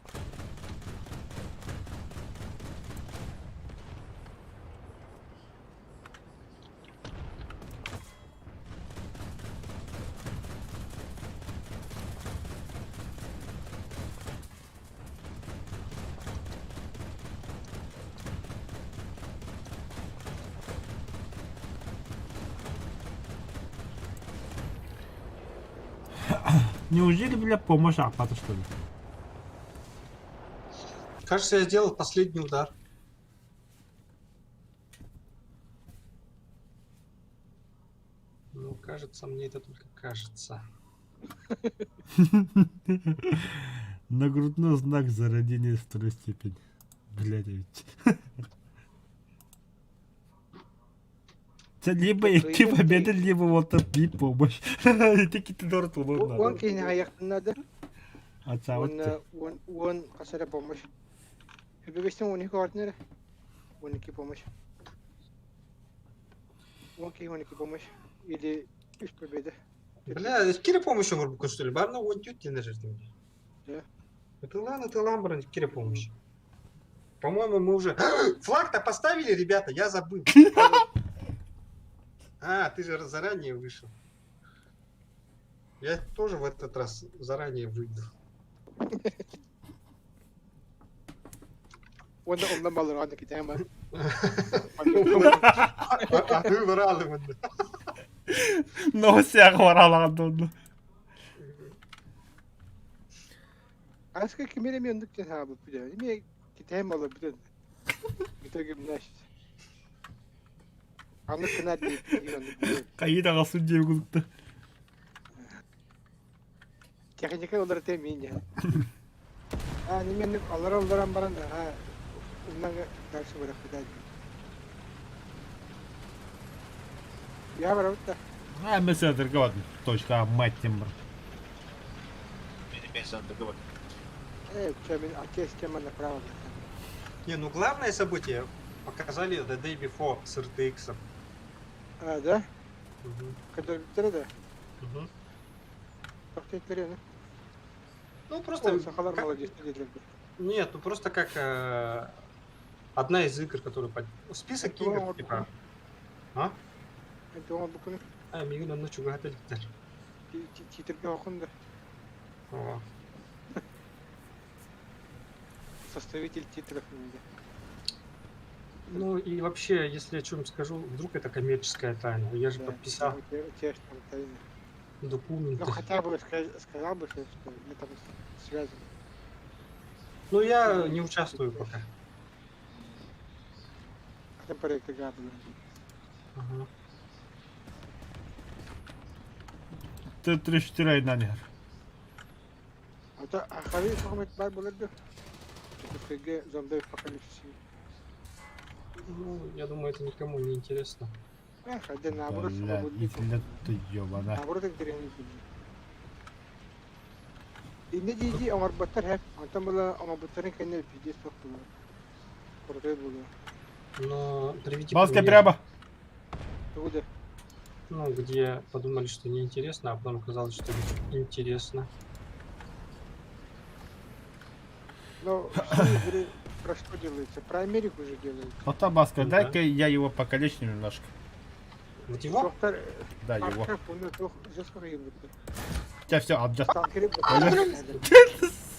Неужели, бля, помощь аппата, что ли? Кажется, я сделал последний удар. Ну, кажется, мне это только кажется. Нагрудной знак за ранение второй степени. Блядь, ведь. Это либо идти победа, либо вот и помощь. Это какие-то дорог Уон киһини хайыахпын наада. Отца вот. Уонна уон уон хас эрэ помощь. Үбүбэстэн 12 орден эрэ. 12 помощь. 10 киһи 12 помощь. Или үс победа. Бля, кире помощь оҥорбуккун что ли? Барна уон түөрт диэн эрэр Да. Ытыалаан ытыалаан баран кире помощь. По-моему, мы уже... Флаг-то поставили, ребята, я забыл. А, ты же заранее вышел. Я тоже в этот раз заранее выйду. Уонна онно балларҕан китэм бар. Аты баралымын. Но сяҕа баралаҕан донну. Аска кимире мен оннук диэн хаалбыт билэ. Эмиэ китэм олор бүтэн. Бүтэ гимнаш. Аннык гына диир оннук. Хайы даҕасын диэбит курдукта. Техника уларыта мин дьэ. А, неменник аллара олорон баран аха умнан дальше бырахпыта дии. Я барабыт да. А, мен сенаторга бардым. Точка, мать тем бар. Мен мен сенаторга бардым. Э, че, мен отец тема направо. Не, ну главное событие показали The Day Before с RTX. А, да? Угу. Көрдөрбүттэрэ да? Угу. Тохтейттериэни? Ну просто... О, сахалар как- молодец дииллэр. Нет, ну просто как одна из игр, которую... Список игр, типа... А? Это он буквально А, мигин онно чугаһата иликтэр. титрге окунда. О. Составитель титров инде. Ну и вообще, если я чем скажу, вдруг это коммерческая тайна. Я же Да, подписал у тебя ж там тайна. документы. Ну хотя бы сказал бы, что я там связан. Ну я не участвую пока. Это проект Габла. Ага. Т-34 айынан иһэр. А то ахави сохмет бар булар ду. КГ зомби апокалипсис. Ну, я думаю, это никому не интересно. Эх, один наоборот, Бля, свободный. итиле ты ёбана. Наоборот, интересно. Инне дии оҥорботтор хэп, онтон була оҥорботтарын кэннэ пиздец суох буолар. Крутой буолуо. Но приведи Баска пример. прямо. Тугу да. Ну, где подумали, что неинтересно, а потом оказалось, что интересно. Но все игры про что делаются? Про Америку же делаются. Ота Баска, Ну дай-ка я его покалечу немножко. Вот его? Доктор, Да, его. Аркап, он туох жестко ебутый. Тебя все, обжал. Сталкеры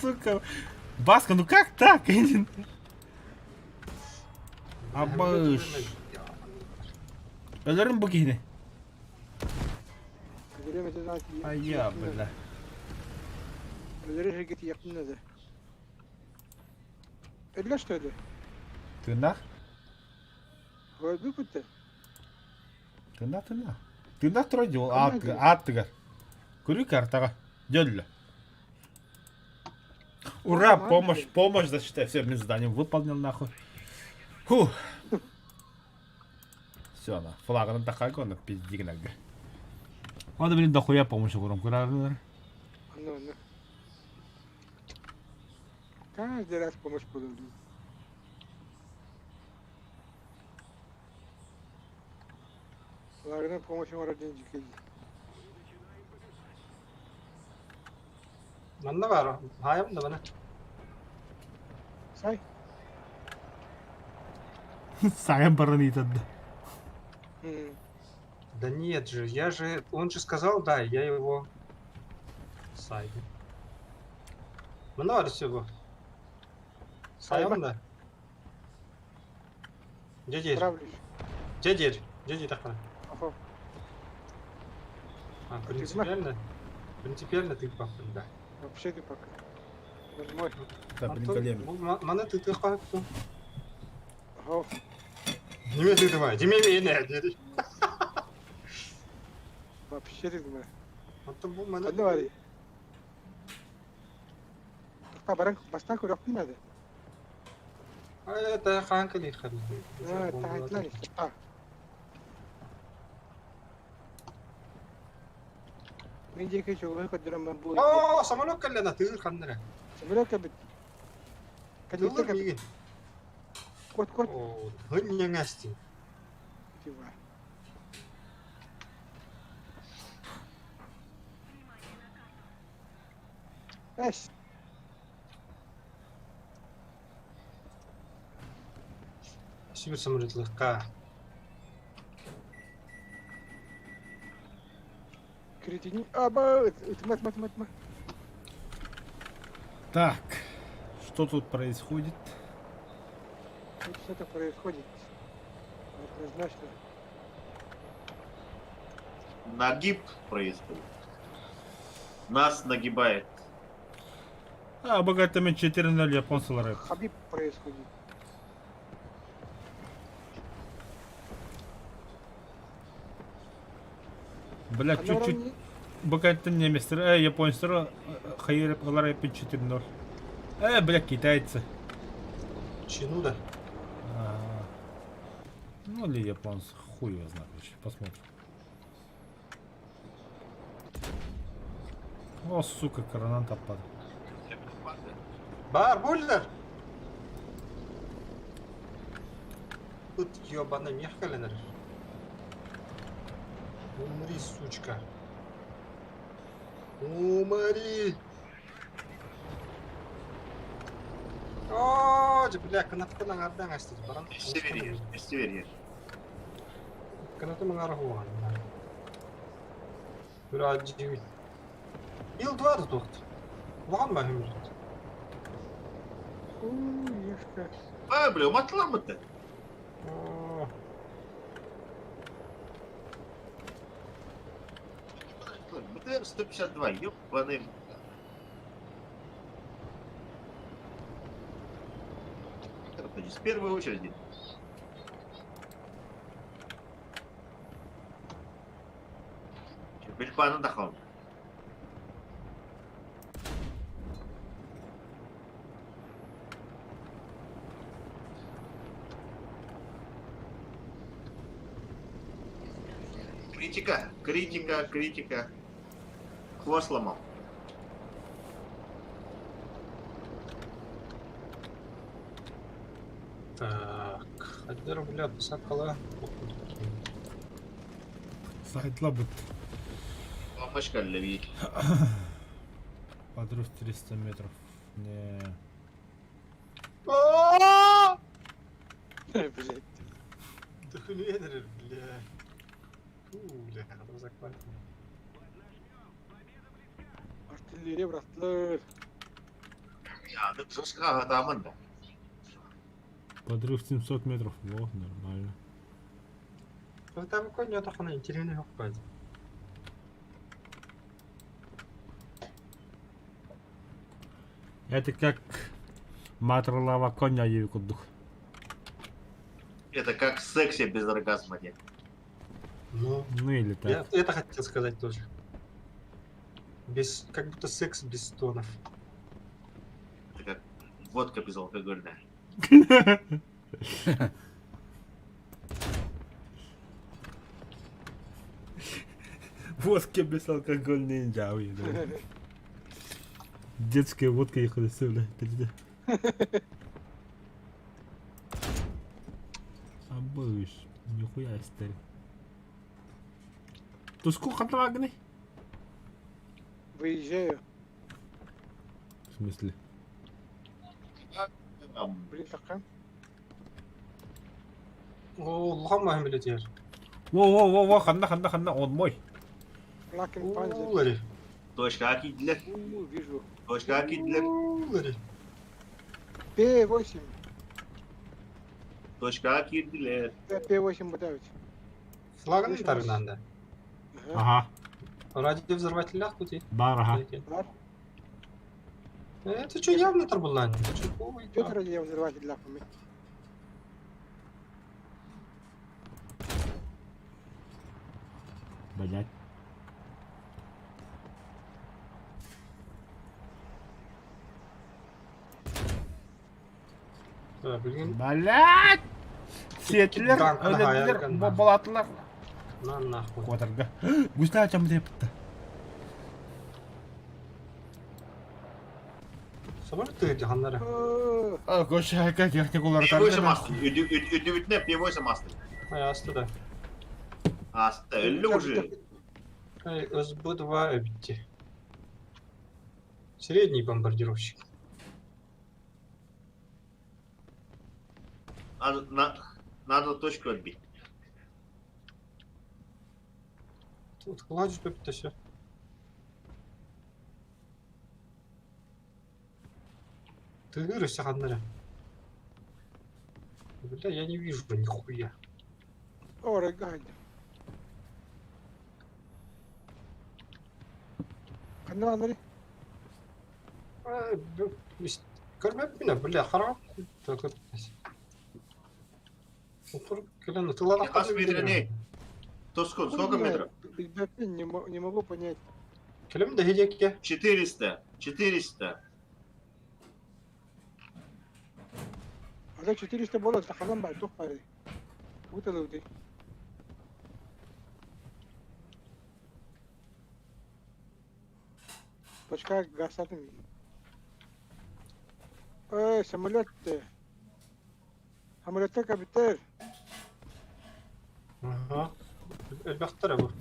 Сука. Баска, ну как так? Абыш. Өлөрүм бу киһини. А я, бля. Öyle что ли? Тыыннаах? Көрбү бүттэ. Тыыннаах, тыыннаах. Тыыннаах турар дии ол Ханна дии? ааттыгар. Көрүү картаҕа. Дьөллө. Ура, помощь, помощь засчитай. Все, мен задание выполнил нахуй. Фух. Все, на. Флагынан тахарга, оны пиздигнага. Оны, блин, дохуя помощь угром курарынар. Ну, ну. Каждый раз помощь буду. Флагынан помощь оҥорор диэн дьикэй. Манна баар, хаайым да бана. Сай. Сайын баран итадды. Да нет же, я же... Он же сказал, да, я его... Сайгу. Манна баар всего. Сайым да. Дядя, Справлюсь. дядя, дядя так. Ага. А, принципиально? Принципиально ты папа, да. Вообще ты пока. Нормально. Да, блин, голем. Мана ты ты папа. Ага. Диме ты давай, Диме меня, дядя. Вообще ты думаешь. Антон бу мана. Ханна баарый? Баран бастаан көрөхпүн надо. Это ханка ли ханка. А, таһайтлар а. Мен диэки чугуһу көрдөрөн бар бу. О, самолет кэллэ тыыр ханнара. Самолет кэлбит. Тыыр Кэлбит. миигин. Кот кот. О, хынняңасти. Тива. Эс. Сибир самолетлыхха. Кретини... Аба, ытыма, ытыма, ытыма, ытыма. Так, что тут происходит? Тут что-то происходит. Однозначно. Нагиб происходит. Нас нагибает. А, богатыми 4-0 японцалар. Хабиб происходит. Бля, чуть-чуть богатым немецтер, японцтар хайыр алар 4-0. Бля, китайцы. Чинуда. А, ну или японцы, хуй его знает, короче, посмотрим. О, сука, коронант опад. Бар, буллер! Тут ебаный мех календарь. Умри, сучка. Умри! Оо, бля, кынаппын аҥардаан астыт баран. Северьер, северьер. Кынатым аҥара хуоҕан. Бля, Ил-2 да туохт. Улахан ба хүмүрүт. Уу, А, бля, уматламмыт. Оо. БТР-152, ёбаный. С первой очереди. Бельпана дахал. Критика, критика, критика. Хвост сломал. Так, один рубля сакала. Сайтлабыт. Мамочка леви. Подрыв 300 метров. Не. Блять. Да хули бля. Фу, бля, надо заквать. Артиллерия бырахтылар. Я, жестко атаман да. Подрыв 700 метров. Во, нормально. Там конь отохана интересный хоппайт. Это как матрлава коня кудух. Это как в сексе без оргазма, нет. Ну, ну или так. Я это хотел сказать тоже. Без, как будто секс без стонов. Это как водка безалкогольная. Водка безалкогольная, да, Детская водка ехала, бля, подожди. Абыш, нихуя старый. Туску хатвагны? Выезжаю. В смысле? Блин, такая. О, улахан билетер. Во-во-во-во, ханна, ханна, ханна, он мой. Лакен Панзер. Точка Акидлер. Вижу. Точка Акидлер. П8. Точка Акидлер. П8 бытавить. Флагын тарынанда. Ага. Радиовзрывателях тут и. Бар, ага. Бар. Это что, явно тарбулан? Что радиовзрыватель лапами? Блять. Блять! Сетлер, өлетлер, балатлар. На нахуй. Квадрга. Гусна чам депті. Самолет ты ханнара. А, гоша, как техникулар P8 асты. Үдүбүтүнэ P8 асты. Асты да. Асты, өллү уже. СБ-2 эбитти. Средний бомбардировщик. А, на... Надо точку отбить. Тут кладешь это все. Ты выросся, Ханнеля. Бля, я не вижу нихуя. Ореган. Ханна Андрей? Көрбөппүнэ, бля, харах. Хас метрени? Тоскон, сколько метров? Не могу понять. Кэлем да хидекке. 400. 400. А 400 было, тахалан бай, тух бай. Уталуди. Точка гасатын. Эй, самолет. Самолетта капитер. Ага. Элбэхтэр бу.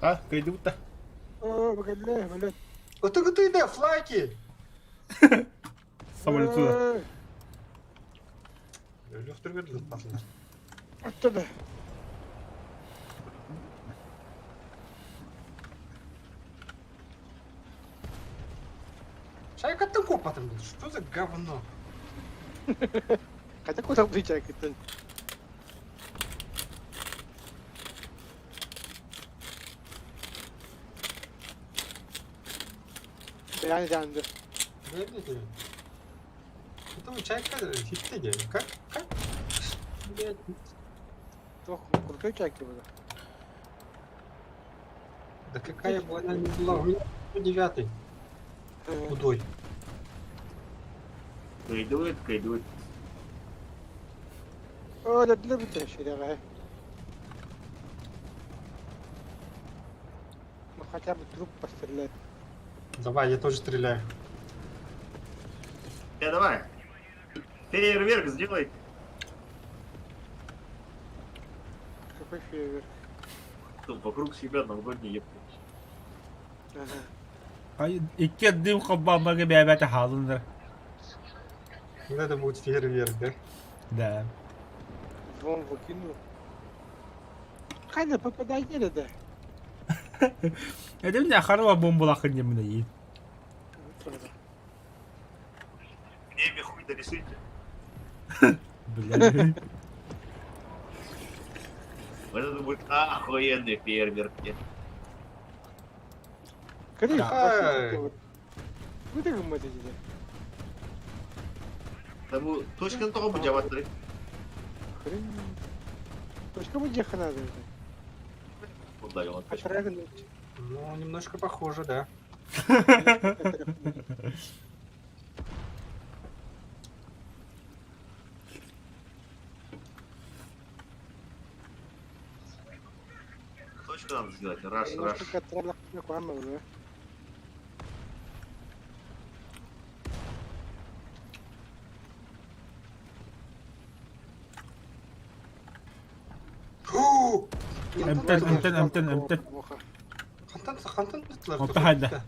А, кайдыбыт О, бакалле, самолет. Ытыгытый да, флайки! Самолет сюда. Өлөхтөргө лыппатылар. Оттуда. Чайкаттан копатым. Что за говно? Хотя куда бы чайкаттан? Бэйэн жанды. Бэйэн Это чайка хитте Как? Как? Блядь. Крутой чайка была. Да какая бы она ни была, у меня 109-й. Худой. Кайдует, кайдует. О, да для тебя, Ну хотя бы труп пострелять. Давай, я тоже стреляю. Я давай. Фейерверк сделай. Какой фейерверк? Тут вокруг себя новогодний ебать. Ага. Ай, икки дым хоббаммага бэбэте хаалыннар. Вот это будет фейерверк, да? Да. Вон выкинул. Хайда попадай не да. Это мне харва бомбалахын немне и. В небе хуй дорисуйте. Бля. Вот это будет охуенный фейерверк. Да. Вы так думаете, Тому точка того будет аватары. Хрен. Точка будет хана. Ударил он точку. Ну, немножко похоже, да. Точку надо сделать. Раз, раз. Эмтен, эмтен, эмтен, эмтен. Хантан, хантан Вот хайда.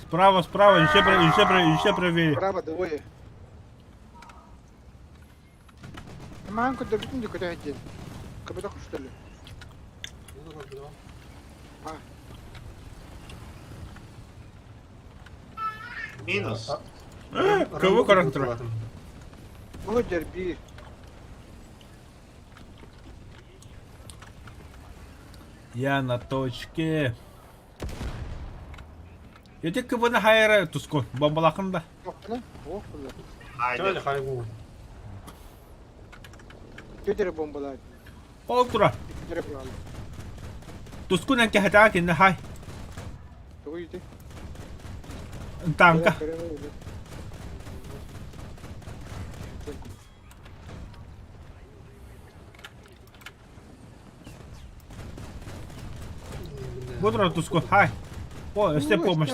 Справа, справа, еще, еще, еще правее. Справа двое. Мамку добить куда один. Кабедок что ли? А. Минус. Кого корректор? Вот дерби. Я на точке. Эти кыбына хайра туско бомбалахын да. Хайда хайгу. Көтер бомбалар. Ол тура. Тускун энке хата кинне хай. Танка. Бодро туско хай. О, өстө помощь.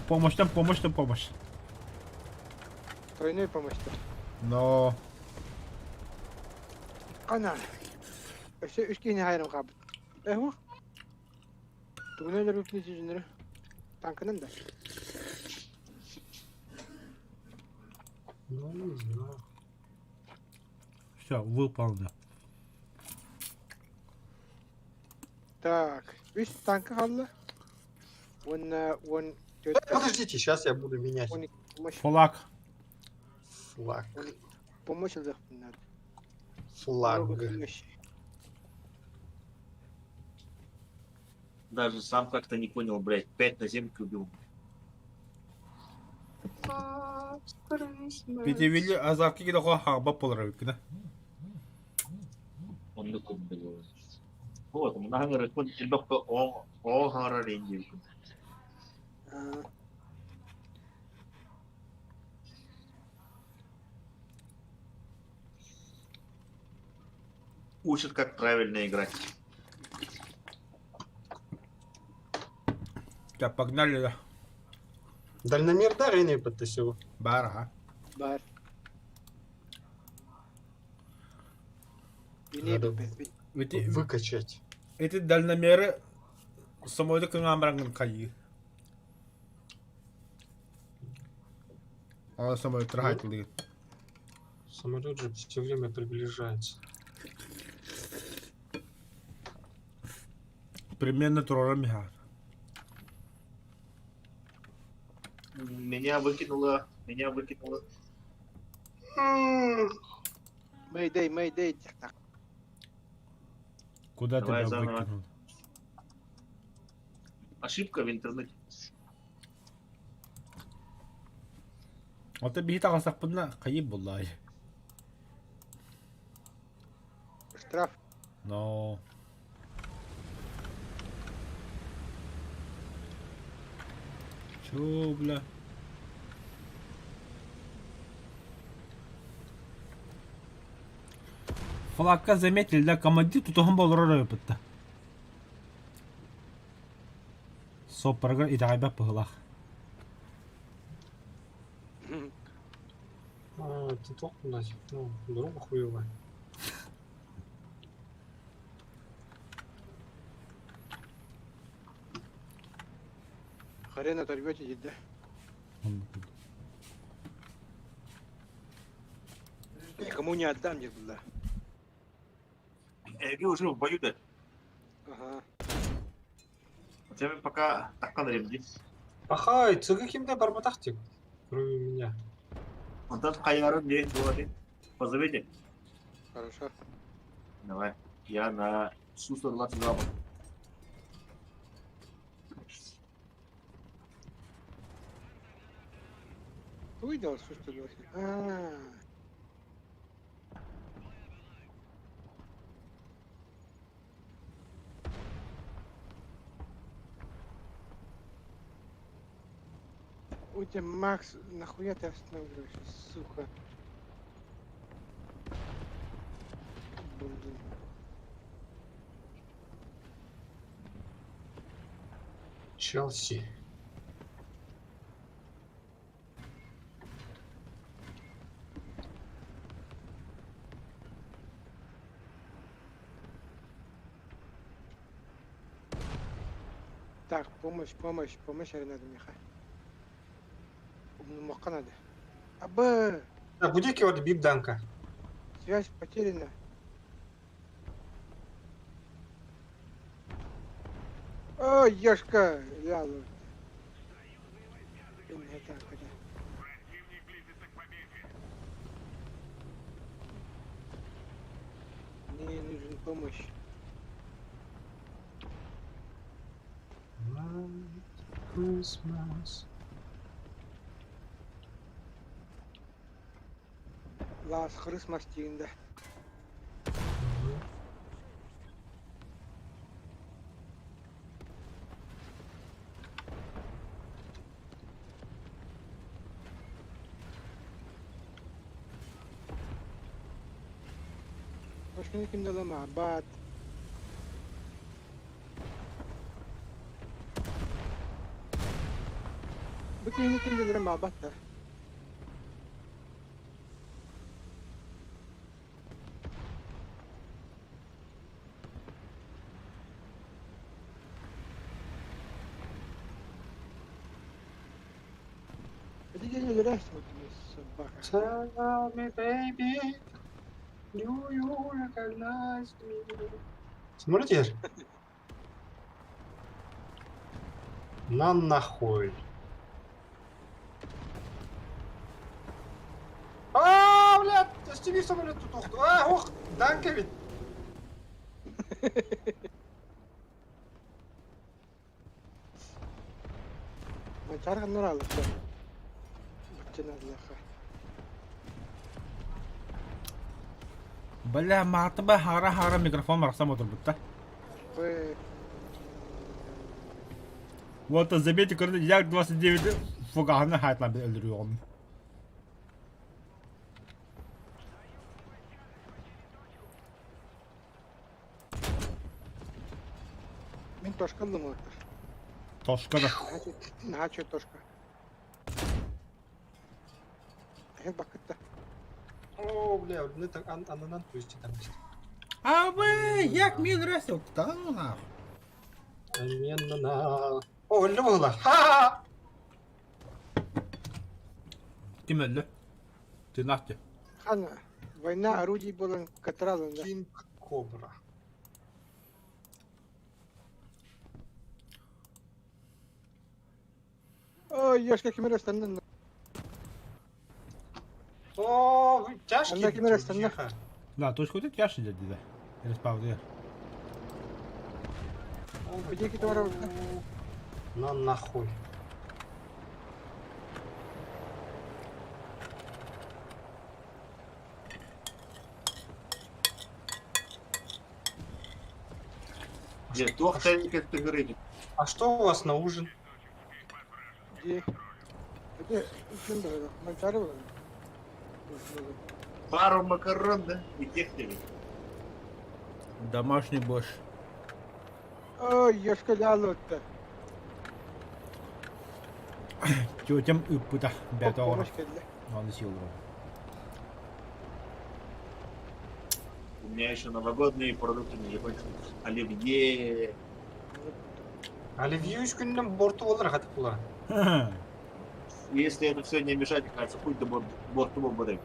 Помощьтан, помощьтан, помощь. Тройной помощь. Но. Кана. Өсө үч кини хайрым кабыт. Эху. Тугунелер үпни жинер. Танкынан да. Ну, не знаю. Все, выполнено. Так, үс танка хаалла. Уонна уон Подождите, сейчас я буду менять. Флаг. Флаг. Помощь ылыахпын Флаг. Даже сам как-то не понял, блядь, пять на земке убил. Пятивили азавки кидохо хаба полравикна. Он такой, блядь. Вот, мына күн элбэххэ оо хаҥарар индиэбиккин. Учат, как правильно играть. Так, погнали, да. Дальномер да, Рейны подтасил. Бар, ага. Бар. Надо выкачать. Эти дальномеры самой күн кайы. А самой трахать Самолет же все время приближается. Примерно трора меха. Меня выкинуло, меня выкинуло. Mayday, mayday. Куда Давай тебя заново. выкинуло? Ошибка в интернете. Ота биһи таҕасахпына хайы буллай. Штраф. Но. Чё, бля? Флакка заметили, да, командир тут он был рой-пытта. Соппаргар итэҕэйбэт быһыылаах. А, ты толку дать? Ну, дорога хуевая. Хрен оторвете, да? Никому не отдам, не было. Эги уже в бою, да? Ага. У тебя пока такан ремди. Ахай, цыгы кимде барбатахтик, кроме меня. Онтон хайарын не говори. Позовите. Хорошо. Давай. Я на Су-122. Увидел, что что делать? А. У тебя, Макс, нахуя ты останавливаешься, сука? Блин. Челси. Так, помощь, помощь, помощь надо, Миха. Умнумакка надо. Абы! А где вот бибданка? Связь потеряна. Ой, Ёшка! Ляла. Не так, это. Мне нужен помощь. Christmas. Last Christmas дегенде. Башканы кимде лама, бат. Бу кимде кимде лама бат да. Мирэс собака. Tell me, baby, do you recognize me? Смотрите. На нахуй. А, блядь, STV самолет тут. Ух, а, ох, данка ведь. Манчаар ханнар аалыктар. Баччыналлаха. Бля, маатыба хаара-хаара микрофон барахсан отурбутта. Ой, Вот, заметьте, көрдө, Як-29 фугаһына хаайтлан өлөрүөҕүм. Мин тошка ыллым уоттар. Тошка да. Наһаа үчүгэй тошка. Эһин баккытта. О, бля, ну так ананан то есть там есть. А вы, як мил ресел, да ну нахуй. На. О, өллө буолла. Ха! Ким өллө? Тыынахчы. Хан, война орудий буолан катаралын да. Кинг Кобра. Ой, Ёшка ким эрэ ыстаннын. О, вы тяжкие. Анна ким эрэ ыстанна. Тихо. Да, точка ты тяжкий дядя, да. Респаун, Где китовара? На нахуй. Нет, туох тарелка А что у вас на ужин? Дии. Ити үчүн быһыылаах. Манчаары буолан. Пару макарон, да? И техники. Домашний борщ. Ой, Ёшка лялотта. Тетям ыппыта бэт оҕоро. Помощь кэллэ. Аны силу. У меня еще новогодние продукты не закончились. Оливье. Оливье үс күнүнэн буорту буолар хатык буолар. Если это все не мешать, кажется, путь до борту бомбы.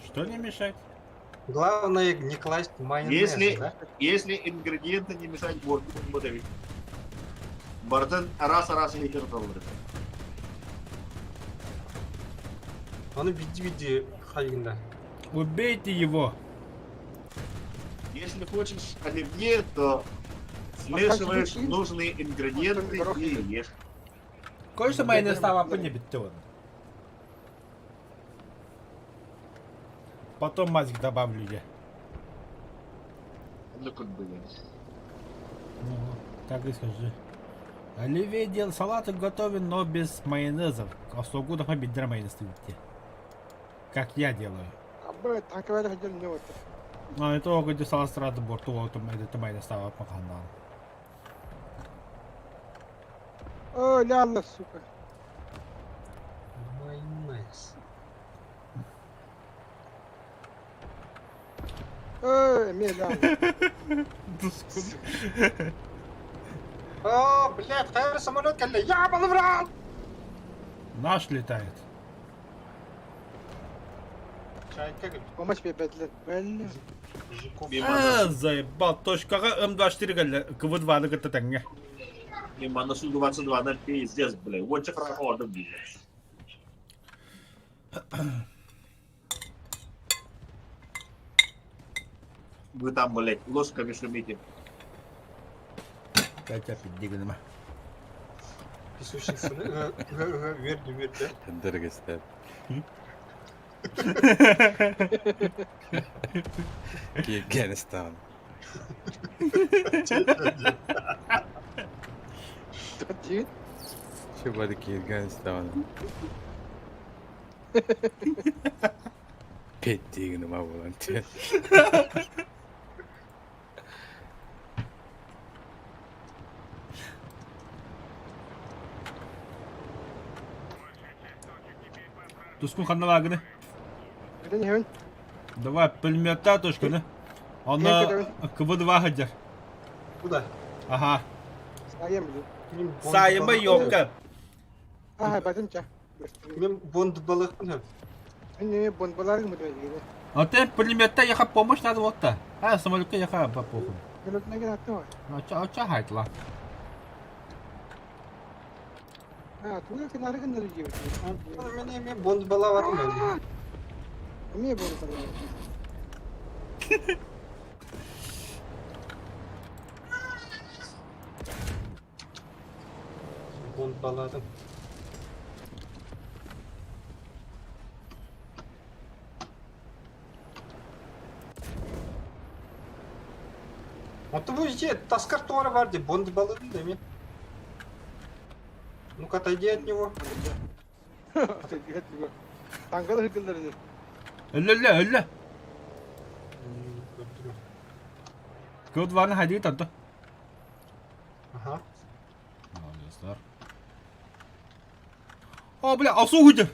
Что не мешает? Главное не класть майонез, Если, да? если ингредиенты не мешать борту бомбы. Бартын раз-раз или доллары. Аны бидди-бидди хайгында. Убейте его! Если хочешь оливье, то смешиваешь нужные ингредиенты и ешь. Кое-что майонез стало не битте Потом мазик добавлю я. Ну как бы. Ну, так и скажи. Оливье дел салаты готовим, но без майонезов. А согудов обидра майонез ставите. Как я делаю. Абы танковая хотел не вот. А это где салат сразу борту, вот это майонез стало поханал. Ой, ляла, сука. Майонез. Ой, мне ляла. О, блядь, хайр самолет кэллэ. Ебаный в рот! Наш летает. Чайка, говорит, Помощь мне, блядь, блядь. Жуков. А, заебал. Точка М24 галля. КВ-2 на ГТТ. Мимо на Су-22 на пиздец, блядь. Вот чехра блядь. Вы там, блядь, ложками шумите. Катя пиддигнема. Песочница. Верни, верни, да? Дорогостеп. Афганистан. Дии. Шо بدك Афганистан? Пиддигнема буолан Тускун ханна лагны. Это не он. Давай, пулемета точка, да? Он КВ-2 ходер. Куда? Ага. Саем, блин. Сайма ёпка. Ага, батым ча. Мен бонд балыахпын сөп. Мен бонд балаарым бу А ты пулемета яха помощь надо вот то. А, самолетка яха по похуй. А ча хайтла. А, туга кынары гыннары диэбит. Мен эми бонд балаабатым. Эмиэ бонд балаабатым. Бонд балаадым. Онто бу ити таскар туора бар дии, бонд балыгын да эмиэ. Ну-ка отойди от него. Отойди от него. Тангала ыытыллар ини. Өллө өллө өллө. Код варны хайдыы танто. Ага. Молодецтар. О, бля, асу хуйды.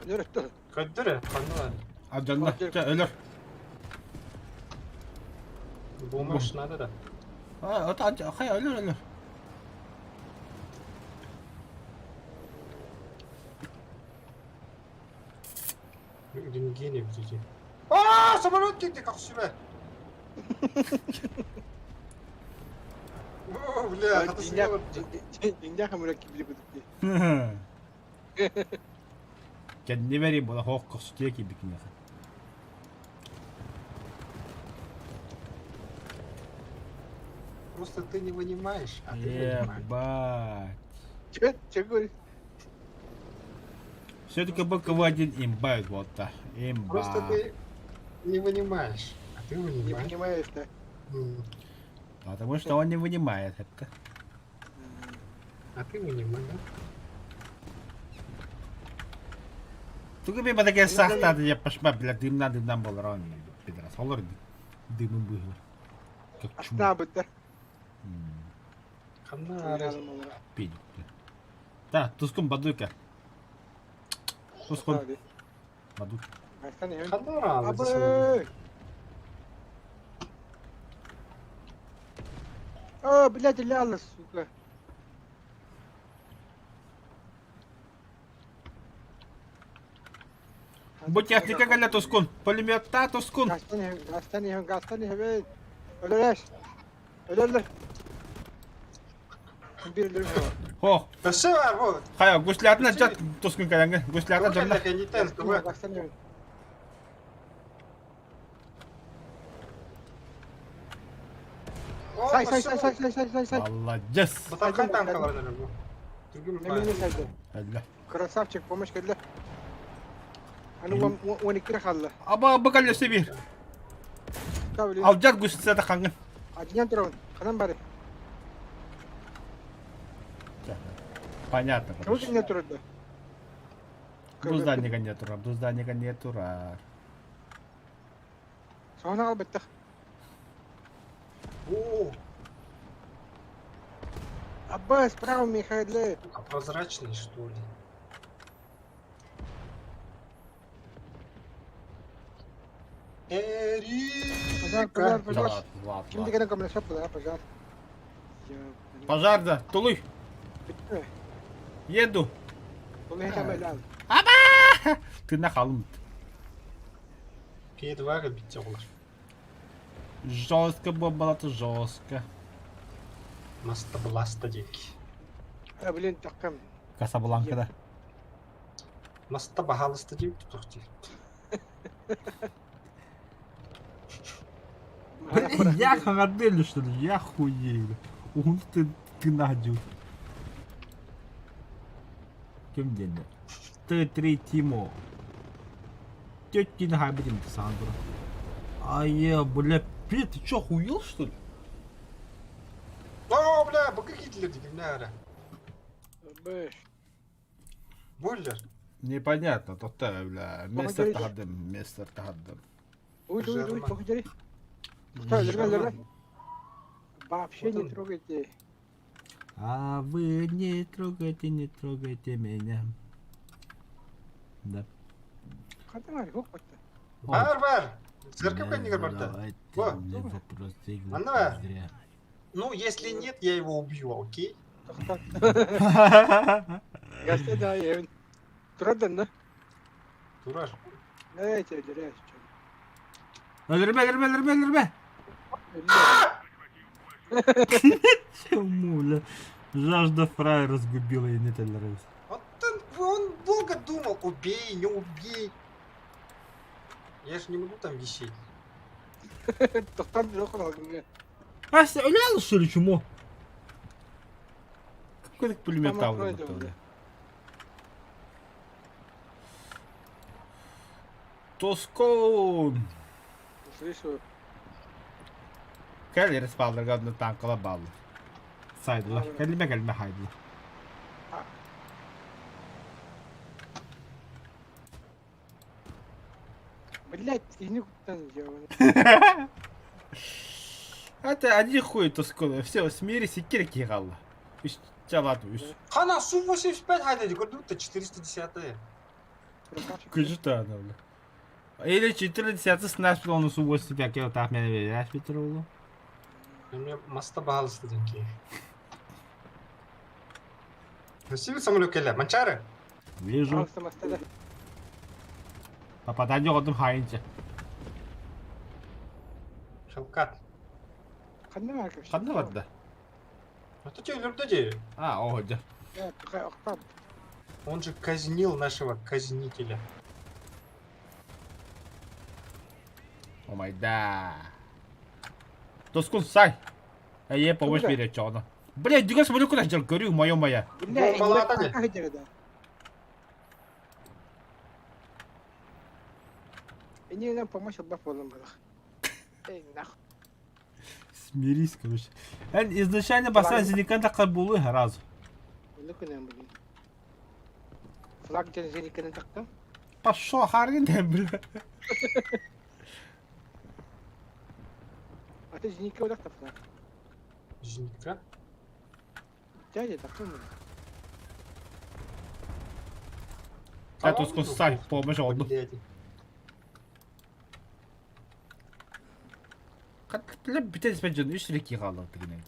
Өлөр өттө. Көддөрө, ханна. Алдьанна, чэ, өлөр. Бумаш надо да. А, это хай өлөр өлөр. Рентгене видите. А, самолет киtti как себя. О, бля, Дьиҥнээх амырак кибили кудук дии. Кэнни бери була хоох кохсутуя киирбикинеха. Просто ты не вынимаешь, а ты вынимаешь. Ебать. Че, че говоришь? Все-таки БКВ-1 имба вот да. Имба. Просто ты не вынимаешь, а ты Не вынимаешь. понимаешь, да? Потому что он не вынимает это. А ты вынимаешь. Тугу би бадаге сахтады я пошма, бля, дымна дымнан болар он пидорас. Олар дымын быһылар. Как чум. Астаабыт да. Ханна Пидик. Да, тускун бадука. Тускун бадука. Ханна Абы! О, блядь, ляла, сука. Бу техника кэллэ тускун. Пулеметта тускун. Гастан иһэн, гастан иһэн, гастан иһэбин. Өлөрөөс. Өлөрлөр. Биир өлөрүм Хо. Өссө бар бу. Хайа, гуслятына жат тускун кэлэнгэ. Гуслятына жамна. Гастан иһэн. Сай, сай, сай, сай, сай, сай, сай, сай. Молодец. Батархан танкалар бу. Түргүм Эмине сайды. Алла. Красавчик, помощь кэллэ. Аны 12 хаалла. Аба бакалля себир. Алжар гуслята хангын. Адьян турабын. Ханан бары. Понятно. Кого кине турда? Дуздальника не турар, дуздальника не турар. Соһон албыттах. О, Абба, справа Михаил. А прозрачный, что ли? Пожар, пожар, пожар. Ладно, ладно. Ким деген көмөлөсөп була, пожар. Пожар да, тулуй. Еду. Аба! Ты нахалым. П2 битте олар. Жестко бомбалаты жестко. Маста бласта детки. А, блин, таккам. Касабланка да. Маста бахалыста деп тұтық Я харадели, что ли? Я хуею. Ух ты, ты надю. Кем день? Т3 Тимо. Тетки на будем Сандра. А я, бля, Пет, ты чё, охуел, что ли? О, бля, бакы китлер деген нәрі. Бойлер. Непонятно, то та, бля, мистер тахадым, мистер тахадым. Уй, уй, уй, похудери. Стой, лерме, лерме. Вообще не трогайте. А вы не трогайте, не трогайте меня. Да. Бар, бар. Церковь не барда. Анна. Ну, если нет, я его убью, окей? Гасте да евин. Турар да? Турар. Эй, телереш. Өлөрмө, өлөрмө, өлөрмө, өлөрмө. Чему, бля? Жажда фрая разгубила и не толерance. Вот он долго думал, убей, не убей. Я же не могу там висеть. Тоқтан жоқ алғын. А, өләл, что ли, чмо? Какой так пулемет Там там открой, бля? Тоскон! Слышу. Кәл респалдырга одну танкала баллы. Сайдылар. Кәлиме кәлиме хайдылар. Блять, и куттан делал. Это один хуй Тоскон. Все, смирись и кирки галла. Үш чалат үш. Хана, Су-85 хайда, көрдүк 410 Күжү она, бля. Или 410 с он Су-85 кило так меня веришь, Петролу. Мне моста бағалысты денки. Красивый самолет келе. Манчары? Вижу. Попадание одним хайнче. Хелкат. Қандай бар? Қандай бар да? А то тебе өлөрдү А, о, да. Он же казнил нашего казнителя. О май да. Тоскун сай. Я помощь берет чё Блядь, дигас смотрю куда жал, говорю, моё моя. Бля, Бомбалата не. Не нам помощь албап болом балах. Эй, нахуй. Смирись, короче. Эн изначально бастан зеникан такар булы разу. Оны күнәм блин. Флаг ден зеникенен тактым. Пошел харин бля. А ты зеника удак флаг. Зенитка. Дядя тактым. А тоскун сай, помощь одну. Блядь. Бля, битен спен үш реки қалды дегенен.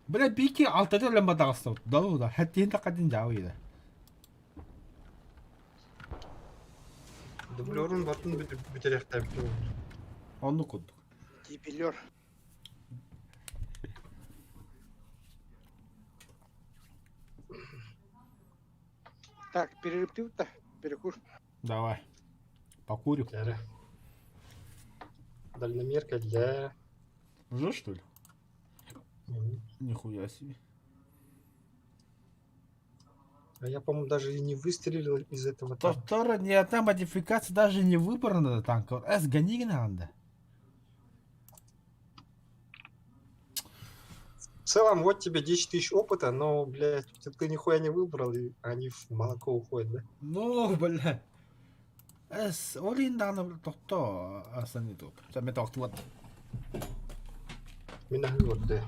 Бля, бики алтыда лемба дагысы. Да, да, хәттен тақадин жауы еді. Дублерун батын бүтерехтай Оны кудук. Дебилер. Так, перерыв да перекур. Давай. Покурю. Дальномерка для... Уже что ли? Нихуя себе. А я, по-моему, даже и не выстрелил из этого танка. Повтора, ни одна модификация даже не выбрана до танка. С, гони надо. В целом, вот тебе 10 тысяч опыта, но, блядь, ты нихуя не выбрал, и они в молоко уходят, да? Ну, бля. Эс, олин даны тохто асан туп. Саме тохтуат. Меня вот, да.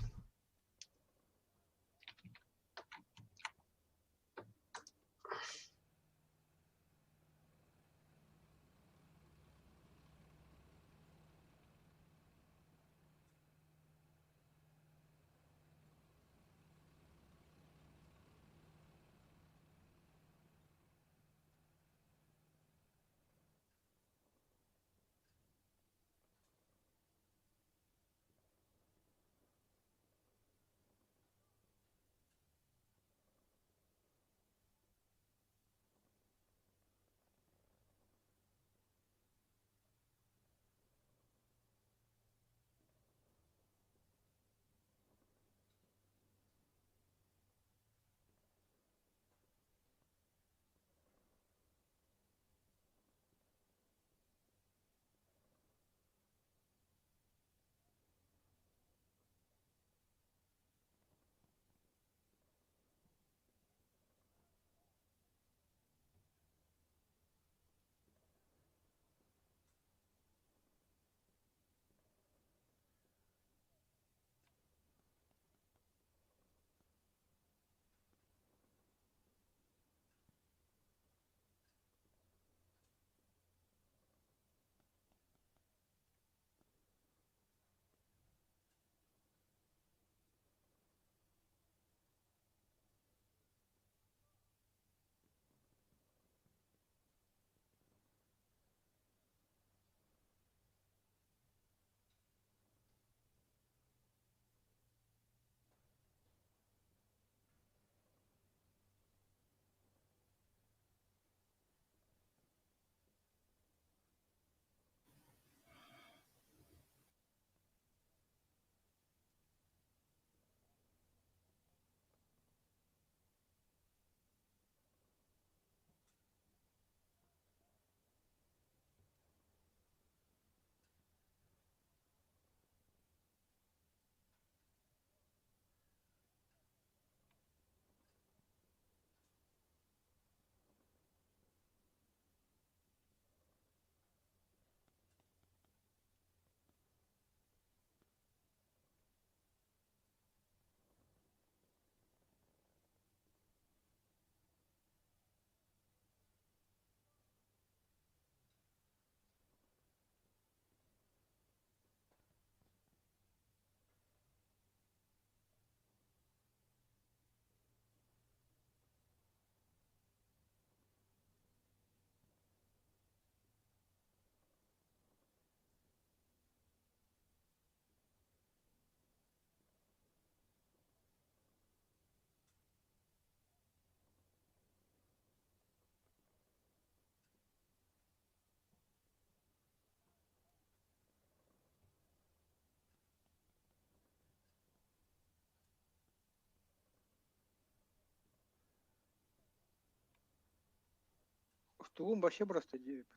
Устугун вообще просто диэбит.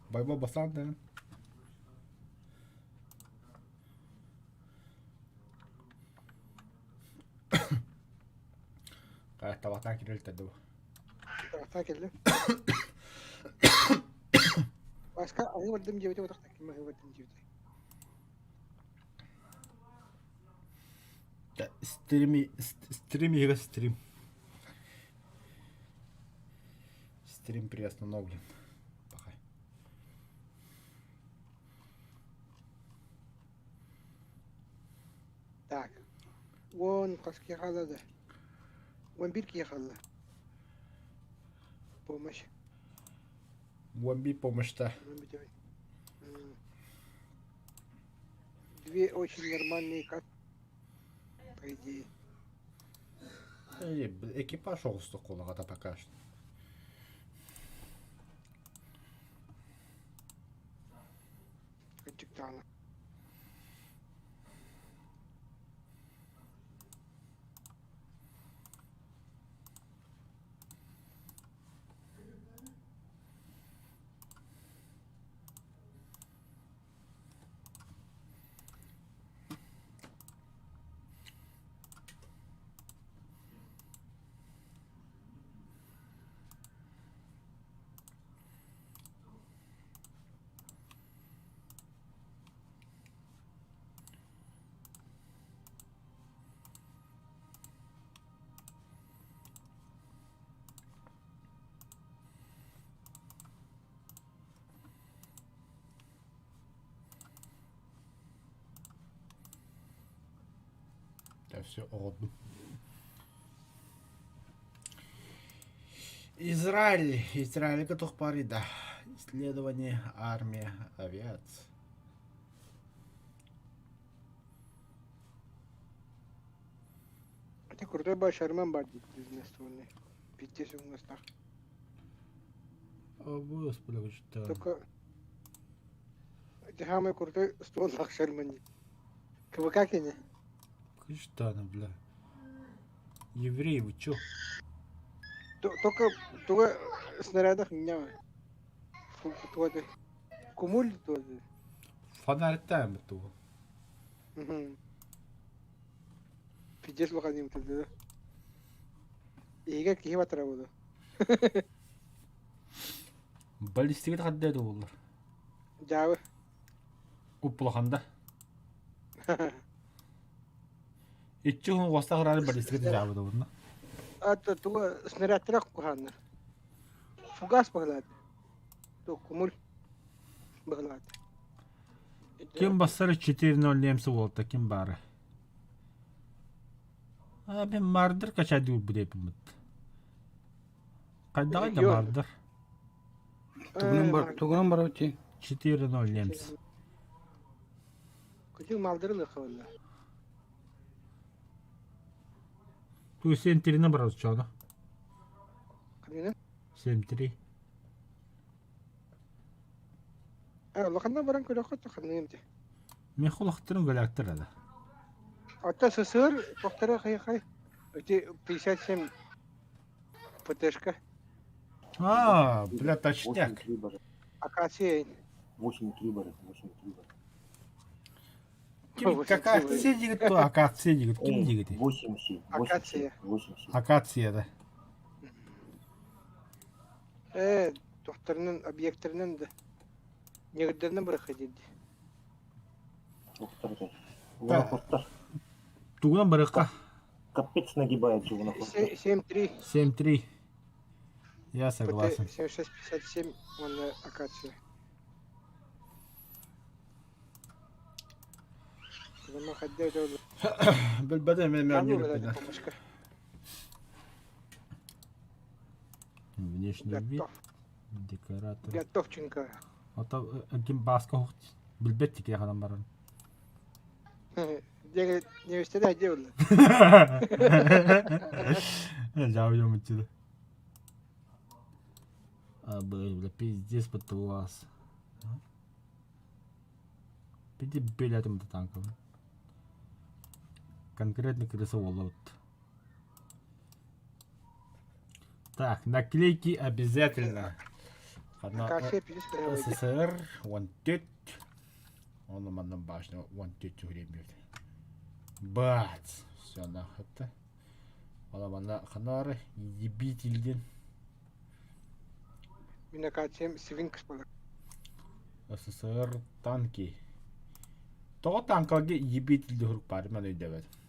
Байба басаан да. Табатаан кирэлтэ дуу. Табатаан кэллим. Баска аһыы бардым диэбитэ утахта ким аһыы бардым диэбитэ. Стрим стрим иһигэр стрим. Стрим приостановлен. Пока. Так. Уон хас киһи хаалла да? 11 киһи хаалла. Помощь. 11 помощь-та. Две очень нормальные как по идее. Экипаж оҕустук кулаҕата пока что. Кырдьыктаҕына. Да все оҕордум. Израиль. Израильга туох баарый да? Исследование, армия, авиация. Это крутой бай Шарман бар дейді бизнес-ствольный. Пиздец у нас так. О, господи, что? Только это самый крутой ствол Шарман дейді. КВК кини. Что бля? Евреи, вы чё? Только только снарядах меня. Кумуль тоже. Фонарьтаем этого. Пиздец лоханим тогда. Иһигэр киһи батара буолуо. Баллистика хадда буоллар. Дьаабы. Уппулаханда. Иччи уһун уостаах ыраары баллистика дьаабы да Ата туга снарядтара куханнар. Фугас баһылаат. Ту кумуль баһылаат. Ким бассар 4-0 немцы буолта ким баары? А мен мардыр качай диир бит. Хайдаҕый да мардыр? Тугунан бар, тугунан барабыт 4-0 немцы. Күтүң малдыры лыхыбылла. Ту 7-3 барабыт чоно. Ханына? 7-3. Э, улаханна баран көрөххө ханныым ти. Мен хулахтырым галактыр ада. Ата СССР тохтара хай-хай. Эти 57 ПТшка. А, бля, точняк. Акация. 8,3 бары, 8,3 бары. Ким акация дигит то акация дигит ким дигит? 8,7. Акация. 8,7. Акация да. Э, тохтарынан объекттарынан да. Негдеринен бырахы диди. Да. Тугунан барыка. Капец нагибает же на 7-3. 7-3. Я согласен. 76-57, он акация. Ма хайда өтө Билбэтим мен Там мен было билбэтим. помощка. Внешний вид, Готов. декоратор. Готовченко. Ото ким баска хохт билбет тики хадан баран. Деге невестеде делали. Жабы мучили. А, бля, пиздец подтулас. Пиди блядь, это танков. Конкретно крыса вот. Так, наклейки обязательно. Одна Кафе пиздец прямо. СССР, вон тет. Он нам башню, вон тетю время. Бац! Все нахуй это. Ала ханары, ебительден. Мин акациям свинкс буолар. СССР танки. Тоҕо танкаларга ебитель диэн сурук баар, мин өйдөөбөтүм.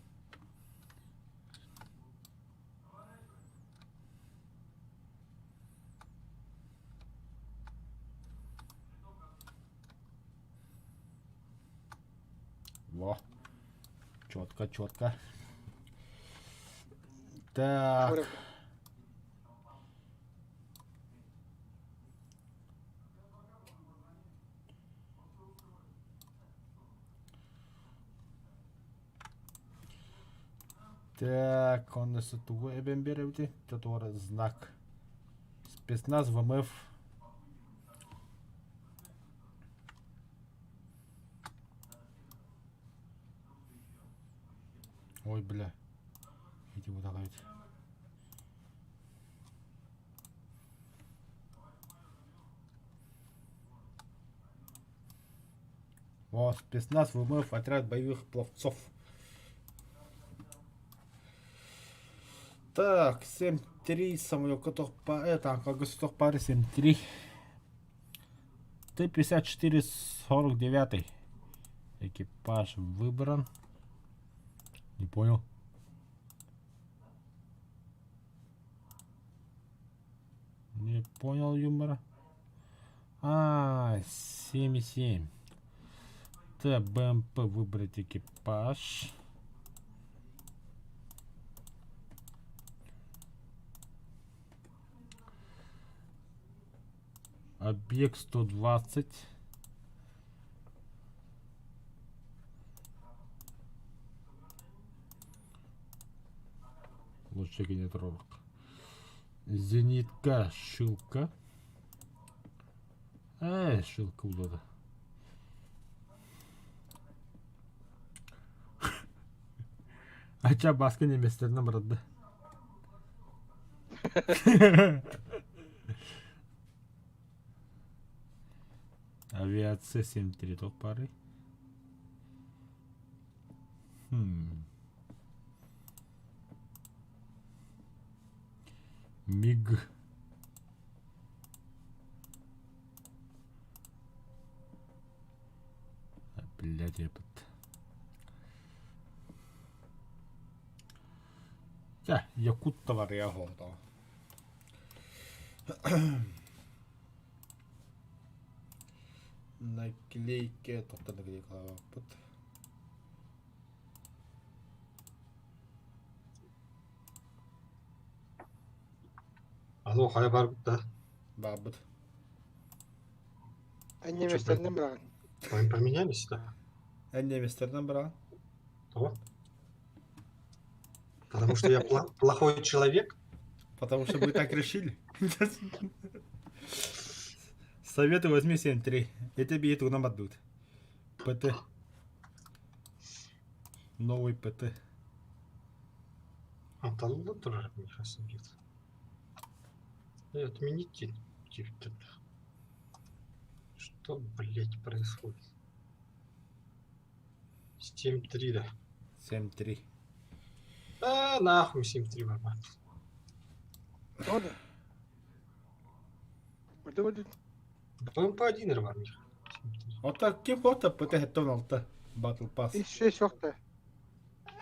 Во. Четко, четко. Так. Так, он тугу эбэн биэрэбитий. Татуара знак. Спецназ ВМФ. Ой, бля. Иди вот давайте. О, спецназ ВМФ, отряд боевых пловцов. Так, 7-3, самолет по это, как пары 7-3. Т-54 49. Экипаж выбран. Не понял. Не понял юмора. А, 7,7. Т, БМП выбрать экипаж. Объект 120. Лучше генератор. Зенитка, шилка. Эй, шилка улада. Ача баска неместерine барады. Авиация 7-3 тоқ бары. Хм. Миг. Блядь, я под... Чэ, якут товария хоото. Наклейка, тоқтар наклейка Алло, хайа барбыт да. Бабыт. Эн немецтеринэн быраҕан. Поменялись, да? Эн немецтеринэн быраҕан. Того? Потому что я плохой человек? Потому что мы так решили. Советую возьми 7-3. Я тебе эту нам отдут. ПТ. Новый ПТ. А, тоже нет. Отмените. Что, блять, происходит? 7-3, да. 7-3. А, нахуй 7-3, баба. Тоҕо да? Барды барды. БМП-1 бар Миха. Вот ким хота ПТ хеттон алта. Battle Pass. Ис шесть охта.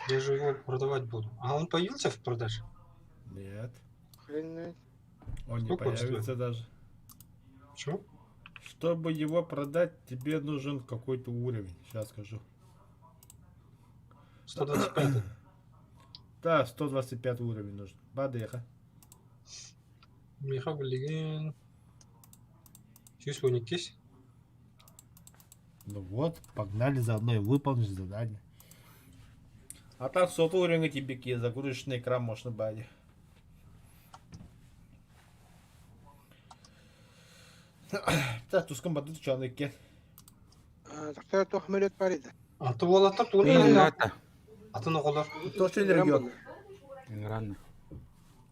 Я же его продавать буду. А он появился в продаже? Нет. Хрен Он не Сколько он появится стоит? даже. Почему? Чтобы его продать, тебе нужен какой-то уровень. Сейчас скажу. 125. Да, 125 уровень нужен. Бадыха. Миха билигин 112. Ну вот, погнали заодно и выполнишь задание. А так сотый уровень тебе загрузочный экран можно бать. Так, тускан бады чаны ке. Тохтор туох мөлөт бар edi. Аты уолаттар тугун Инграта. Атын оҕолор. Точно регион. Ингранна.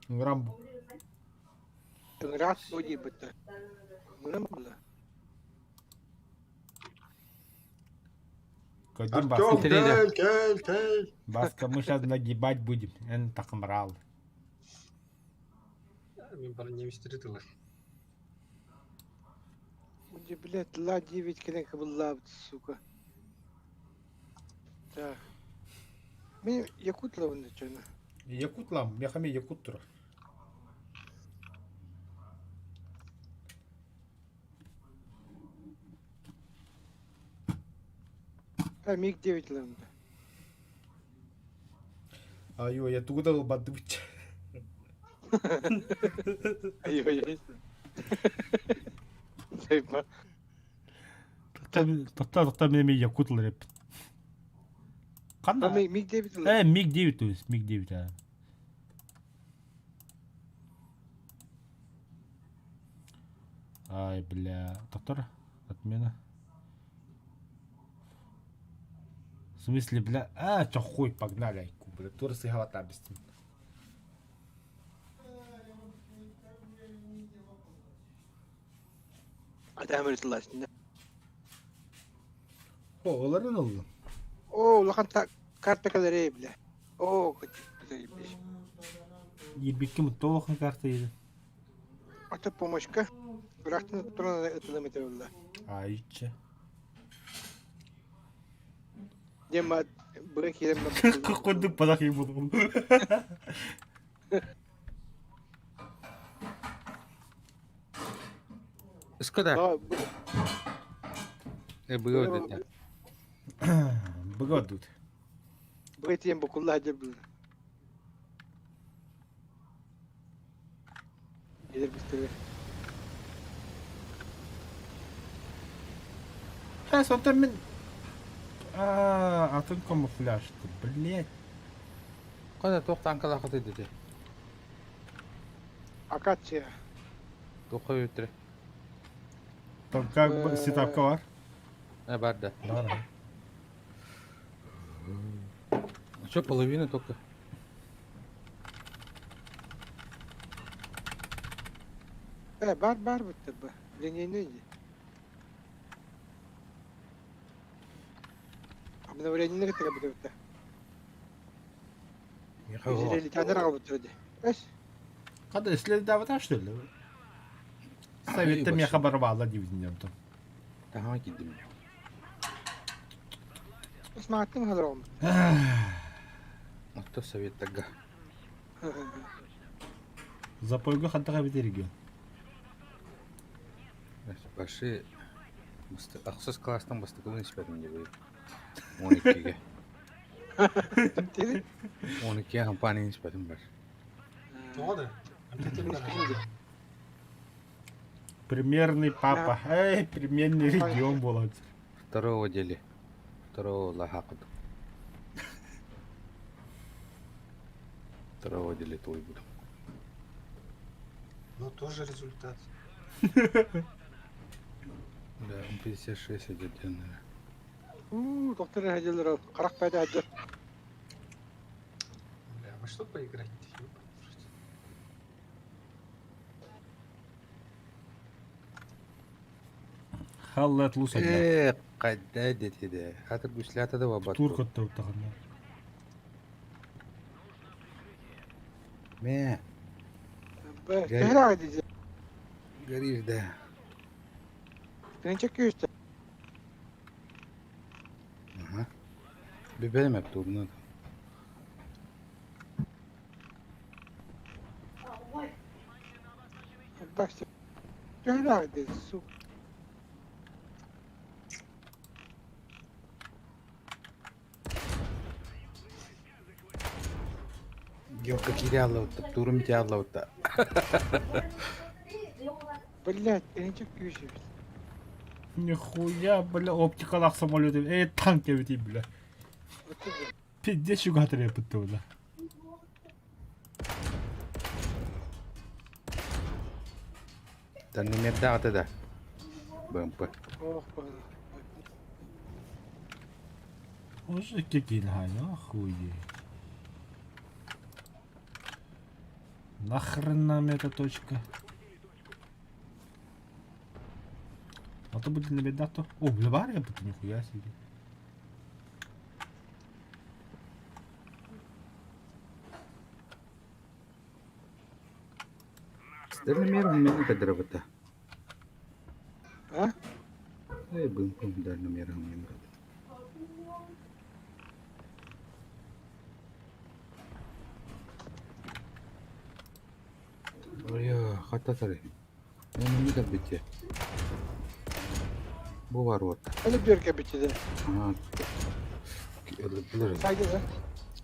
Грамбу. Ыҥыраат суо диэбиттэр. Ыҥыран буолла. Кадим Артем, Баска. кэл, кэл, кэл. Баска, мы сейчас нагибать будем. Эн тахмрал. Мин бары немецтери тылар. Где, блядь, ла-9 кэлэн кыбыллаабыт, сука. Так. Мин Якутлабын чөна. Якутлам, мехами якут тур. А, МиГ-9 лабын. Айо, я тугуда бадыбыч. Ай-ой-ой. Сайма. Тоқта, тоқта, мен якут реп. Қанда? МиГ-9 лабын. МиГ-9, то есть, МиГ-9, а. Ай, бля. Доктор, отмена. В смысле, бля? А, чё хуй, погнали, айку, бля. Тур сыгала без Атамыр тылласын. О, оларын oldu. Оо, улахан карта кэлэрэй, бля. Оо, заебись. Ебекке муттолохан карта еді. Ата помощка. Бырахтын туран ытылым этэ Айча. Дема быра киирэн Коконды падах ебуду. Скода. Было это. Богодут. Быра тиэн букулла дебил. Едер быстрее. Хэ, сонтан мен... А, атын камуфляж, блять. Када туох танкалаах деди. Акация. Туох өтүрэ. Там как бы сетапка бар. Э бар да. Бар. А что половина только? Бар бар битте бу. Линейный. Обновление кытта битте. Израильтянер алып битте. Эс. Када следовата что ли? Советте мне хабарвала дивидендом. Таха кидим. Эс мааттым халром. Ото совет тага. Запойга хантага бит регион. Башы ахсыз класстан бастыкыбын испедим деп. 12-ге. 12-ге компания испедим бар. Тоҕо Примерный папа. Эй, примерный регион был. Второго дели. Второго лахакут. Второго дели твой буду. Ну тоже результат. Да, он 56 идет, наверное. У, доктор хаҗылар карак пайда хаҗыр. Бля, во что поиграть? Халлет луса. Кайда дети Хатыр гуслята да бабат. Тур котта уттаханна. Ме. Бе, дизе. Горишь, да. Тенче күйүстө. Ага. Биберем тугна. Баш. Төһөрө дизе су. Георга киирэ аллабытта, турум ити аллабытта. Блять, энчик күүс эбит. Нихуя, бля, оптикалаах самолет. Э, танк эбит, бля. Пиздец чугатыр эппит бля. Дальномердаах да. БМП. Ох, Уже кикильхай, охуеть. Нахрен нам эта точка? А то будет на беда то. О, бля, бар я будто нихуя себе. Дальномер мени кадырабыта. А? Эй, БМП дальномер мени. Ой, хата сары. Мен не кабите. Бу бар вот. Әлі бер кабите А. Сайды да?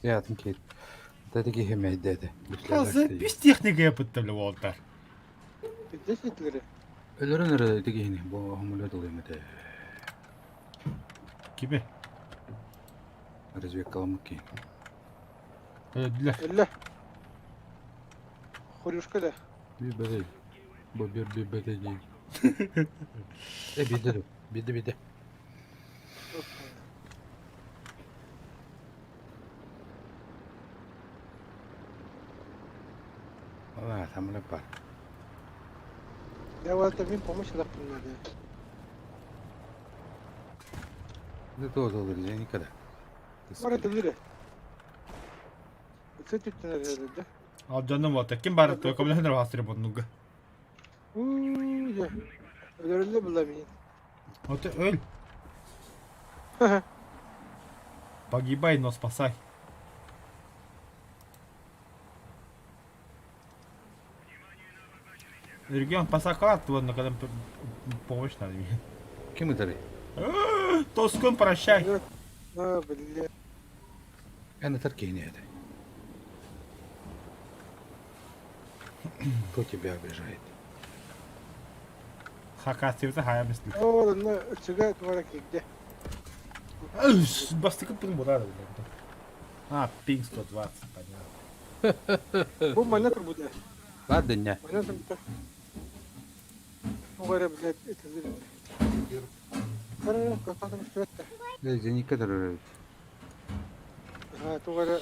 Я там кет. Таки хемейдеди. Без техника я бля, Уолтер. Пиздец итлери. Өлөрөн эрэ тигини бу самолет ылыймыты. Кибе. Разведкаламык Өлдүлэр. Өллө. Хурюшка да. Би бэдэй. Бу бир би бэдэй дии. Э биде биде биде. А, самолет бар. Я вот это мин помощь лаппын надо. Это тоже olur никогда. Бар это биле. Сөтүттен да. Ал жаным вот, ким бар то көмөлөнөр хасыры боднуга. Уу, Өлөрүллө була мин. Вот өл. Погибай, но спасай. Регион пасакат, вот, когда помощь надо мне. Ким это? Тоскун, прощай. А, бля. Ана таркини это. Кто тебя обижает? Хакасивta хая мысли. О, ну, сюда твора где? Бастыкы пинг була. А, пинг 120, понятно. Бу мана турбуда. Ладно, не. Мана турбуда. Угара, блядь, это Кара, кататым сүрәттә. Да, никогда. Ага, тугара.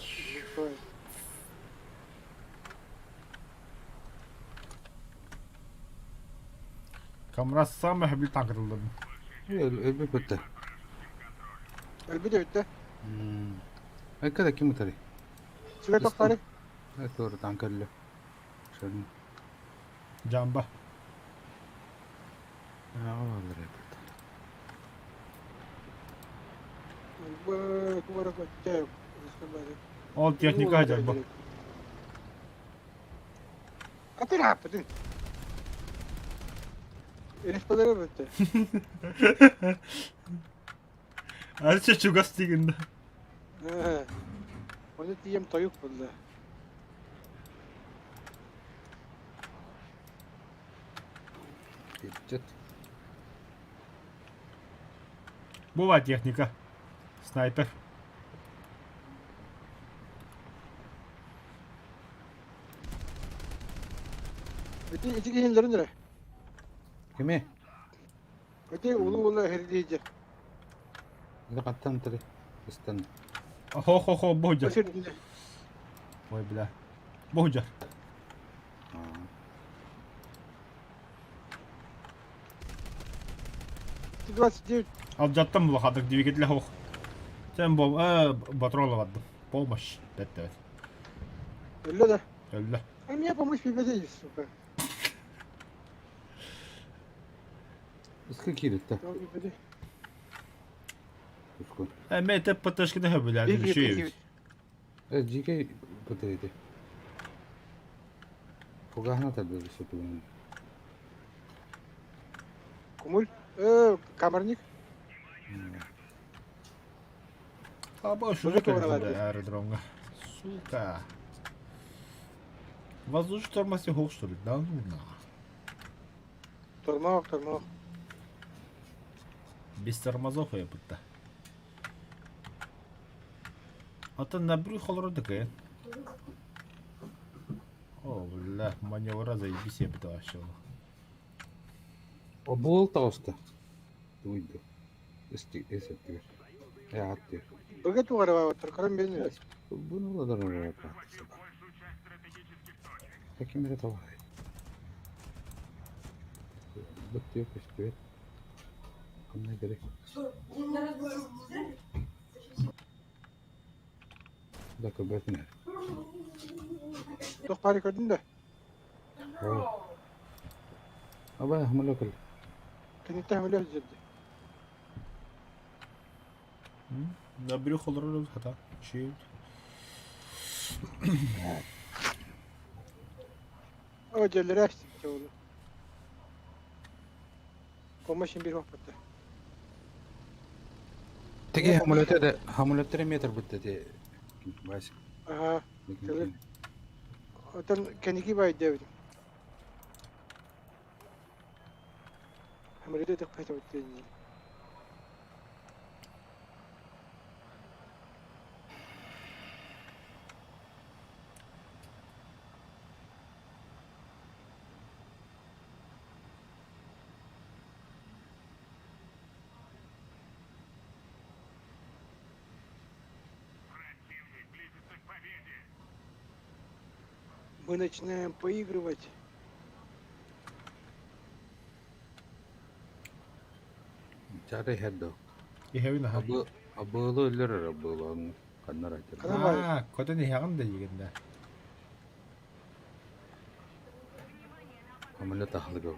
Камрас самый хабил танкырылды. Өлбү бітті. Өлбү бітті. Айкада ким утары? Сүрәт тоқтары. Doğru tankerli. Şöyle. Жамба. Aa, Тугара көттә. Ол техника жамба. Атыр аппытын. Эреспалары бітті. Арча чугас дегенде. Оны тием тойук булды. Идет. Бува техника. Снайпер. Ити ити кehинлерин дире. Киме? Ити улу улу хердейди. Это каттан тары. Истан. Хо-хо-хо, Бодя. Ой, бля. Бодя. Ти 29. Алжаттан булахадык двигатель хох. Сен бо патрон бардым. Помощь. Бетте. Өллө да. Өллө. А меня помощь бибеде, сука. Иска киритте. Бибеде. Ускun. Эме те ПТшкины хөбүләди düşüyor. Э, жике көтөрөйдү. Фугахна тады сөтүгүн. Кумуль. Камарник. А бо шуну Уже аэродромга. Сука. Воздушный тормоз суох что ли? Да ну нах. Тормоох, тормоох. Без тормозов я будто. Атын на брюх олорор такая. О, бля, маневра заебись я бы вообще. Обуол таҕыста. Туйду. Эсти эсеттигэр. Э ааттыыр. Быга тугара баабыттар, көрөн биэрин Буну ладар Таким эрэ талаһай. Быттыа көстүбэт. Ханна керек. Да көрбөтүн эр. Туох баары көрдүн да? Аба хамылы кэл. Киниттэн хамылы сылдьырды. На брюх олорор хата. Чуть. О, дьэллэрэ эстибитэ Помощь бир хоппутта. Теги хамылөтө хамылөттөрө метр бутта те. Вася. Ага. Отон кэники бай диэбитим. Хамылөтө тыкпайта бутта Мы начинаем поигрывать. Чары хедdo. Иһэбин аха. Абы абылы өлөр абылы ханнар айтыр. Аа, көтөн иһэҕин да диигин да. Хамылы тахлыгы.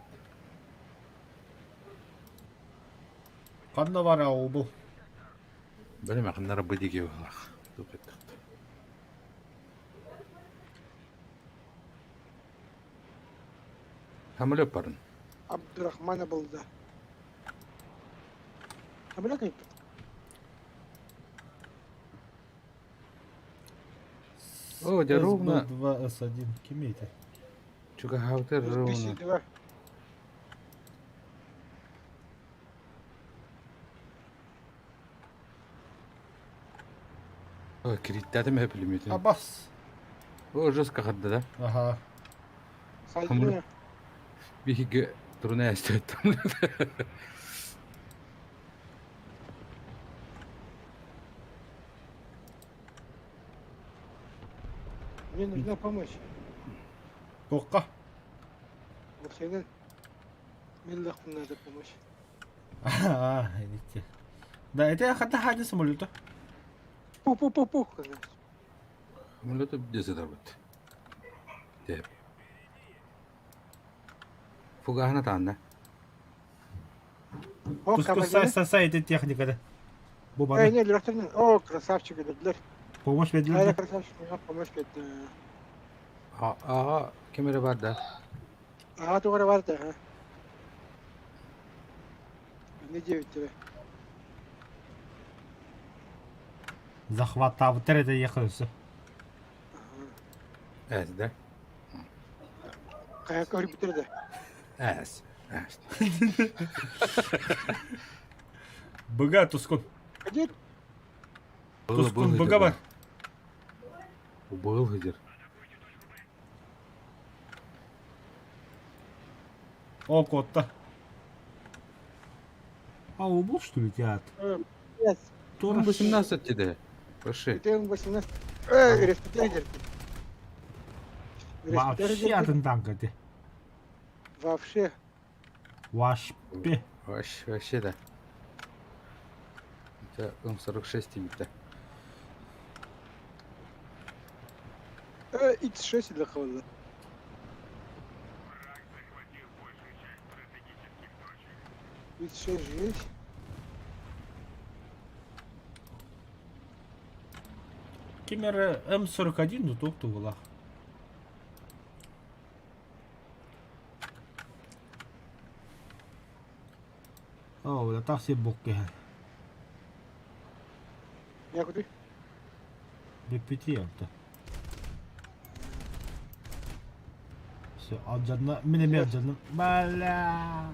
Ханна бара ол бу? Билим ханнар бу диги булах. Тупет. Хамылы барын. Абдурахмана булда. Хамылы кайпыт. О, дьэ ровно. СБ2С1 кимий ити? Чугаһаабытар ровно. 2. О, кириттэтим эһэ пулеметин. Абас. О, жестко хадда да. Аха. Салгыы. Биһиги туруна эстеттим. Мне нужна помощь. Туохха? Бухсенен. Мен лахпын надо помощь. Аа, идите. Да, это хата хади самолета. Пу-пу-пу-пу. Самолету десе дарбыт. Деп. Фугахна таанна. О, Туску сай сай сай это техника да. Эй, Бу баны. не, лөхтөрнөн. О, красавчик өлөдүлөр. Помощь Айра бердилер. красавчик, миңа помощь берди. Ага, кемере бар да. Ага, тугара бар да, ага. Не девять тебе. Захват вот это ехал все. Эс да. Кая көрүп бүтүрдү. Эс. Эс. Быга тускун. Где? Тускун быга бар. Был хыдыр. О, котта. А, убыл что ли театр? Yes. Он 18 тебе. Поши. Ты 18. Эй, респектер. Вообще атын танк эти. Вообще. Вашпе. Вообще, вообще да. У тебя М46 тебе. X6 для кого-то. X6 есть. Кемер М41, ну тоқту була. О, да так все бокки. Я куды? Беппити yaptı. Все, алдьанна. Мин эмиэ алдьанным. Бля.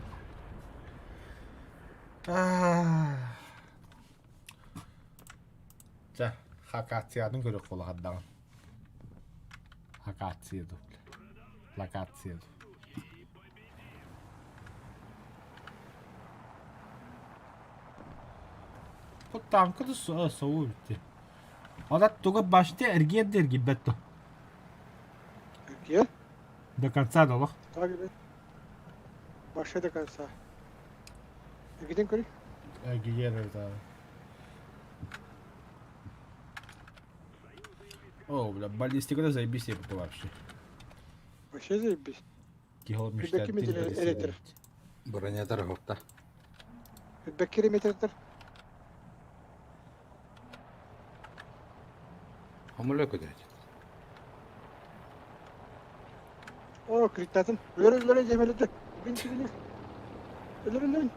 Чэ, хакациятын көрүөх буолахардаҕын. Хакация ду. Локация ду. Бу танка да соу битти. Алат туга башты эргиэр да эргийбэт то. Эргийэр? До конца да олох. Вообще до конца. Эргитэн көрүй. Эргийэр да. О, бля, баллистика да заебись я вообще. Вообще заебись. Киһи мечтает. Электр. Бронятор хопта. Бэккириметрдэр. Хомуле көдөт. О, криттатын. Өлөр өлөр жемелети. Бин чигини. Өлөр өлөр.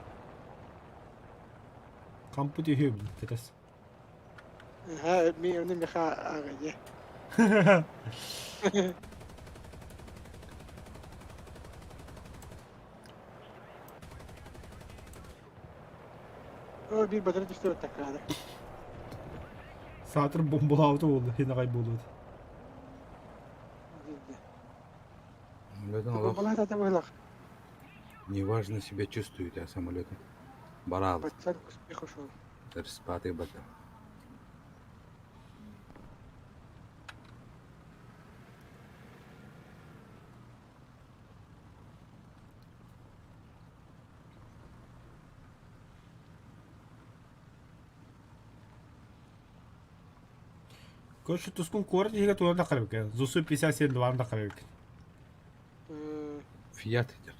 Компьютер хүм тэтэс. Ха, ми оны меха ага. О, биир батары түстэ такаада. Саатыр бомбалаабыта буолла, хин аҕай буолуот. Самолетын олох неважно себя чувствует, а самолеты. Барал. Пацан к успеху шел. Спаты бата. Короче, тускун куорат иһигэр туган да харабык. Зусу 57 дван да харабык. Фиат идет.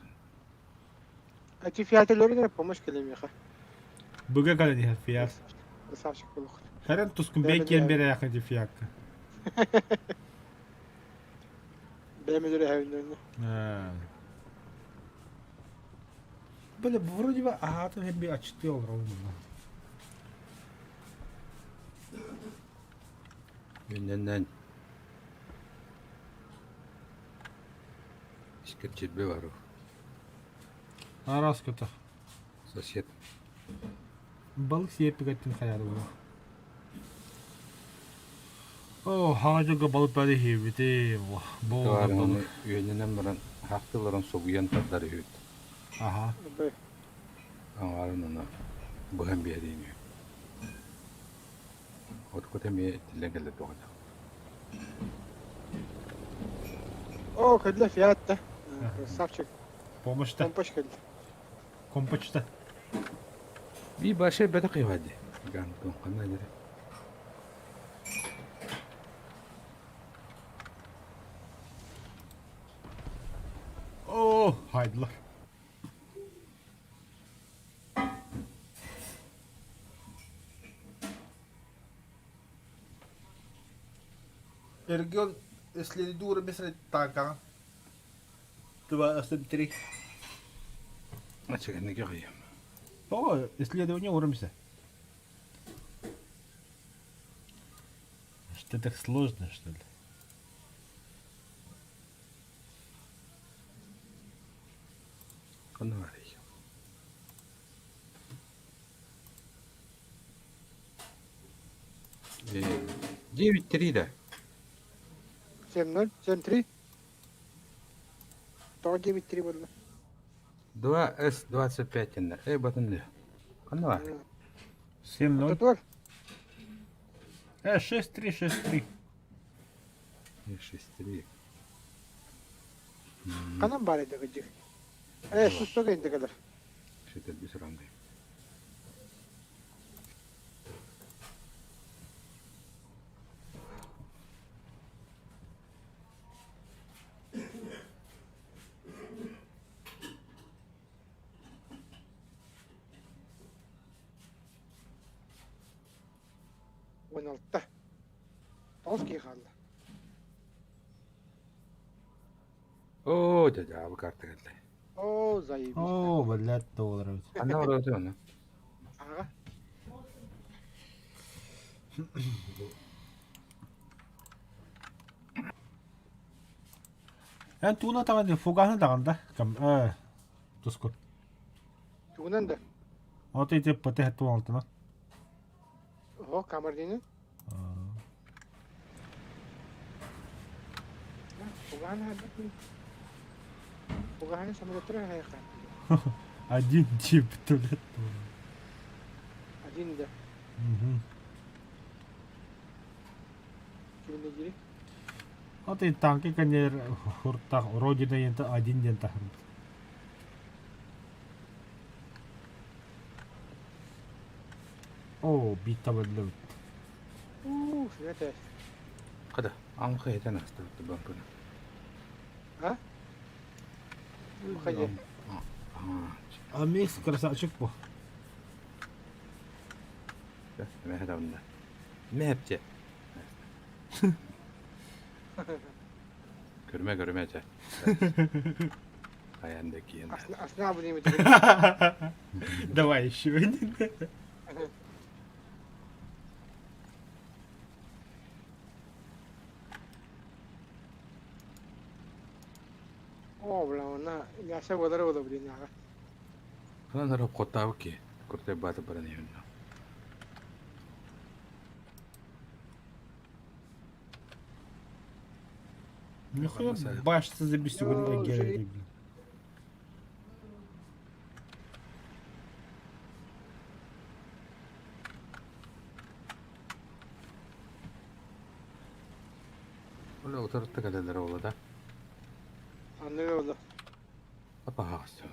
А ти Фиат өлөрүнэр помощь кэлэмиэхэ. Быга кэлэн иһэр Фиат. Красавчик буолуох. Хэрэн тускун бэй киэн берээхин ти Фиакка. Бэйэм өлөрөһөбүн. Бля, вроде бы аһаатын хебби ачты олорон Үннэннэн Искерчирбе бару. Араас көтөх. Сосед. Балык сиэппигаттин хайаары була. О, хаҥа дьылга балык бары иһиэбити. Бу Товарыны үөнүнэн баран хаахтыларын собуйан тардар үһүт. Аха. Аҥаарын ону быһан биэриин үһү. Откут эмиэ тиллэн кэллэ тоҕо О, кэллэ Фиат да. Красавчик. Помощь-то. Помощь кэллэ. Компочта. Би баше бөтө кыйбады. Гантон ханна дери. О, хайдылар. Регион исследура бесред танка. Два три. Ачыгыннык кыйым. О, исследование уромся. Что так сложно, что ли? Ханна барый. 9-3 да. 7-0, 7-3. Тоҕо 9-3 буолла? 2С25 инна. Эй, батын Ханна бар. 7-0. 6-3, 6-3. 6-3. Ханан баар этэ кыдьык? Э, сустуга интегалар. Шетер бис ранды. 16. Тоҕус киһи хаалла. О, дядя, бу карта келди. О, заебись. О, блядь, долларов. Ханна бар өтө оны. Ага. Эн тууна таҕан фугаһын даҕан да кам э тускут. Тугунан да? Вот эти ПТ туалтына. О, камардины. Фугаһын Фугаһын самолеттара хайаха. Один тип туалет. Один да. Кимне дири? Вот и танки, конечно, хуртах, Родина ента один день тахрут. О, бита бөллөбүт. Уу, это. Када, аңғы етен астыбыт бампыны. А? Выходи. А микс красавчик бу. Мә давында. Мәпте. Көрмә, көрмә чә. Аянда киен. Асна абонемент. Давай еще один. О, бля, она, я се водара вода, блин, ага. Ханан арап коттабы ки. Куртай баты баран ебин. Нихуя башца забесил, блин. Оля утарытта калелер ола да. Анны ола. Апа хагыстын.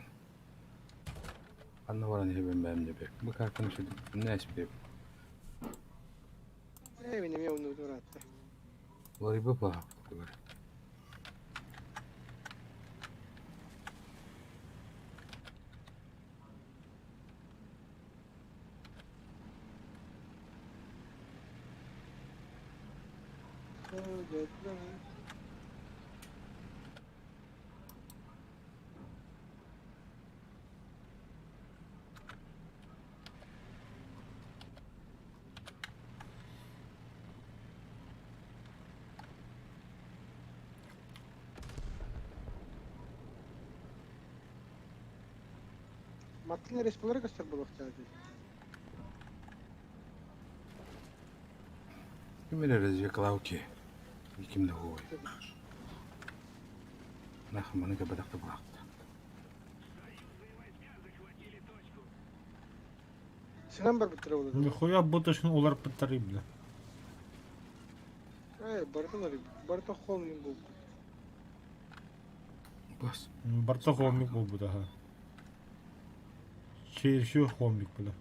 Анна баран ебин бәм деп. Бу картаны şu не эспеп. Э, мен эме уну дуратты. Лори бу па. Маттын республика көстөр болуктарды. Кимер развеклауки. Кимде хой. Нахманы кабадакты булакты. Сынан бар биттер болду. Нихуя бутышын улар пытары, бля. Э, бартылар, барта холмин бул. Бас. Барта холмик был бы, ага. Чересчур холмик, бля.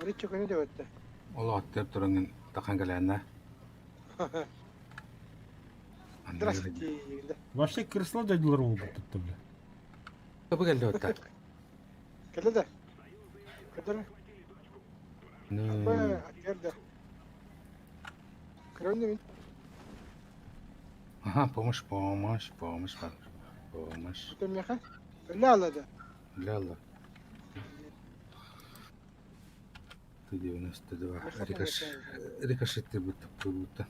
Маричо көне деп өттү. Ол аттыр тураңын тахан калана. Здравствуйте. Вообще крысла дядилар был бы тут, бля. Кабы келди отта. Келди да. Көдөр. Апа, атерде. Көрөндү мен. Ага, помощь, помощь, помощь, помощь. Көтөрмеха. Өлө алады. Ляла. Т-92. Рикош... Рикошеты будто будто.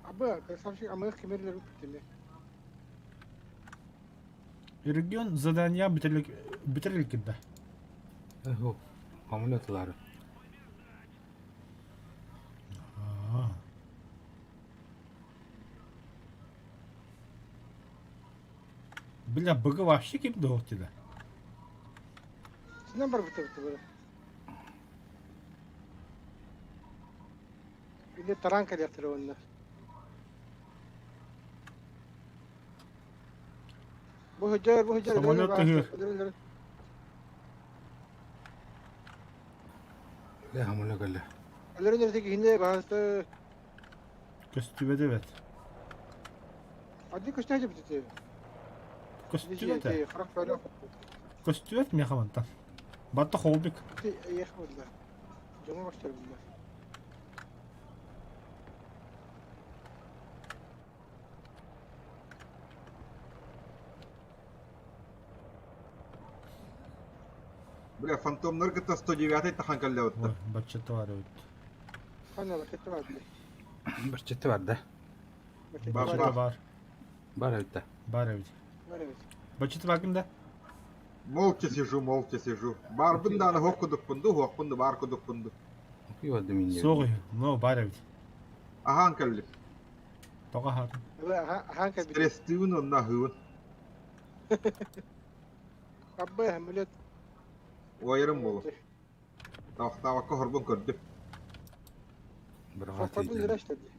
Абы, красавчик, амых кемерлер үптеме. Регион задания бітірлік да. Ого, амулетлары. Бля, БГ вообще кем до да. Синен бар бітті бітті бұры. Инде таран калектері онна. Бу хөджөр, бу хөджөр. Самолет тыгыр. Ля, амулет галля. Өлөрүн өртеги хинде бағысты. Көстүбе дебет. Адды көстө хажы бітті. Көстүбе Көстүбе мехамантан. Батта холбик. Ех булла. Жоңа көстөр булла. Бля, фантом Ныргыта 109 тахан каллябытта. Баччаты бар өт. Хана баччаты бар. Баччаты бар да. Бар Бачыта бар. Бар эбит да. Бар эбит. Бар эбит. Бачыта бакын да? Молча сижу, молча сижу. Барбын дааны хоқ кудукпун ду, хуохпун ду, бар кудукпун ду. Суох но бар эбит. Ахан кэллим. Тоҕо аһаатым? Ахан кэлбит. Стресстүүн онно аһыыбын. Аббай самолет. Уойарым буолу. Тавахтаабакка хорбун көрдүм. Хорбун ыраштады.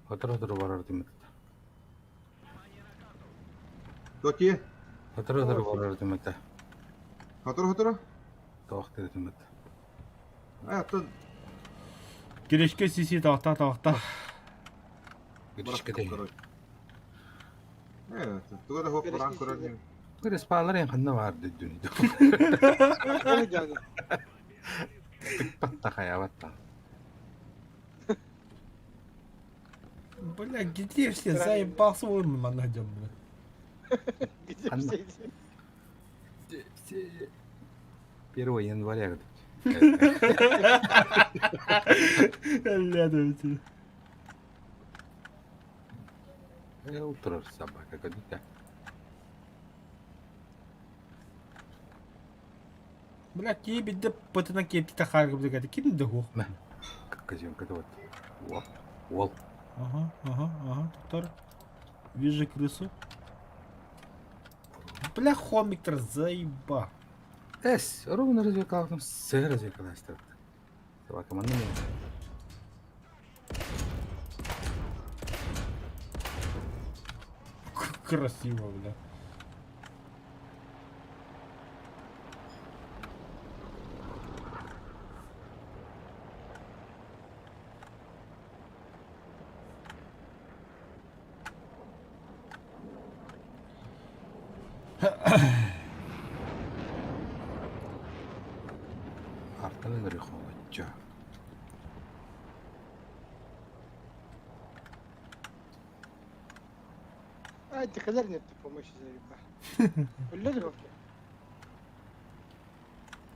Хотору-хотору барар димит. Токи? Хотору-хотору барар димит. Хотору-хотору? Тоохтыр димит. Аттан Кирешке сиси тавахта тавахта. Киришке де. Туга да хоқ баран көрөр. Кирис паалар эн ханна бар дүдүн. Тыкпатта хаябатта. Бля, где все заебался ой манадем, бля. Где все? 1 января. Бля, давайте. Утро собака, когда Бля, кибидде пытына кепти тахаргы бля, ким да хох. Казенка вот. Во. Вол. Ага, ага, ага, доктор. Вижу крысу. Бля, хомиктр, заеба. Эс, ровно развекал, там с развекал, Собака манна. Красиво, бля. Артан реховача. А, ты хазар нет помощи заеба. Үлләр вообще.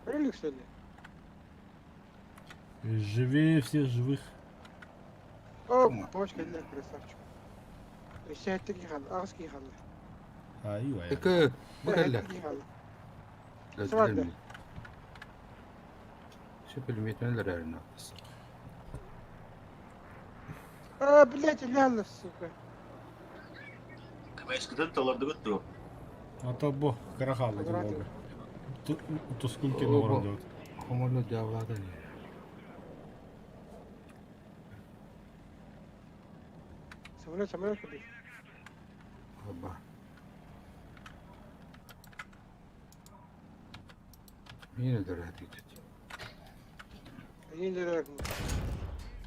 Үлләр что ли? Живее всех живых. О, помощь кэллэ, красавчик. Еще это кихал, ағыс кихал. Ай, Эке, бу кэллэ. Свадьба. Все пельметнелер әрін А, блядь, ляла, сука. КВС-кытын талардыгыт тур. А то бу карахалы долго. Тускун кино орын Хомоло дявлада не. Самолет, самолет купи. Оба. Мені дорогий тут. Мені дорогий.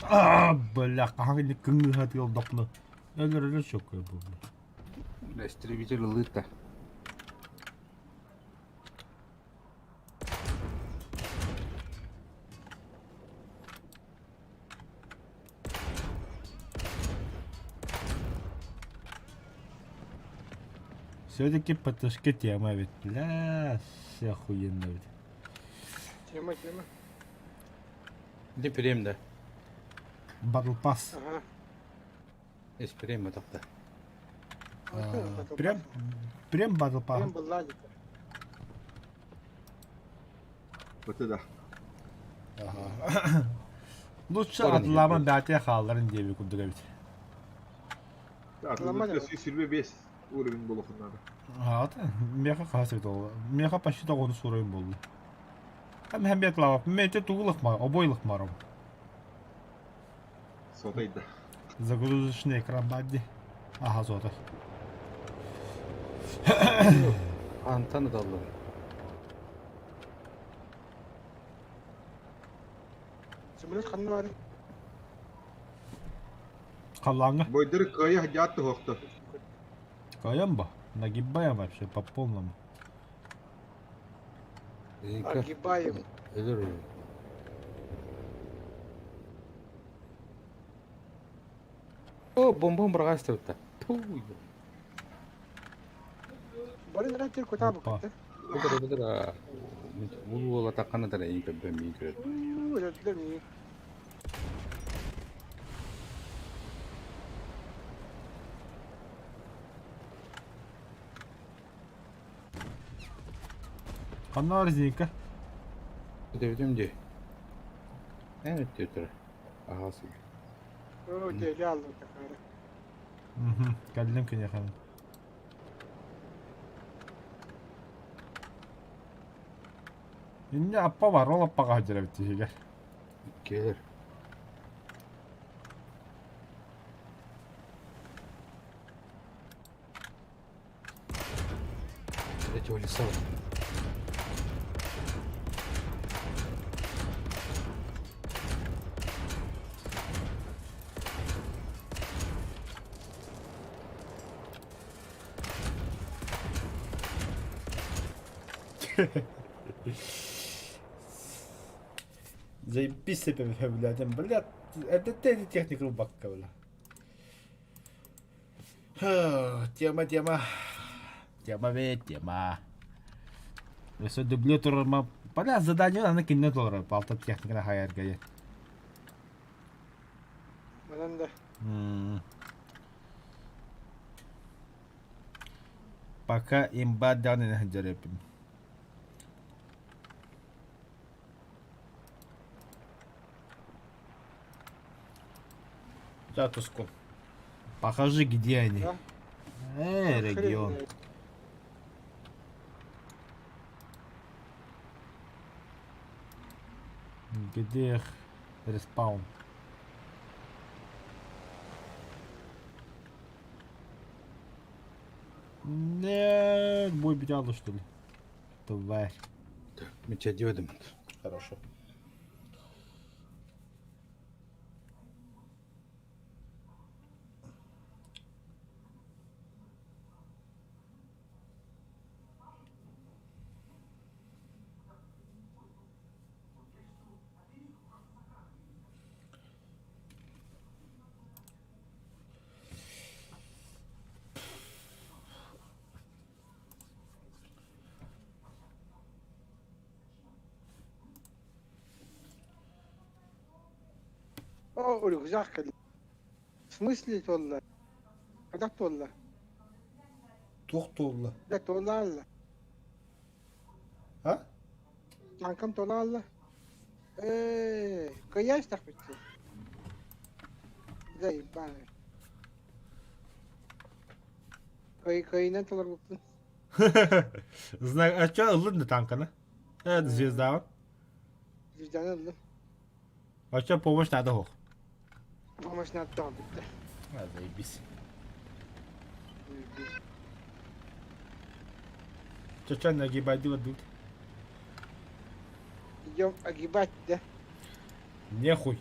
А, бля, қағын күнгі хатыл дапны. Әлер әлер шок бұл. Истребитель лыта. Все-таки ПТшка тема ведь. Бля, все охуенно ведь. Тема, тема. Не прем да. Battle Pass. Ага. Эс прем тақта. Прям, прям Battle Pass. Прям была где-то. Вот это. Ага. Лучше атламан бәте халларын деп курдук эбит. Атламан сүрбе 5 уровень болохуннары. А, меха хас бит ол. Меха почти 9 уровень болду. Там hem бет лава, мете тугулык ма, обойлык маром. Сотайда. Загрузочный экран бадди. Ага, зота. Антаны даллы. Самолет ханны бар. Қалаңы. Бойдыр кая жатты хоқты. Каям ба? Нагибаем вообще по полному. Нагибаем. О, бомбом брагастырыпта. Ту. Барын рәттер көтә бу көтә. Бу бу Бу ола таккана да эң көбө мин көрөт. Рәттер ми. Ханна резинка? Дэбитим дии. Эн өттүө турар. Аһаҕас сиргэ. Оо, дьэ, аллым такара. Мгм. Кэллим киниэхэ. Инньэ аппа бар, ол аппаҕа сылдьар эбит тиһигэр. Кэлэр. Третьего леса. Заебись себе, блядь, блядь, это ты техника рубакка, бля. Тема, тема. Тема ведь, тема. Өссө дублю турарма. Бля, задание аны кинне толорор. Балта техниканы хайарга диэн. Манан да. Пока имба даҕаны сылдьар эппин. Статуску. Покажи, где они. Да? Регион. Хрен знает. Где их респаун? Нет, бой бедяло, что ли? Тварь. Так, мы тебя делаем. Хорошо. О, рюкзак кэллэ. В смысле туолла? Хайдах туолла? Туох туолла? Дьэ туола аалла. А? Тааҥкам туола аалла. Ээ, кыайа истэхпит дии. Заебали. Кый кыйынан толорбуппун. Знак, а чё ыллын да танканы? Звездаҕын. Звезданы ыллым. А чё помощь надо ох? Помощь надо тоҕо бүттэ. А, заебись. Чё, нагибать дут? Идем огибать, да? Нехуй.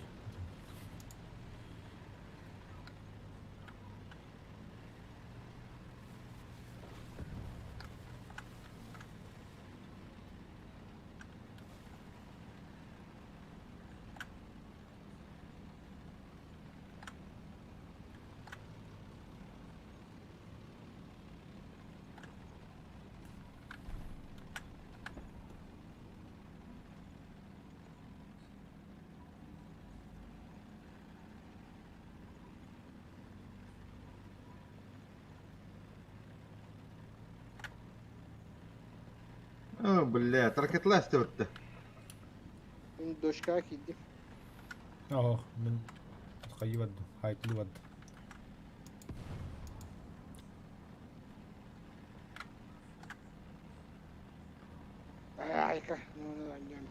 О, блядь, ракетлас өттө. Мин дочкаҕа киирдим. Ох, мин хайы бардым, хайтылы бардым. Айка, ну анньам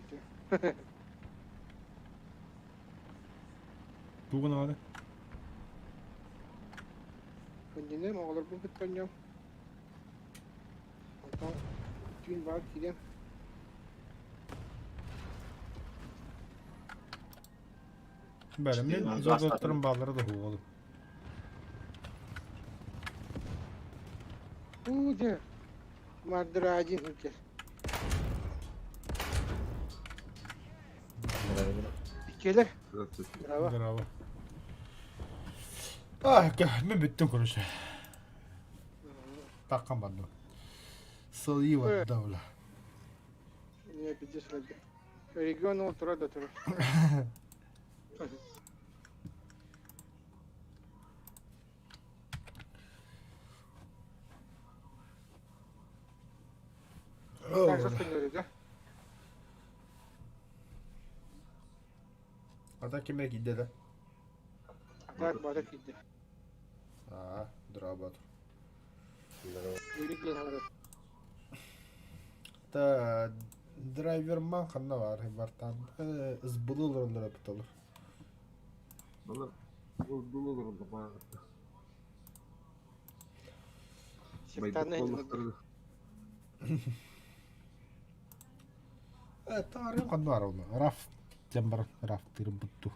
бүтүө. Тугун аҕаны? Күндүнүм оҕолорбун кытта оонньуом. Онтон түүн баар киириэм. Бәрі мен зодоттарым баалара да хуолу. Уу дьэ, Мардыраадьын сылдьар. Иккиэлэр. Браво. Браво. А, мен бүттүм, короче. Таккан бардым. Сылыйы давла. Не, пиздец, сылайда. Регион ол турар да турар. Так, да? Ата ким эрэ киирдэ да? Так, бары киирдэ. Аа, дорообо. Юрий диэн хаҥарар. Та драйверман ханна баар бартан СБЛ олороллор эбит олор. Балар СБЛ олороллор бааҕырда. Сектанный Байбыт Таарыйым ханна баар ол? Раф диэн баран Раф тыырбыт дуу.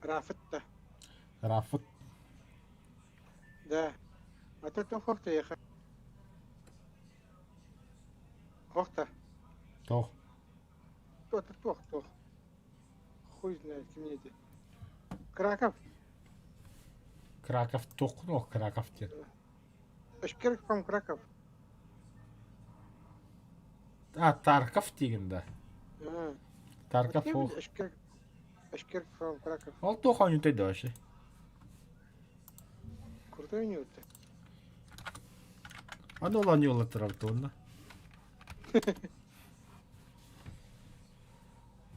Рафыт да. Рафыт. Да. А то то хохта еха. Хохта. Тоох. То то тох. Хуй знает, ким эти. Краков. Краков туох Краков диэн. Эшкер from Краков. А, Тарков диигин да. Тарков ол. Эшкер Эшкер from Краков. Ол туох оонньуутай да вообще? Крутой оонньуута. Аны ол оонньуулаттарабыт уонна.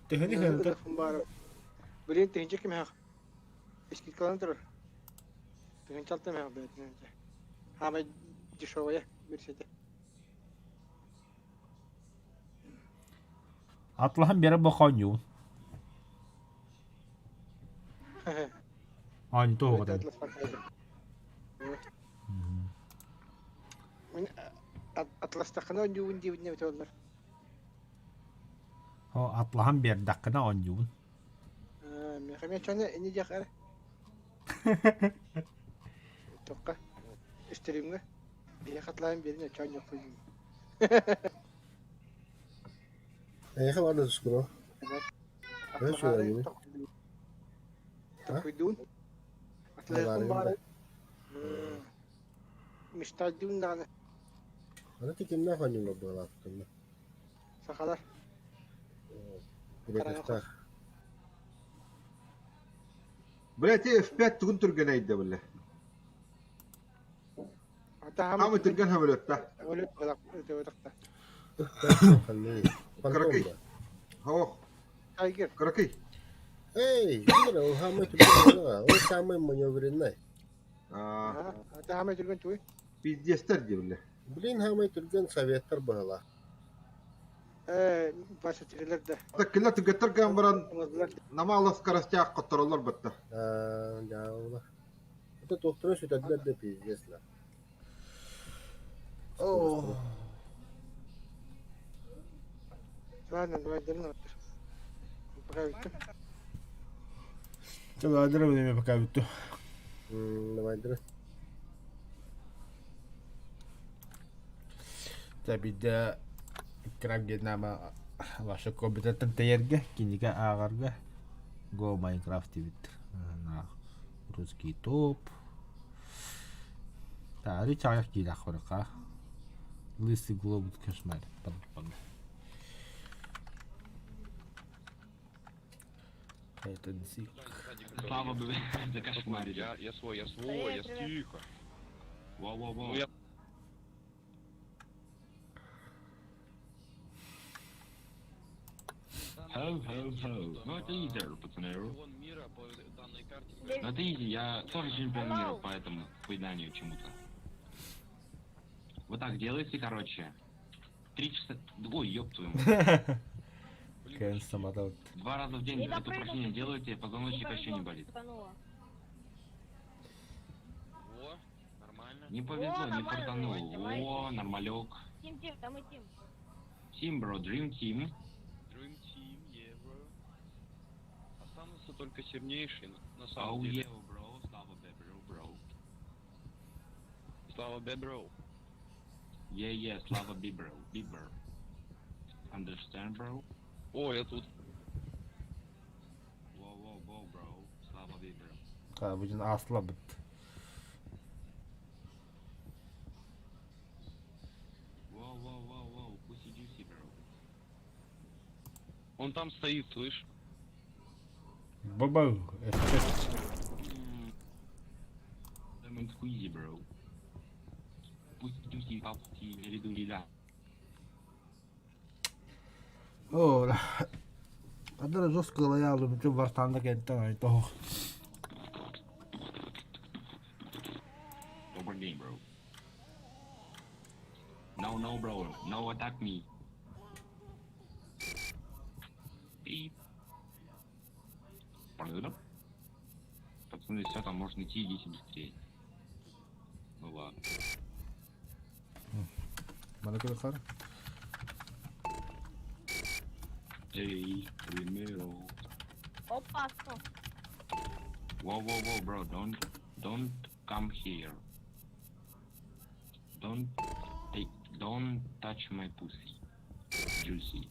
Төһөнү хыната? Блин, тыһыынча кимээх скидкалан турар. Тыһыынча алта мээх бэйэтинэн. Хаамай дешевая бирсете. Атлаһан биэрэ бу оонньуун. Оонньуу оҕотун. Мин атластаххына оонньуубун диэбитинэ битэ О, атлаһан биэрдэххинэ оонньуубун. Миэхэ эмиэ чону ини диэх эрэ. Тоққа стримҥэ биһиэхэ атлаһан биэрин оччо оонньуохпун Эйиэхэ баар да тускуро. Атлаһаары токуйдуун. Атлаһыахпын баҕарабын. Мечтайдыын даҕаны. Аны кимнээх оонньуулар быалаабыккын Сахалар. Грекостаах. Блядь, F5 тугун түргэн айда бile. Хамы түргэн хамылетта. Каракый. Хоо. Тайгер. Каракый. Эй, ол хамы түргэн ол самый маневренный. Аа. Хамы түргэн туй. Пиздецтер дии Блин, хамай түргэн советтар быһыла. Э, баса тирилер да. Килер түгэттер ган баран намалов скоростях коттороллор бытта. Аа, дьаабыла. Это туохтара сүтэрдилэр да пиздец ла. О. Ладно, давай дерну. Пока бүттүм. Чэ, деревне пока бүттү. Давай, деревне. Дьэ биирдэ Краб Вьетнама ваша компьютертан тэйэргэ, кинигэ ааҕарга Go Minecraft диэбиттэр. Русский топ. Таары чаҕыйах киилээх барыха. Лысый глобус кошмар. Это Слава бы закошмарили. Я свой, я свой, я тихо. Воу-воу-воу. Ну, я Хоу-хоу-хоу. Ну это easy, пацаны. Ну это easy, я тоже чемпион мира по этому поеданию чему-то. Вот так делайте, короче. 3 часа... Ой, ёб твою мать. Кэн самодал. Два раза в день это упражнение делаете, позвоночник вообще не болит. Не повезло, не фартануло. О, нормалек. Team, team, там и team. Team, bro, dream team. Dream Team, yeah, bro. Останутся только сильнейшие, на самом Oh деле. yeah, bro, Слава бебро, bro. Слава бебро. Yeah, Слава бибро, бибер. Understand, bro? О, я тут. Воу, воу, воу, bro. Слава бибро. А, будем аслабыт. Воу, воу, воу, воу, pussy juicy, bro. Он там стоит, слышь? Бабау. F6. Lemon squeezy, bro. Pussy juicy, папки, лиду лида. О, Адара жестко лоялым, ты вартанда кентен ай того. Добрый день, bro. No, no, bro. No attack me. Beep. Пацаны, все, там можно идти, идите быстрее. Ну ладно. Мана көрө Эй, примеру. Опасно. Whoa, whoa, whoa, bro, don't come here. Don't take, don't touch my pussy. Juicy.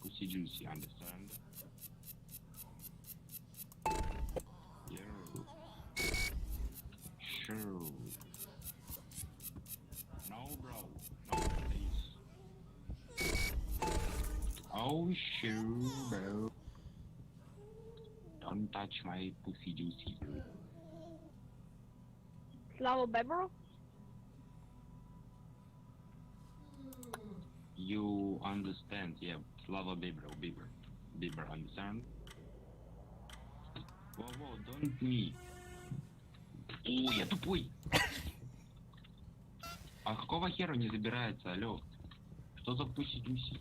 Pussy juicy, understand? Yeah. Sure. No, bro. No, please. Oh, sure, bro. Don't touch my pussy juicy, bro. Слава Бебро. You understand, yeah. Slava Bieber, Bieber. Bieber, understand? Whoa, whoa, don't me. О, я тупой! А какого хера не забирается, алло? Что за pussy juicy?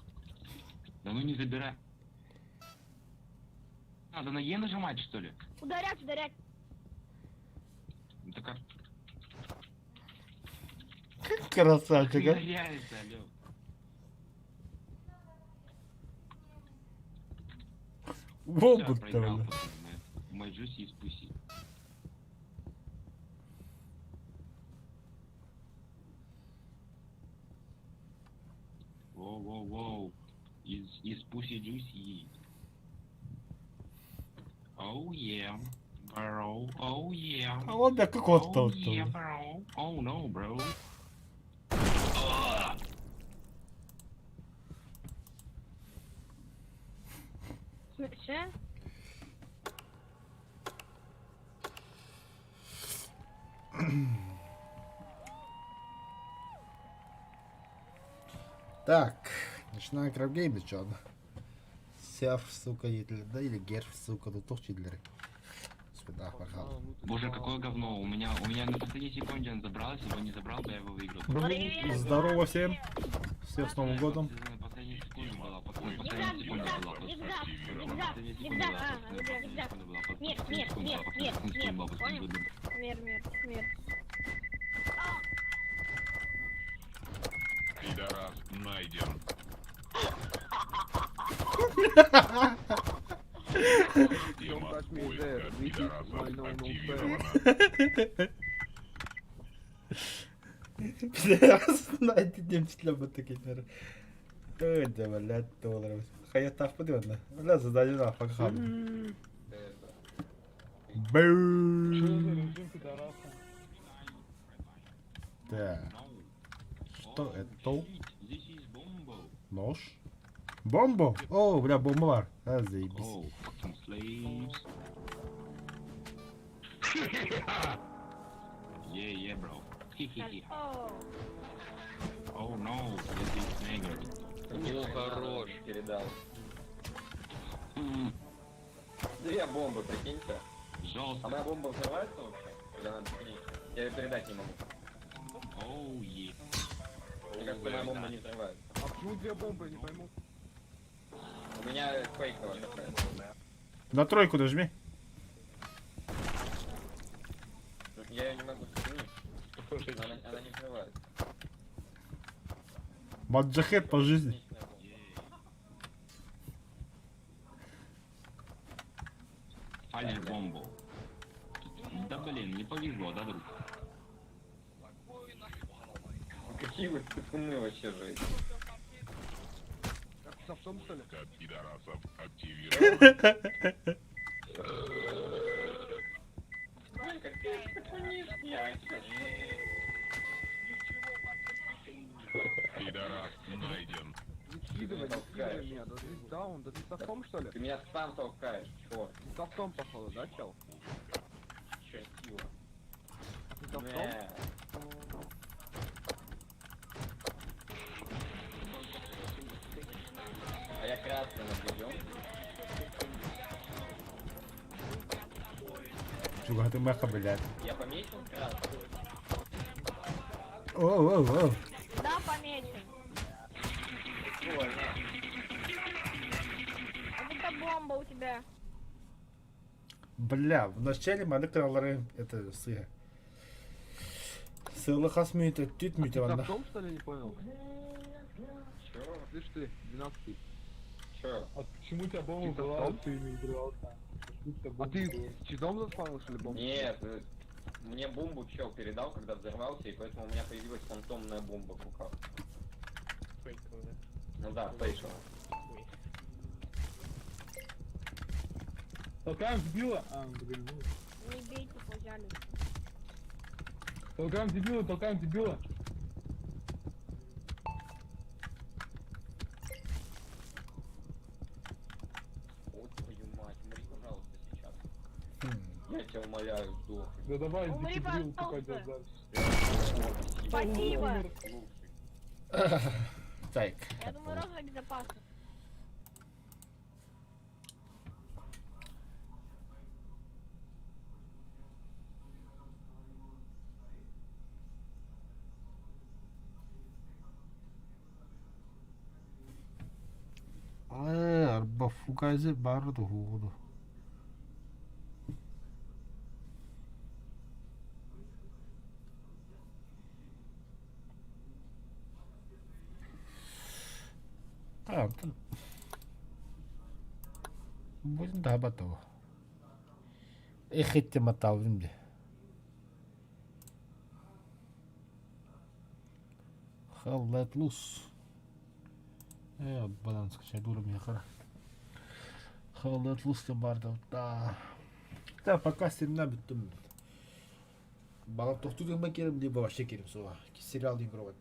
Да ну не забирай. Надо на Е нажимать, что ли? Ударять, ударять. Ну так как? Красавчик, а? Ударяется, алло. Во Всё, будто, проиграл, бля. пацаны. Мой juicy из pussy. Воу, воу, воу. Из pussy juicy. Oh yeah, bro. Oh yeah. А он бля как вот Oh yeah, bro. Oh no, bro. Че? Так, начинаем крафгейм чё? Серф, сука, или, да, или герф, сука, ну тух чидлеры. Господи, пожалуйста. Боже, какое говно. У меня на последней секунде он забрал, если бы он не забрал, бы я его выиграл. Здорово всем. Всех с Новым годом. Последняя секунда была, пацаны, последняя секунда была, пацаны. Последняя секунда была, пацаны, последняя секунда была, пацаны, Мир, последняя мир, секунда мир, была, пацаны, мир, последняя мир, секунда была, пацаны, понял? секунда. Мир, мир, мир. Пидорас найден. Don't touch me there. This is my no no fair. Пидорас найден немчилер бу такие. Ой, да, блядь, долларов. Хаят подивно. Бля, задание на факхам. Бэм. Так. Что это? Нож? Бомбу? О, бля, бомба бар. А, заебись. Oh, fucking slaves. Yeah, yeah, bro. Oh no, this is nigger. Ну, хорош. Передал. Две бомбы, прикиньте. Жестко. А моя бомба взрывается вообще? Или она бесконечная? Я ее передать не могу. Oh yeah. Мне кажется, моя бомба не взрывается. А почему две бомбы, я не пойму? У меня фейковая какая-то. На тройку нажми. Я ее не могу сохранить. Она не взрывается. Маджахет по жизни. Фалишь бомбу. Да блин, не повезло, да, друг? Какие вы цыпуны вообще же. Как софтом, что ли? Пидорасов активирован. Пидорас найден. Не скидывай, не скидывай меня. Да ты даун, да ты софтом, что ли? Ты меня сам толкаешь, чего? Ты софтом, походу, да, чел? Чертила. Ты софтом? Не. А я красный наберем. Чугаһатымыахха блядь. Я помечен? О, о, о. Да, помечен. Прикольно. А это бомба у тебя. Бля, в начале маннык кыналлары это сыыһа. Сылы хас мүнүүтэ, түт А мүнүүтэ ты манна. в что ли, не понял? Чё? Слышь ты, 12 Чё? А почему у тебя бомба была, ты не взрывался? А ты с читом заспавнился или бомбу? Нет, мне бомбу чел передал, когда взорвался, и поэтому у меня появилась фантомная бомба в руках. Ну да, фейковая. Толкаем дебила! А, блин, ну. Не бейте, пожалуйста. Толкаем дебила, толкаем дебила! О, твою мать, умри, пожалуйста, сейчас. Я тебя умоляю, сдохни. Да давай, Умри, дебил, пожалуйста. дальше. Спасибо. Так. Я думаю, розовый безопасно. Ээ, арба фугазе баар дуһуоду. А, онтон будем даһабат Эх, итти маталбын дии. Hell let loose. Ээ, банан скачай дура миэхэ. Hell let loose диэн баар да. Так, пока стримна бүттүм. Балар тохтуу гымман киирим либо вообще киирим суоҕа. Сериал игровать.